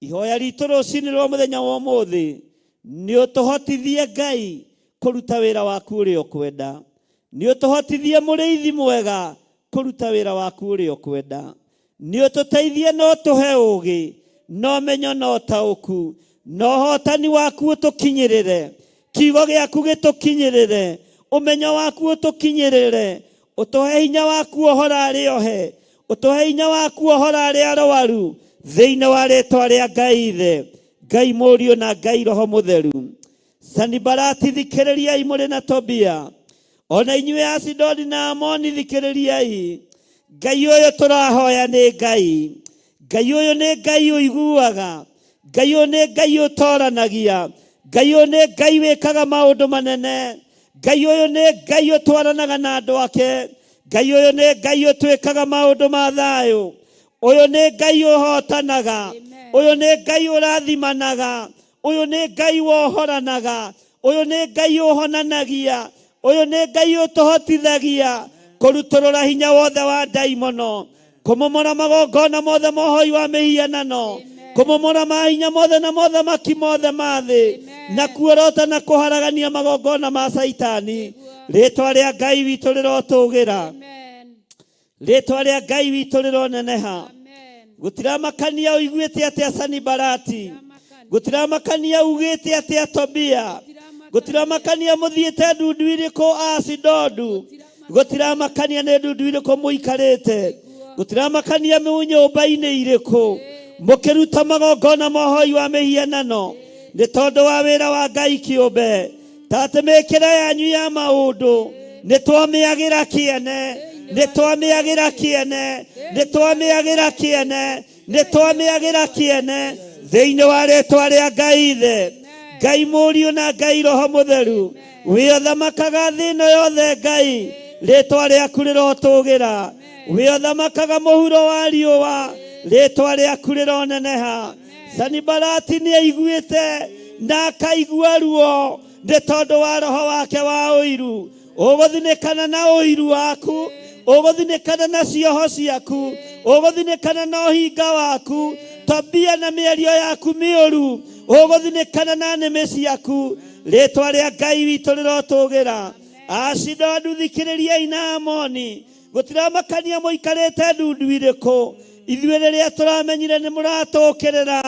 Ihoya ritũ rũcinĩ rwa mũthenya wa ũmũthĩ nĩ ũtũhotithie Ngai kũruta wĩra waku ũrĩa ũkwenda, nĩ ũtũhotithie mũrĩithi mwega kũruta wĩra waku ũrĩa ũkwenda, nĩ ũtũteithie na ũtũhe ũũgĩ na ũmenyo na ũtaũku, na ũhotani waku ũtũkinyĩrĩre, kiugo gĩaku gĩtũkinyĩrĩre, ũmenyo waku ũtũkinyĩrĩre, ũtũhe hinya waku ũhora arĩa ohe, ũtũhe hinya waku ũhora arĩa arwaru, thĩinĩ wa rĩtwa rĩa Ngai Ithe, Ngai Mũriũ na Ngai Roho Mũtheru. Sanibalati, thikĩrĩriai mũrĩ na Tobia. Ona inyuĩ Asidodi na Amoni, thikĩrĩriai. Ngai ũyũ tũrahoya nĩ Ngai. Ngai ũyũ nĩ Ngai ũiguaga. Ngai ũyũ nĩ Ngai ũtoranagia. Ngai ũyũ nĩ Ngai wĩkaga maũndũ manene. Ngai ũyũ nĩ Ngai ũtwaranaga na andũ ake. Ngai ũyũ nĩ Ngai ũtwĩkaga maũndũ ma thayũ. Ũyũ nĩ Ngai ũhotanaga. Ũyũ nĩ Ngai ũrathimanaga. Ũyũ nĩ Ngai wohoranaga. Ũyũ nĩ Ngai ũhonanagia. Ũyũ nĩ Ngai ũtũhotithagia kũrutũrũra hinya wothe wa ndaimono, kũmomora magongona mothe ma ũhoi wa mĩhianano, kũmomora mahinya mothe na mothamaki mothe ma thĩ, na kuorota na kũharagania magongona ma Caitani. Rĩtwa rĩa Ngai witũ rĩrotũgĩra. Rĩtwa rĩa Ngai witũ rĩroneneha. Gũtiramakania ũiguĩte atĩa Sanibalati, gũtiramakania ugĩte atĩa Tobia, gũtiramakania mũthiĩte ndundu irĩkũ Asidodu, gũtiramakania nĩ ndundu irĩkũ mũikarĩte, gũtiramakania mũ nyũmba-inĩ irĩkũ mũkĩruta magongona ma ũhoi wa mĩhianano, nĩ tondũ wa wĩra wa Ngai kĩũmbe. Ta atĩ mĩkĩre yanyu ya maũndũ nĩ twamĩagĩra kĩene, nĩ twamĩagĩra kĩene, nĩ twamĩagĩra kĩene, nĩ twamĩagĩra kĩene thĩinĩ wa rĩtwa rĩa Ngai Ithe, Ngai Mũriũ na Ngai Roho Mũtheru. Wĩ ũthamakaga thĩ ĩno yothe Ngai, rĩtwa rĩaku rĩrotũgĩra. Wĩ ũthamakaga mũhuro wa riũa, rĩtwa rĩaku rĩroneneha. Sanibalati nĩ aiguĩte na akaigua ruo nĩ tondũ wa roho wake wa ũiru. Ũgũthinĩkana na ũiru waku, ũgũthinĩkana na cioho ciaku, ũgũthinĩkana na ũhinga waku, Tobia na mĩario yaku mĩũru, ũgũthinĩkana na nĩmĩ ciaku. Rĩtwa rĩa Ngai witũ rĩrotũgĩra. Ashidodu, thikĩrĩriai, na Amoni, gũtiramakania mũikarĩte ndundu irĩkũ. Ithuĩ rĩrĩa tũramenyire nĩ mũratũkĩrĩra,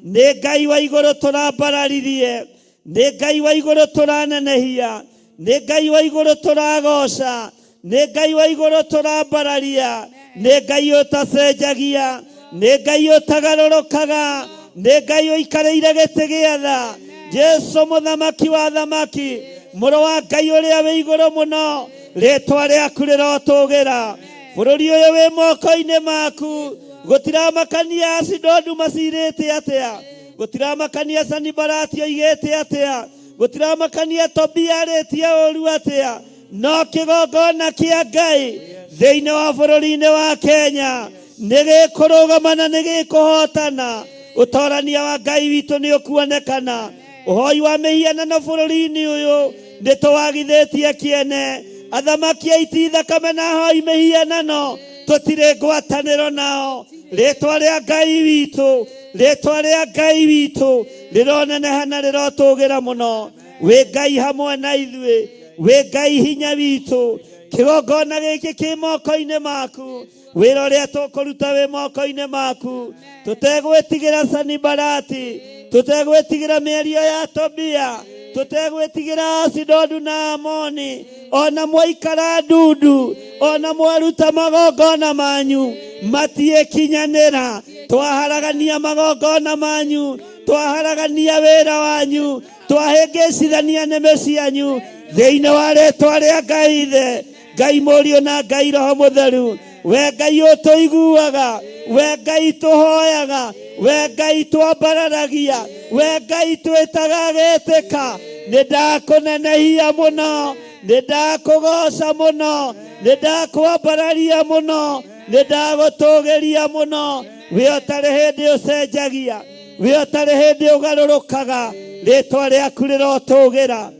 nĩ Ngai wa igũrũ tũrambararirie, nĩ Ngai wa igũrũ tũranenehia, nĩ Ngai wa igũrũ tũragoca, nĩ Ngai wa igũrũ tũrambararia, nĩ Ngai ũtacenjagia, nĩ Ngai ũtagarũrũkaga, nĩ Ngai ũikarĩire gĩtĩ gĩa tha. Jesu mũthamaki wa thamaki, mũrũ wa Ngai ũrĩa wĩ igũrũ mũno, rĩtwa rĩaku rĩrotũgĩra. Bũrũri ũyũ wĩ moko-inĩ maku. Gũtiramakania Asidodu macirĩte atĩa, gũtiramakania Sanibalati oigĩte atĩa, gũtiramakania Tobia arĩtie ũru atĩa, no kĩgongona kĩa Ngai thĩinĩ wa bũrũri-inĩ wa Kenya nĩ gĩkũrũgama na nĩ gĩkũhotana. Ũtorania wa Ngai witũ nĩ ũkuonekana. Ũhoi wa mĩhianano bũrũri-inĩ ũyũ nĩ tũwagithĩtie kĩene. Athamaki aiti thakame na ahoi mĩhianano tũtirĩ ngwatanĩro nao. Rĩtwa rĩa Ngai witũ, rĩtwa rĩa Ngai witũ rĩroneneha na rĩrotũgĩra mũno. Wĩ Ngai hamwe na ithuĩ, wĩ Ngai hinya witũ. Kĩgongona gĩkĩ kĩ moko-inĩ maku, wĩra ũrĩa tũkũruta wĩ moko-inĩ maku. Tũtegwĩtigĩra Sanibalati, tũtegwĩtigĩra mĩario ya Tobia, tũtegwĩtigĩra Asidodu na Amoni. Ona mwaikara ndundu, ona mwaruta magongona manyu, matiĩkinyanĩra. Twaharagania magongona manyu, twaharagania wĩra wanyu, twahĩngĩcithania nĩmĩ cianyu thĩinĩ wa rĩtwa rĩa Ngai Ithe, Ngai Mũriũ na Ngai Roho Mũtheru. We Ngai ũtũiguaga, we Ngai tũhoyaga, we Ngai twambararagia, we Ngai twĩtaga getĩka, nĩ ndakũnenehia mũno, nĩ ndakũgoca mũno, nĩ ndakwambararia mũno, nĩ ndagũtũgĩria mũno. We ũtarĩ hĩndĩ ũcenjagia, we ũtarĩ hĩndĩ ũgarũrũkaga, rĩtwa rĩaku rĩrotũgĩra.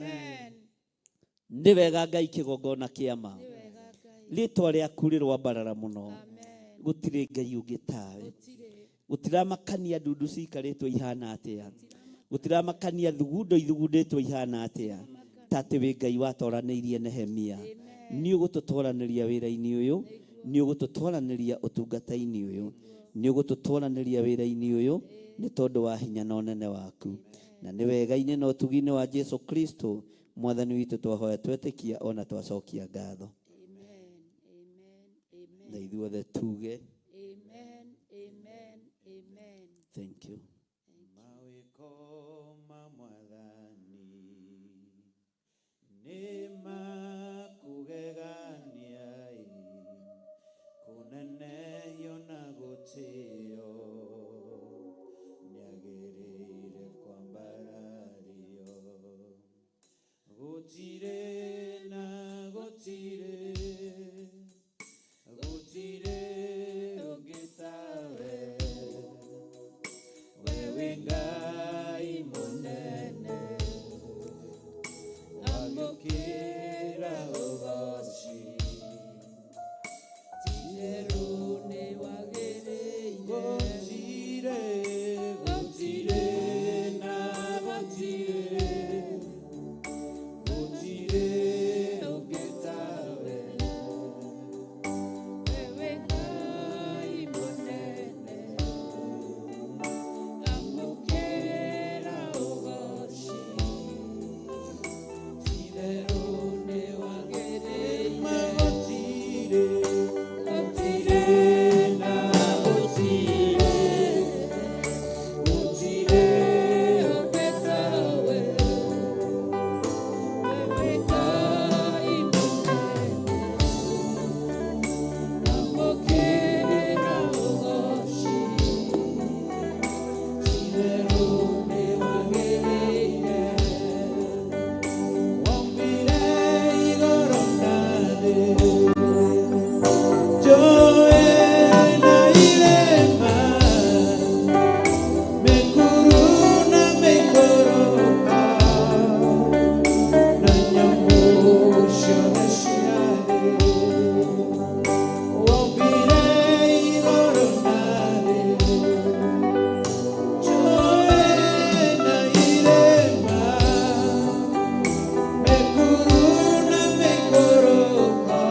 Nĩ wega Ngai kĩgongona kĩa ma, rĩtwa rĩaku rĩroambarara mũno. Gũtirĩ Ngai ũngĩ tawe. Gũtiramakania ndundu cikarĩtwo ihana atĩa, gũtiramakania thugundo ithugundĩtwo ihana atĩa, ta atĩ wĩ Ngai watoranĩirie Nehemia. Nĩ ũgũtũtoranĩria wĩra-inĩ ũyũ, nĩ ũgũtũtoranĩria ũtungata-inĩ ũyũ, nĩ ũgũtũtoranĩria wĩra-inĩ ũyũ, nĩ tondũ wa hinya na ũnene waku. Na nĩ wega-inĩ na ũtugi-inĩ wa Jesu Kristo Mwathani witũ twahoya twetĩkia ona twacokia ngatho. Na ithuothe tuge Amen, amen, amen. Thank you. Mawĩko ma Mwathani nĩ makũgegania. Gũtirĩ na gũtirĩ, gũtirĩ ũngĩ tawe. We wĩ Ngai mũnene, amũkĩra ũgoci. Ti-itherũ nĩwagĩrĩire. Gũtirĩ, gũtirĩ na gũtirĩ, gũtirĩ ũngĩ tawe. We wĩ Ngai mũnene, amũkĩra ũgoci. Ti-itherũ nĩwagĩrĩire. Gũtirĩ, Gũtirĩ na gũtirĩ, gũtirĩ ũngĩ tawe. We wĩ Ngai mũnene, amũkĩra ũgoci. Ti-itherũ nĩwagĩrĩire. Wombire igũrũ na thĩ, njũũĩ na irĩma, mĩkuru na mĩikũrũka, na nyamũ ciothe cia thĩ. Wombire igũrũ na thĩ, njũũĩ na irĩma, mĩkuru na mĩikũrũka,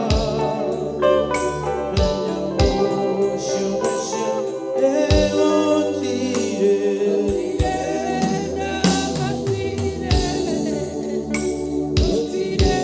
na nyamũ ciothe cia thĩ. Gũtirĩ, gũtirĩ, gũtirĩ,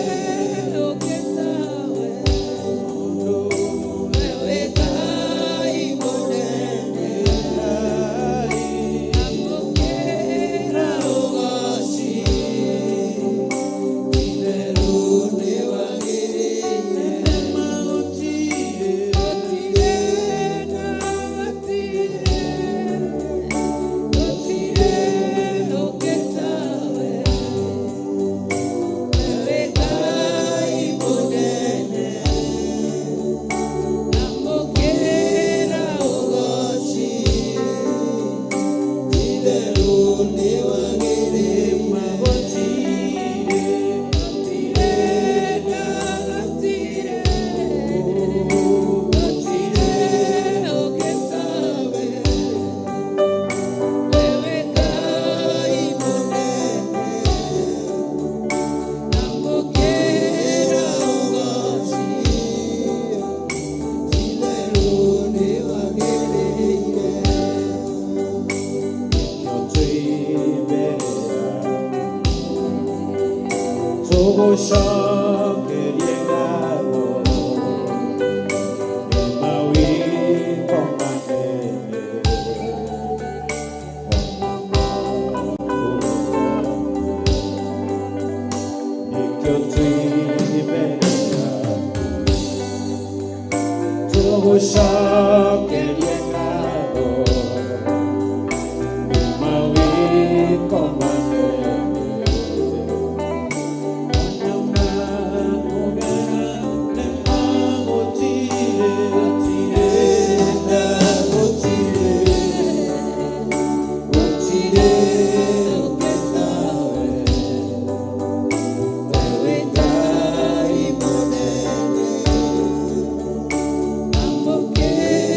Tũgũcokerie ngatho nĩ mawĩko manene nĩkĩo twĩ mbere yaku. Tũgũcokerie ngatho nĩ mawĩko manene. Amũkĩra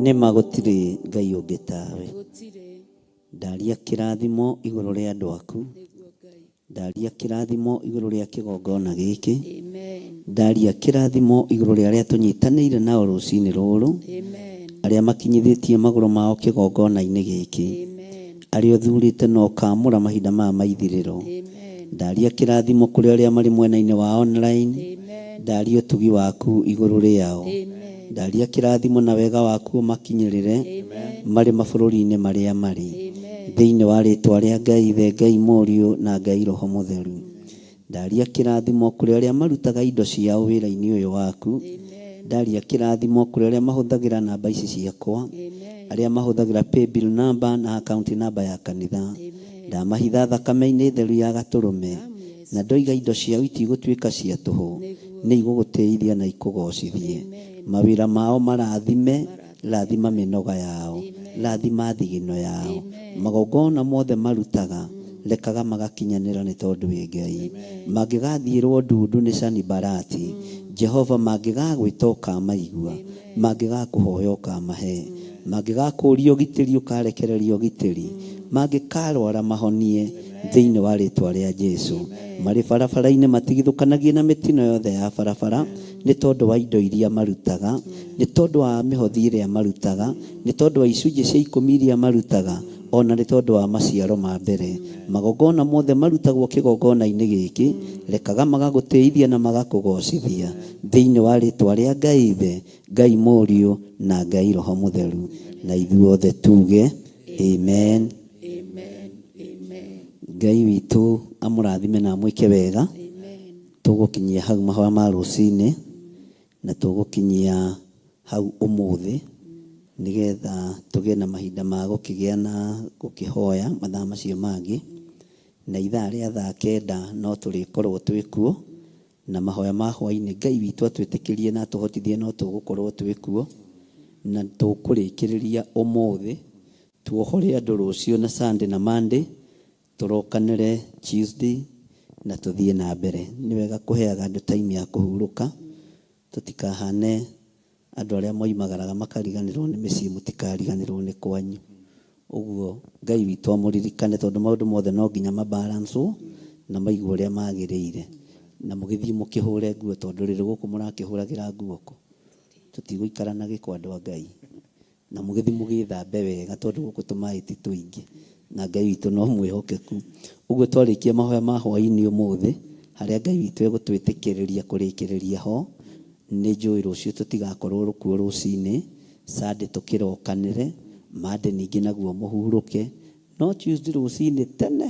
Nĩma gũtirĩ Ngai ũngĩ tawe. Gũtirĩ. Ndaria kĩrathimo igũrũ rĩa andũ aku. Nĩguo Ngai. Ndaria kĩrathimo igũrũ rĩa kĩgongona gĩkĩ. Amen. Ndaria kĩrathimo igũrũ rĩa arĩa tũnyitanĩire nao rũcinĩ rũrũ. Amen. Arĩa makinyithĩtie magũrũ mao kĩgongona-inĩ gĩkĩ. Amen. Arĩa ũthurĩte na ũkaamũra mahinda maya ma ithirĩro. Amen. Ndaria kĩrathimo kũrĩ arĩa marĩ mwena-inĩ wa online. Amen. Ndaria ũtugi waku igũrũ rĩao. Amen. Ndaria kĩrathimo na wega waku ũmakinyĩrĩre Amen. marĩ mabũrũri-inĩ marĩa marĩ. Amen. Thĩinĩ wa rĩtwa rĩa Ngai Ithe, Ngai Mũriũ na Ngai Roho Mũtheru. Ndaria kĩrathimo kũrĩ arĩa marutaga indo ciao wĩra-inĩ ũyũ waku. Amen. Ndaria kĩrathimo kũrĩ arĩa mahũthagĩra namba ici ciakwa. Amen. Arĩa mahũthagĩra paybill number na account number ya kanitha. Amen. Ndamahitha thakame-inĩ theru ya gatũrũme. Na ndoiga indo ciao itigũtuĩka cia tũhũ. Nĩ igũgũtĩithia na ikũgocithie. Mawĩra mao marathime, rathima mĩnoga yao, rathima thigino yao. Magongona mothe marutaga, rekaga magakinyanĩra nĩ tondũ wĩ Ngai. Mangĩgathiĩrwo ndundu nĩ Sanibalati, Jehova mangĩgagwĩta ũkamaigua, mangĩgakũhoya ũkamahe, mangĩgakũria ũgitĩri ũkarekereria ũgitĩri, mangĩkarwara mahonie thĩinĩ wa rĩtwa rĩa Jesu. Marĩ barabara-inĩ matigithũkanagie na mĩtino yothe ya barabara nĩ tondũ wa indo iria marutaga, nĩ tondũ wa mĩhothi ĩrĩa marutaga, nĩ tondũ wa icunjĩ cia ikũmi iria marutaga, ona nĩ tondũ wa maciaro ma mbere. Magongona mothe marutagwo kĩgongona-inĩ gĩkĩ, rekaga magagũtĩithia na magakũgocithia thĩinĩ wa rĩtwa rĩa Ngai Ithe, Ngai Mũriũ na Ngai Roho Mũtheru. Na ithuothe tuge amen. Amen. Amen. Ngai witũ amũrathime na amwĩke wega. Amen. Tũgũkinyia hau mahoya ma rũcinĩ na tũgũkinyia hau ũmũthĩ nĩgetha tũgĩe na mahinda ma gũkĩgĩa na gũkĩhoya mathaa macio mangĩ, na ithaa rĩa thaa kenda no tũrĩkorwo twĩ kuo, na mahoya ma hwainĩ Ngai witũ atwĩtĩkĩrie na atũhotithie no tũgũkorwo twĩ kuo, na tũkũrĩkĩrĩria ũmũthĩ tuohore andũ rũciũ na Sunday na Monday, tũrokanĩre Tuesday na tũthiĩ na mbere. Nĩ wega kũheaga andũ time ya kũhurũka, tũtikahane andũ arĩa moimagaraga makariganĩrwo nĩ mĩciĩ, mũtikariganĩrwo nĩ kwanyu. Ũguo Ngai witũ amũririkane tondũ maũndũ mothe no nginya mabalancwo na maigwo ũrĩa magĩrĩire. Na mũgĩthiĩ mũkĩhũre nguo tondũ rĩrĩ gũkũ mũrakĩhũragĩra nguo kũ? Tũtigũikara na gĩko andũ a Ngai. Na mũgĩthiĩ mũgĩthambe wega tondũ gũkũ tũmaĩ ti tũingĩ. Na Ngai witũ no mwĩhokeku. Ũguo twarĩkia mahoya ma hwaĩ-inĩ ũmũthĩ, harĩa Ngai witũ egũtwĩtĩkĩrĩria kũrĩkĩrĩria ho, nĩ njũĩ rũciũ tũtigakorwo kuo rũcinĩ, Sunday tũkĩrokanĩre, Monday ningĩ naguo mũhurũke, no Tuesday rũcinĩ tene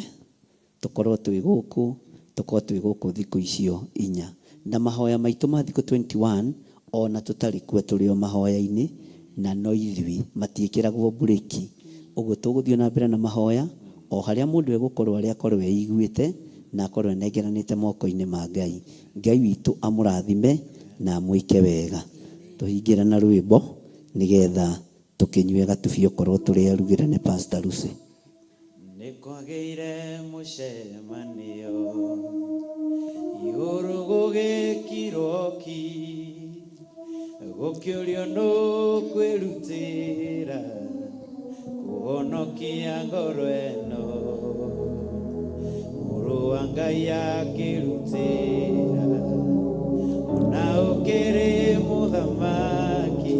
tũkorwo twĩ gũkũ, tũkorwo twĩ gũkũ thikũ icio inya. Na mahoya maitũ ma thikũ 21 ona tũtarĩ kuo tũrĩ o mahoya-inĩ, na no ithuĩ matiĩkĩragwo mburĩki. Ũguo tũgũthiĩ na mbere na mahoya o harĩa mũndũ egũkorwo arĩa akorwo eiguĩte na akorwo enengeranĩte moko-inĩ ma Ngai. Ngai witũ amũrathime na amwĩke wega. Tũhingĩre na rwĩmbo nĩgetha tũkĩnyue gatubi okorwo tũrĩ arugĩre nĩ Pastor Lucy. Nĩ kwagĩire mũcemanio igũrũ gũgĩkirwo ki, gũkĩũrio nũ kwĩrutĩra kũhonokia ngoro ĩno. Mũrũ wa Ngai akĩrutĩra ona ũkĩrĩ mũthamaki,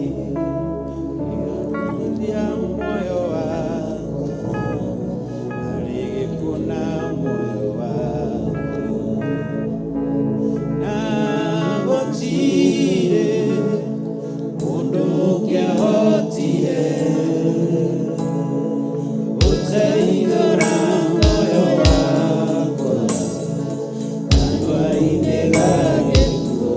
ĩgathia muoyo wakwa harĩ gĩkuũ na muoyo wakwa. Na gũtirĩ mũndũ ũngĩahotire gũteithũra muoyo wakwa kanua-inĩ ga gĩkuũ.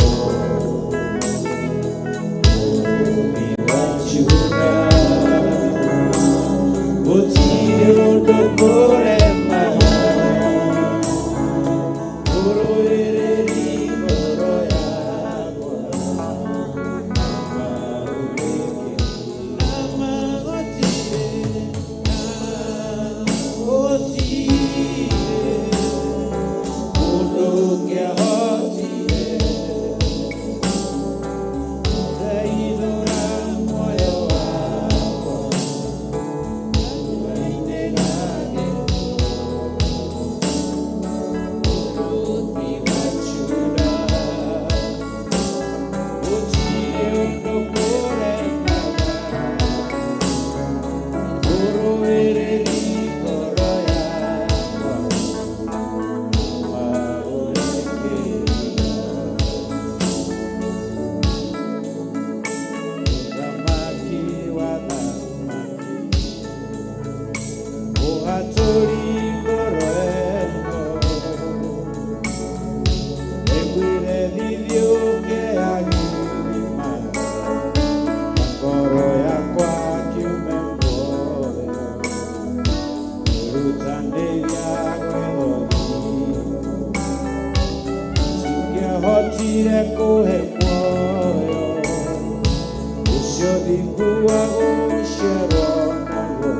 Ũthingu wa gũciarwo naguo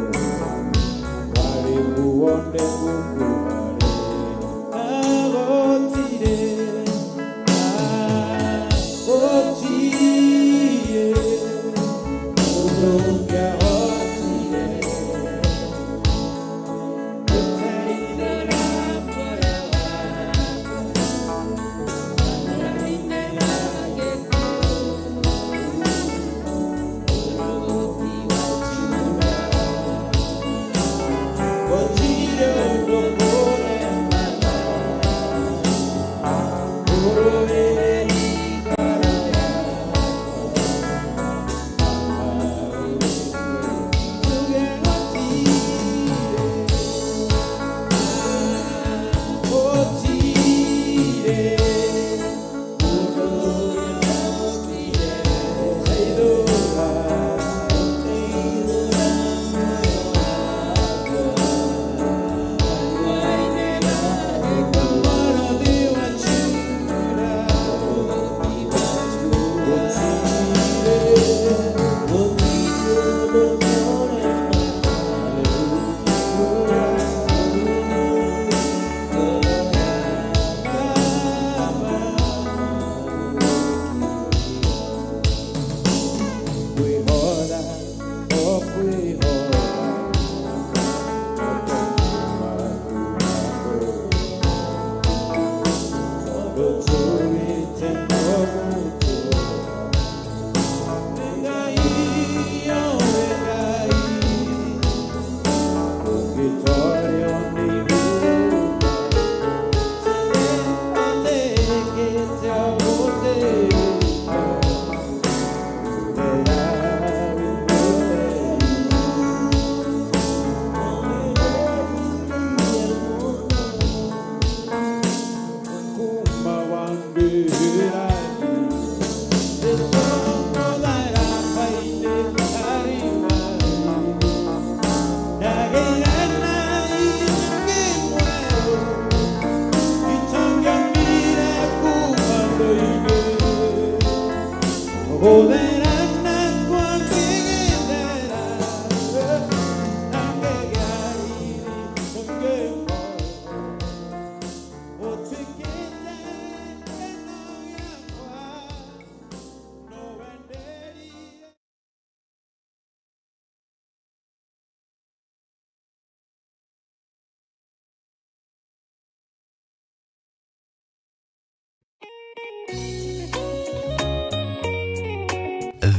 warĩ nguo nĩgũkua-rĩ, na gũtirĩ, na gũtirĩ mũndũ ũngĩahotire gũteithũra muoyo Gũtirĩ ũndũ kũremana, kũrũĩrĩra ngoro yakwa. Tuge gũtirĩ, gũtirĩ mũndũ ũngĩahotire gũteithũra, gũteithũra muoyo Kwihora, oh kwihora,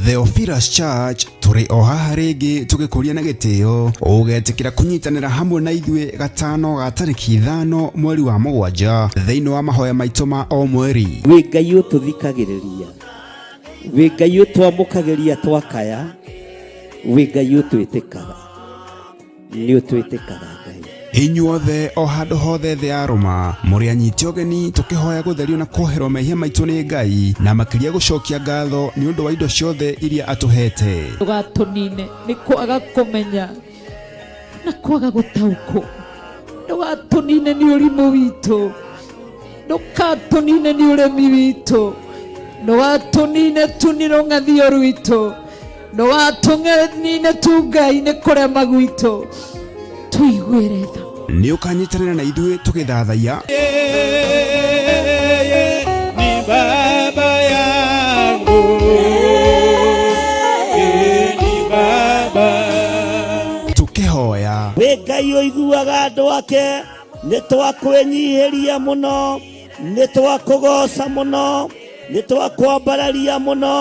Theophilus Church tũrĩ o haha rĩngĩ tũgĩkũria na gĩtĩo ũgetĩkĩra kũnyitanĩra hamwe na ithuĩ gatano ga tarĩki 5 mweri wa 7 thĩinĩ wa mahoya maitũ ma o mweri. Wĩ Ngai ũtũthikagĩrĩria, wĩ Ngai ũtwamũkagĩria twakaya, wĩ Ngai ũtwĩtĩkaga, nĩ ũtwĩtĩkaga Ngai. Inyuothe o handũ hothe thĩ ya Rũma mũrĩ anyite ũgeni tũkĩhoya gũtherio na kuoherwo mehia maitũ nĩ Ngai na makĩria gũcokia ngatho nĩ ũndũ wa indo ciothe iria atũhete. Ndũgatũnine nĩ kwaga kũmenya na kwaga gũtaũkwo, ndũgatũnine nĩ ũrimũ witũ, ndũgatũnine nĩ ũremi witũ, ndũgatũnine tu nĩ rũng'athio rwitũ, ndũgatũnine tu Ngai nĩ kũrema gwitũ, tũiguĩre tha. Nĩ ũkanyitanĩra na ithuĩ tũgĩthathaiya Yeye ni baba yangu, yeye ni baba. Tũkĩhoya Wĩ Ngai ũiguaga andũ ake, nĩ twakwĩnyihĩria mũno, nĩ twakũgoca mũno, nĩ twakwambararia mũno,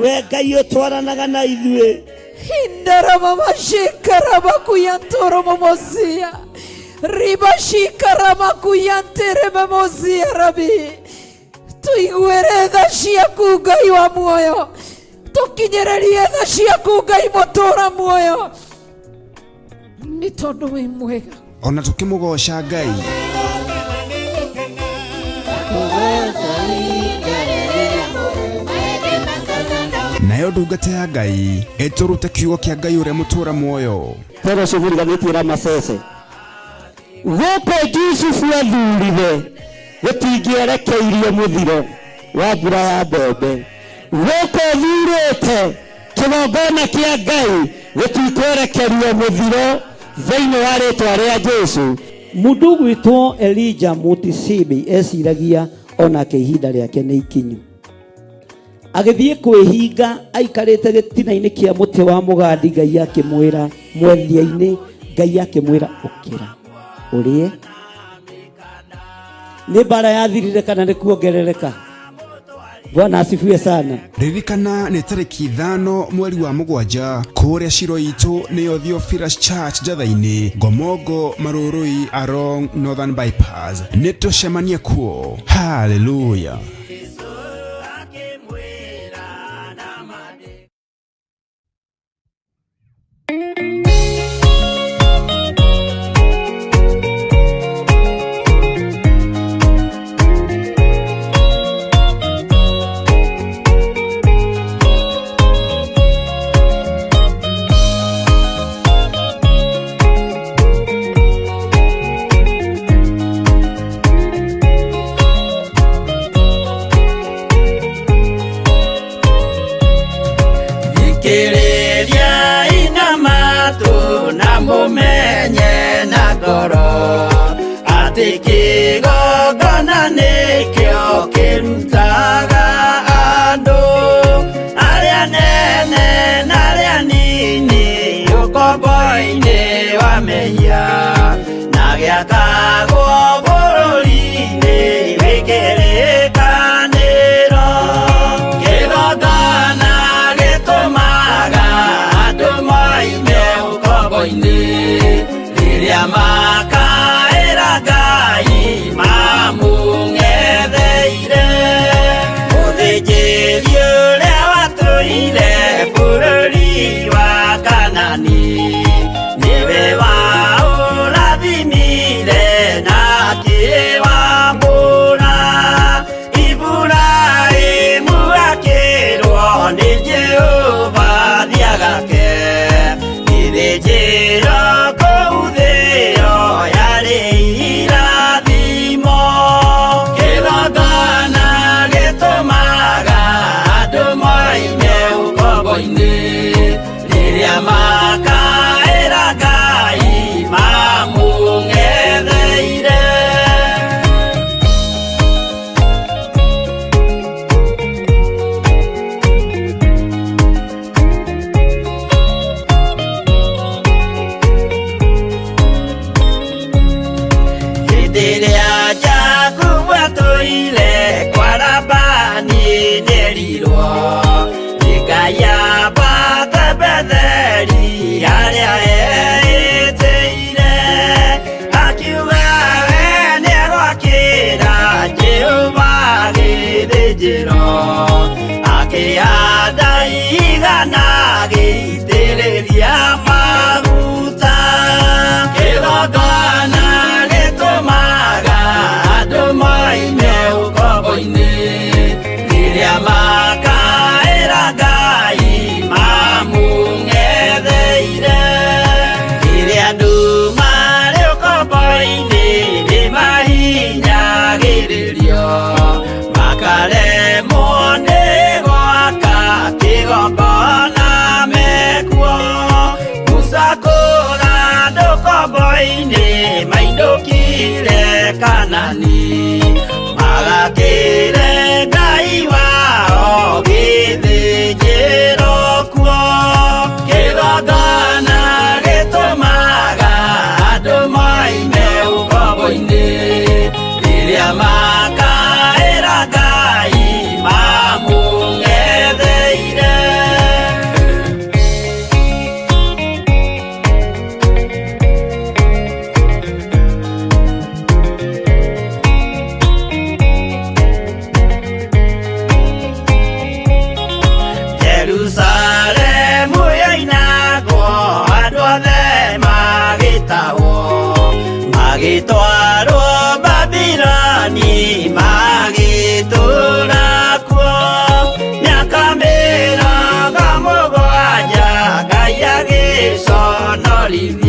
we Ngai ũtwaranaga na ithuĩ. Indaramamashikaramakuyantoromomosia ribashikaramakuyanteramomosia rabi tuiguĩre tha ciaku Ngai wa muoyo, tũkinyĩrĩrie tha ciaku Ngai mũtũra muoyo, nĩ tondũ wĩ mwega. Ona tũkĩmũgoca Ngai. Nayo ndungata ya Ngai ĩtũrute kiugo kĩa Ngai ũrĩa mũtũra muoyo. Fellowship riganĩtie na Masese. Gũkũ Jusufu athurire gũtingĩerekeirio mũthiro wa mbura ya mbembe. Gũkũ thurĩte Kĩgongona kĩa Ngai gĩtikwerekerio mũthiro thĩinĩ wa rĩtwa rĩa Jesu. Mũndũ ũgwĩtwo Elija Mũtisibi eciragia onake ihinda rĩake nĩ ikinyu. Agĩthiĩ kwĩhinga aikarĩte gĩtina-inĩ kĩa mũtĩ wa mũgandi, Ngai akĩmwĩra mwethia-inĩ, Ngai akĩmwĩra ũkĩra ũrĩe. Nĩ mbara yathirire kana nĩ kuongerereka? Bwana asifiwe sana. Ririkana nĩ tarĩki 5 mweri wa 7 kũrĩa Shiro itũ nĩyo Theophilus Church Njatha-inĩ, Ngomongo, Marũrũi along Northern Bypass. Nĩ tũcemanie kuo. Hallelujah. Thikĩrĩriai na matũ na mũmenye na ngoro atĩ kĩgongona nĩkĩo kĩrutaga andũ arĩa nene na arĩa nini ũkombo-inĩ wa mehia na gĩakagwo bũrũri-inĩ wĩ kĩrĩkanĩro. Kĩgongona gĩtũmaga andũ moime ũkombo-inĩ rĩrĩa makaĩra Ngai mamũng'etheire. Mũthĩnjĩri ũrĩa watũire bũrũri wa Kanani nĩwe waũrathimire na akĩwamũra. Iburahĩmu akĩrwo nĩ Jehova thiagake gĩthĩnjĩro kũu thĩo yarĩ irathimo. Kĩgongona gĩtũmaga andũ moime ũkombo-inĩ rĩrĩa makaĩra Ngai mamũng'etheire. Hĩndĩ ĩrĩa Jakubu atũire kwa Labani nĩerirwo nĩ Ngai ambate Betheli harĩa eĩtĩire. Akiuga we nĩegwakĩra Jehova gĩthĩnjĩro, akĩhanda igana agĩitĩrĩria maguta. Kĩgongona gĩtũmaga andũ moime ũkombo-inĩ rĩrĩa makaĩra Ngai mamũng'etheire. Rĩrĩa andũ marĩ ũkombo-inĩ nĩmahinyagĩrĩrio makaremwo nĩ gwaka kĩgongona mekuo. Musa kũra andũ ũkombo-inĩ mainũkire Kanani magakĩre Ngai wao gĩthĩnjĩro kuo. Kĩgongona gĩtũmaga andũ moime ũkombo-inĩ rĩrĩa makaĩra Ngai mamũng'etheire. Jerusalemu yoinagwo andũ othe magĩtahwo magĩtwarwo Babiloni magĩtũũra kuo mĩaka 70 Ngai agĩconorithia.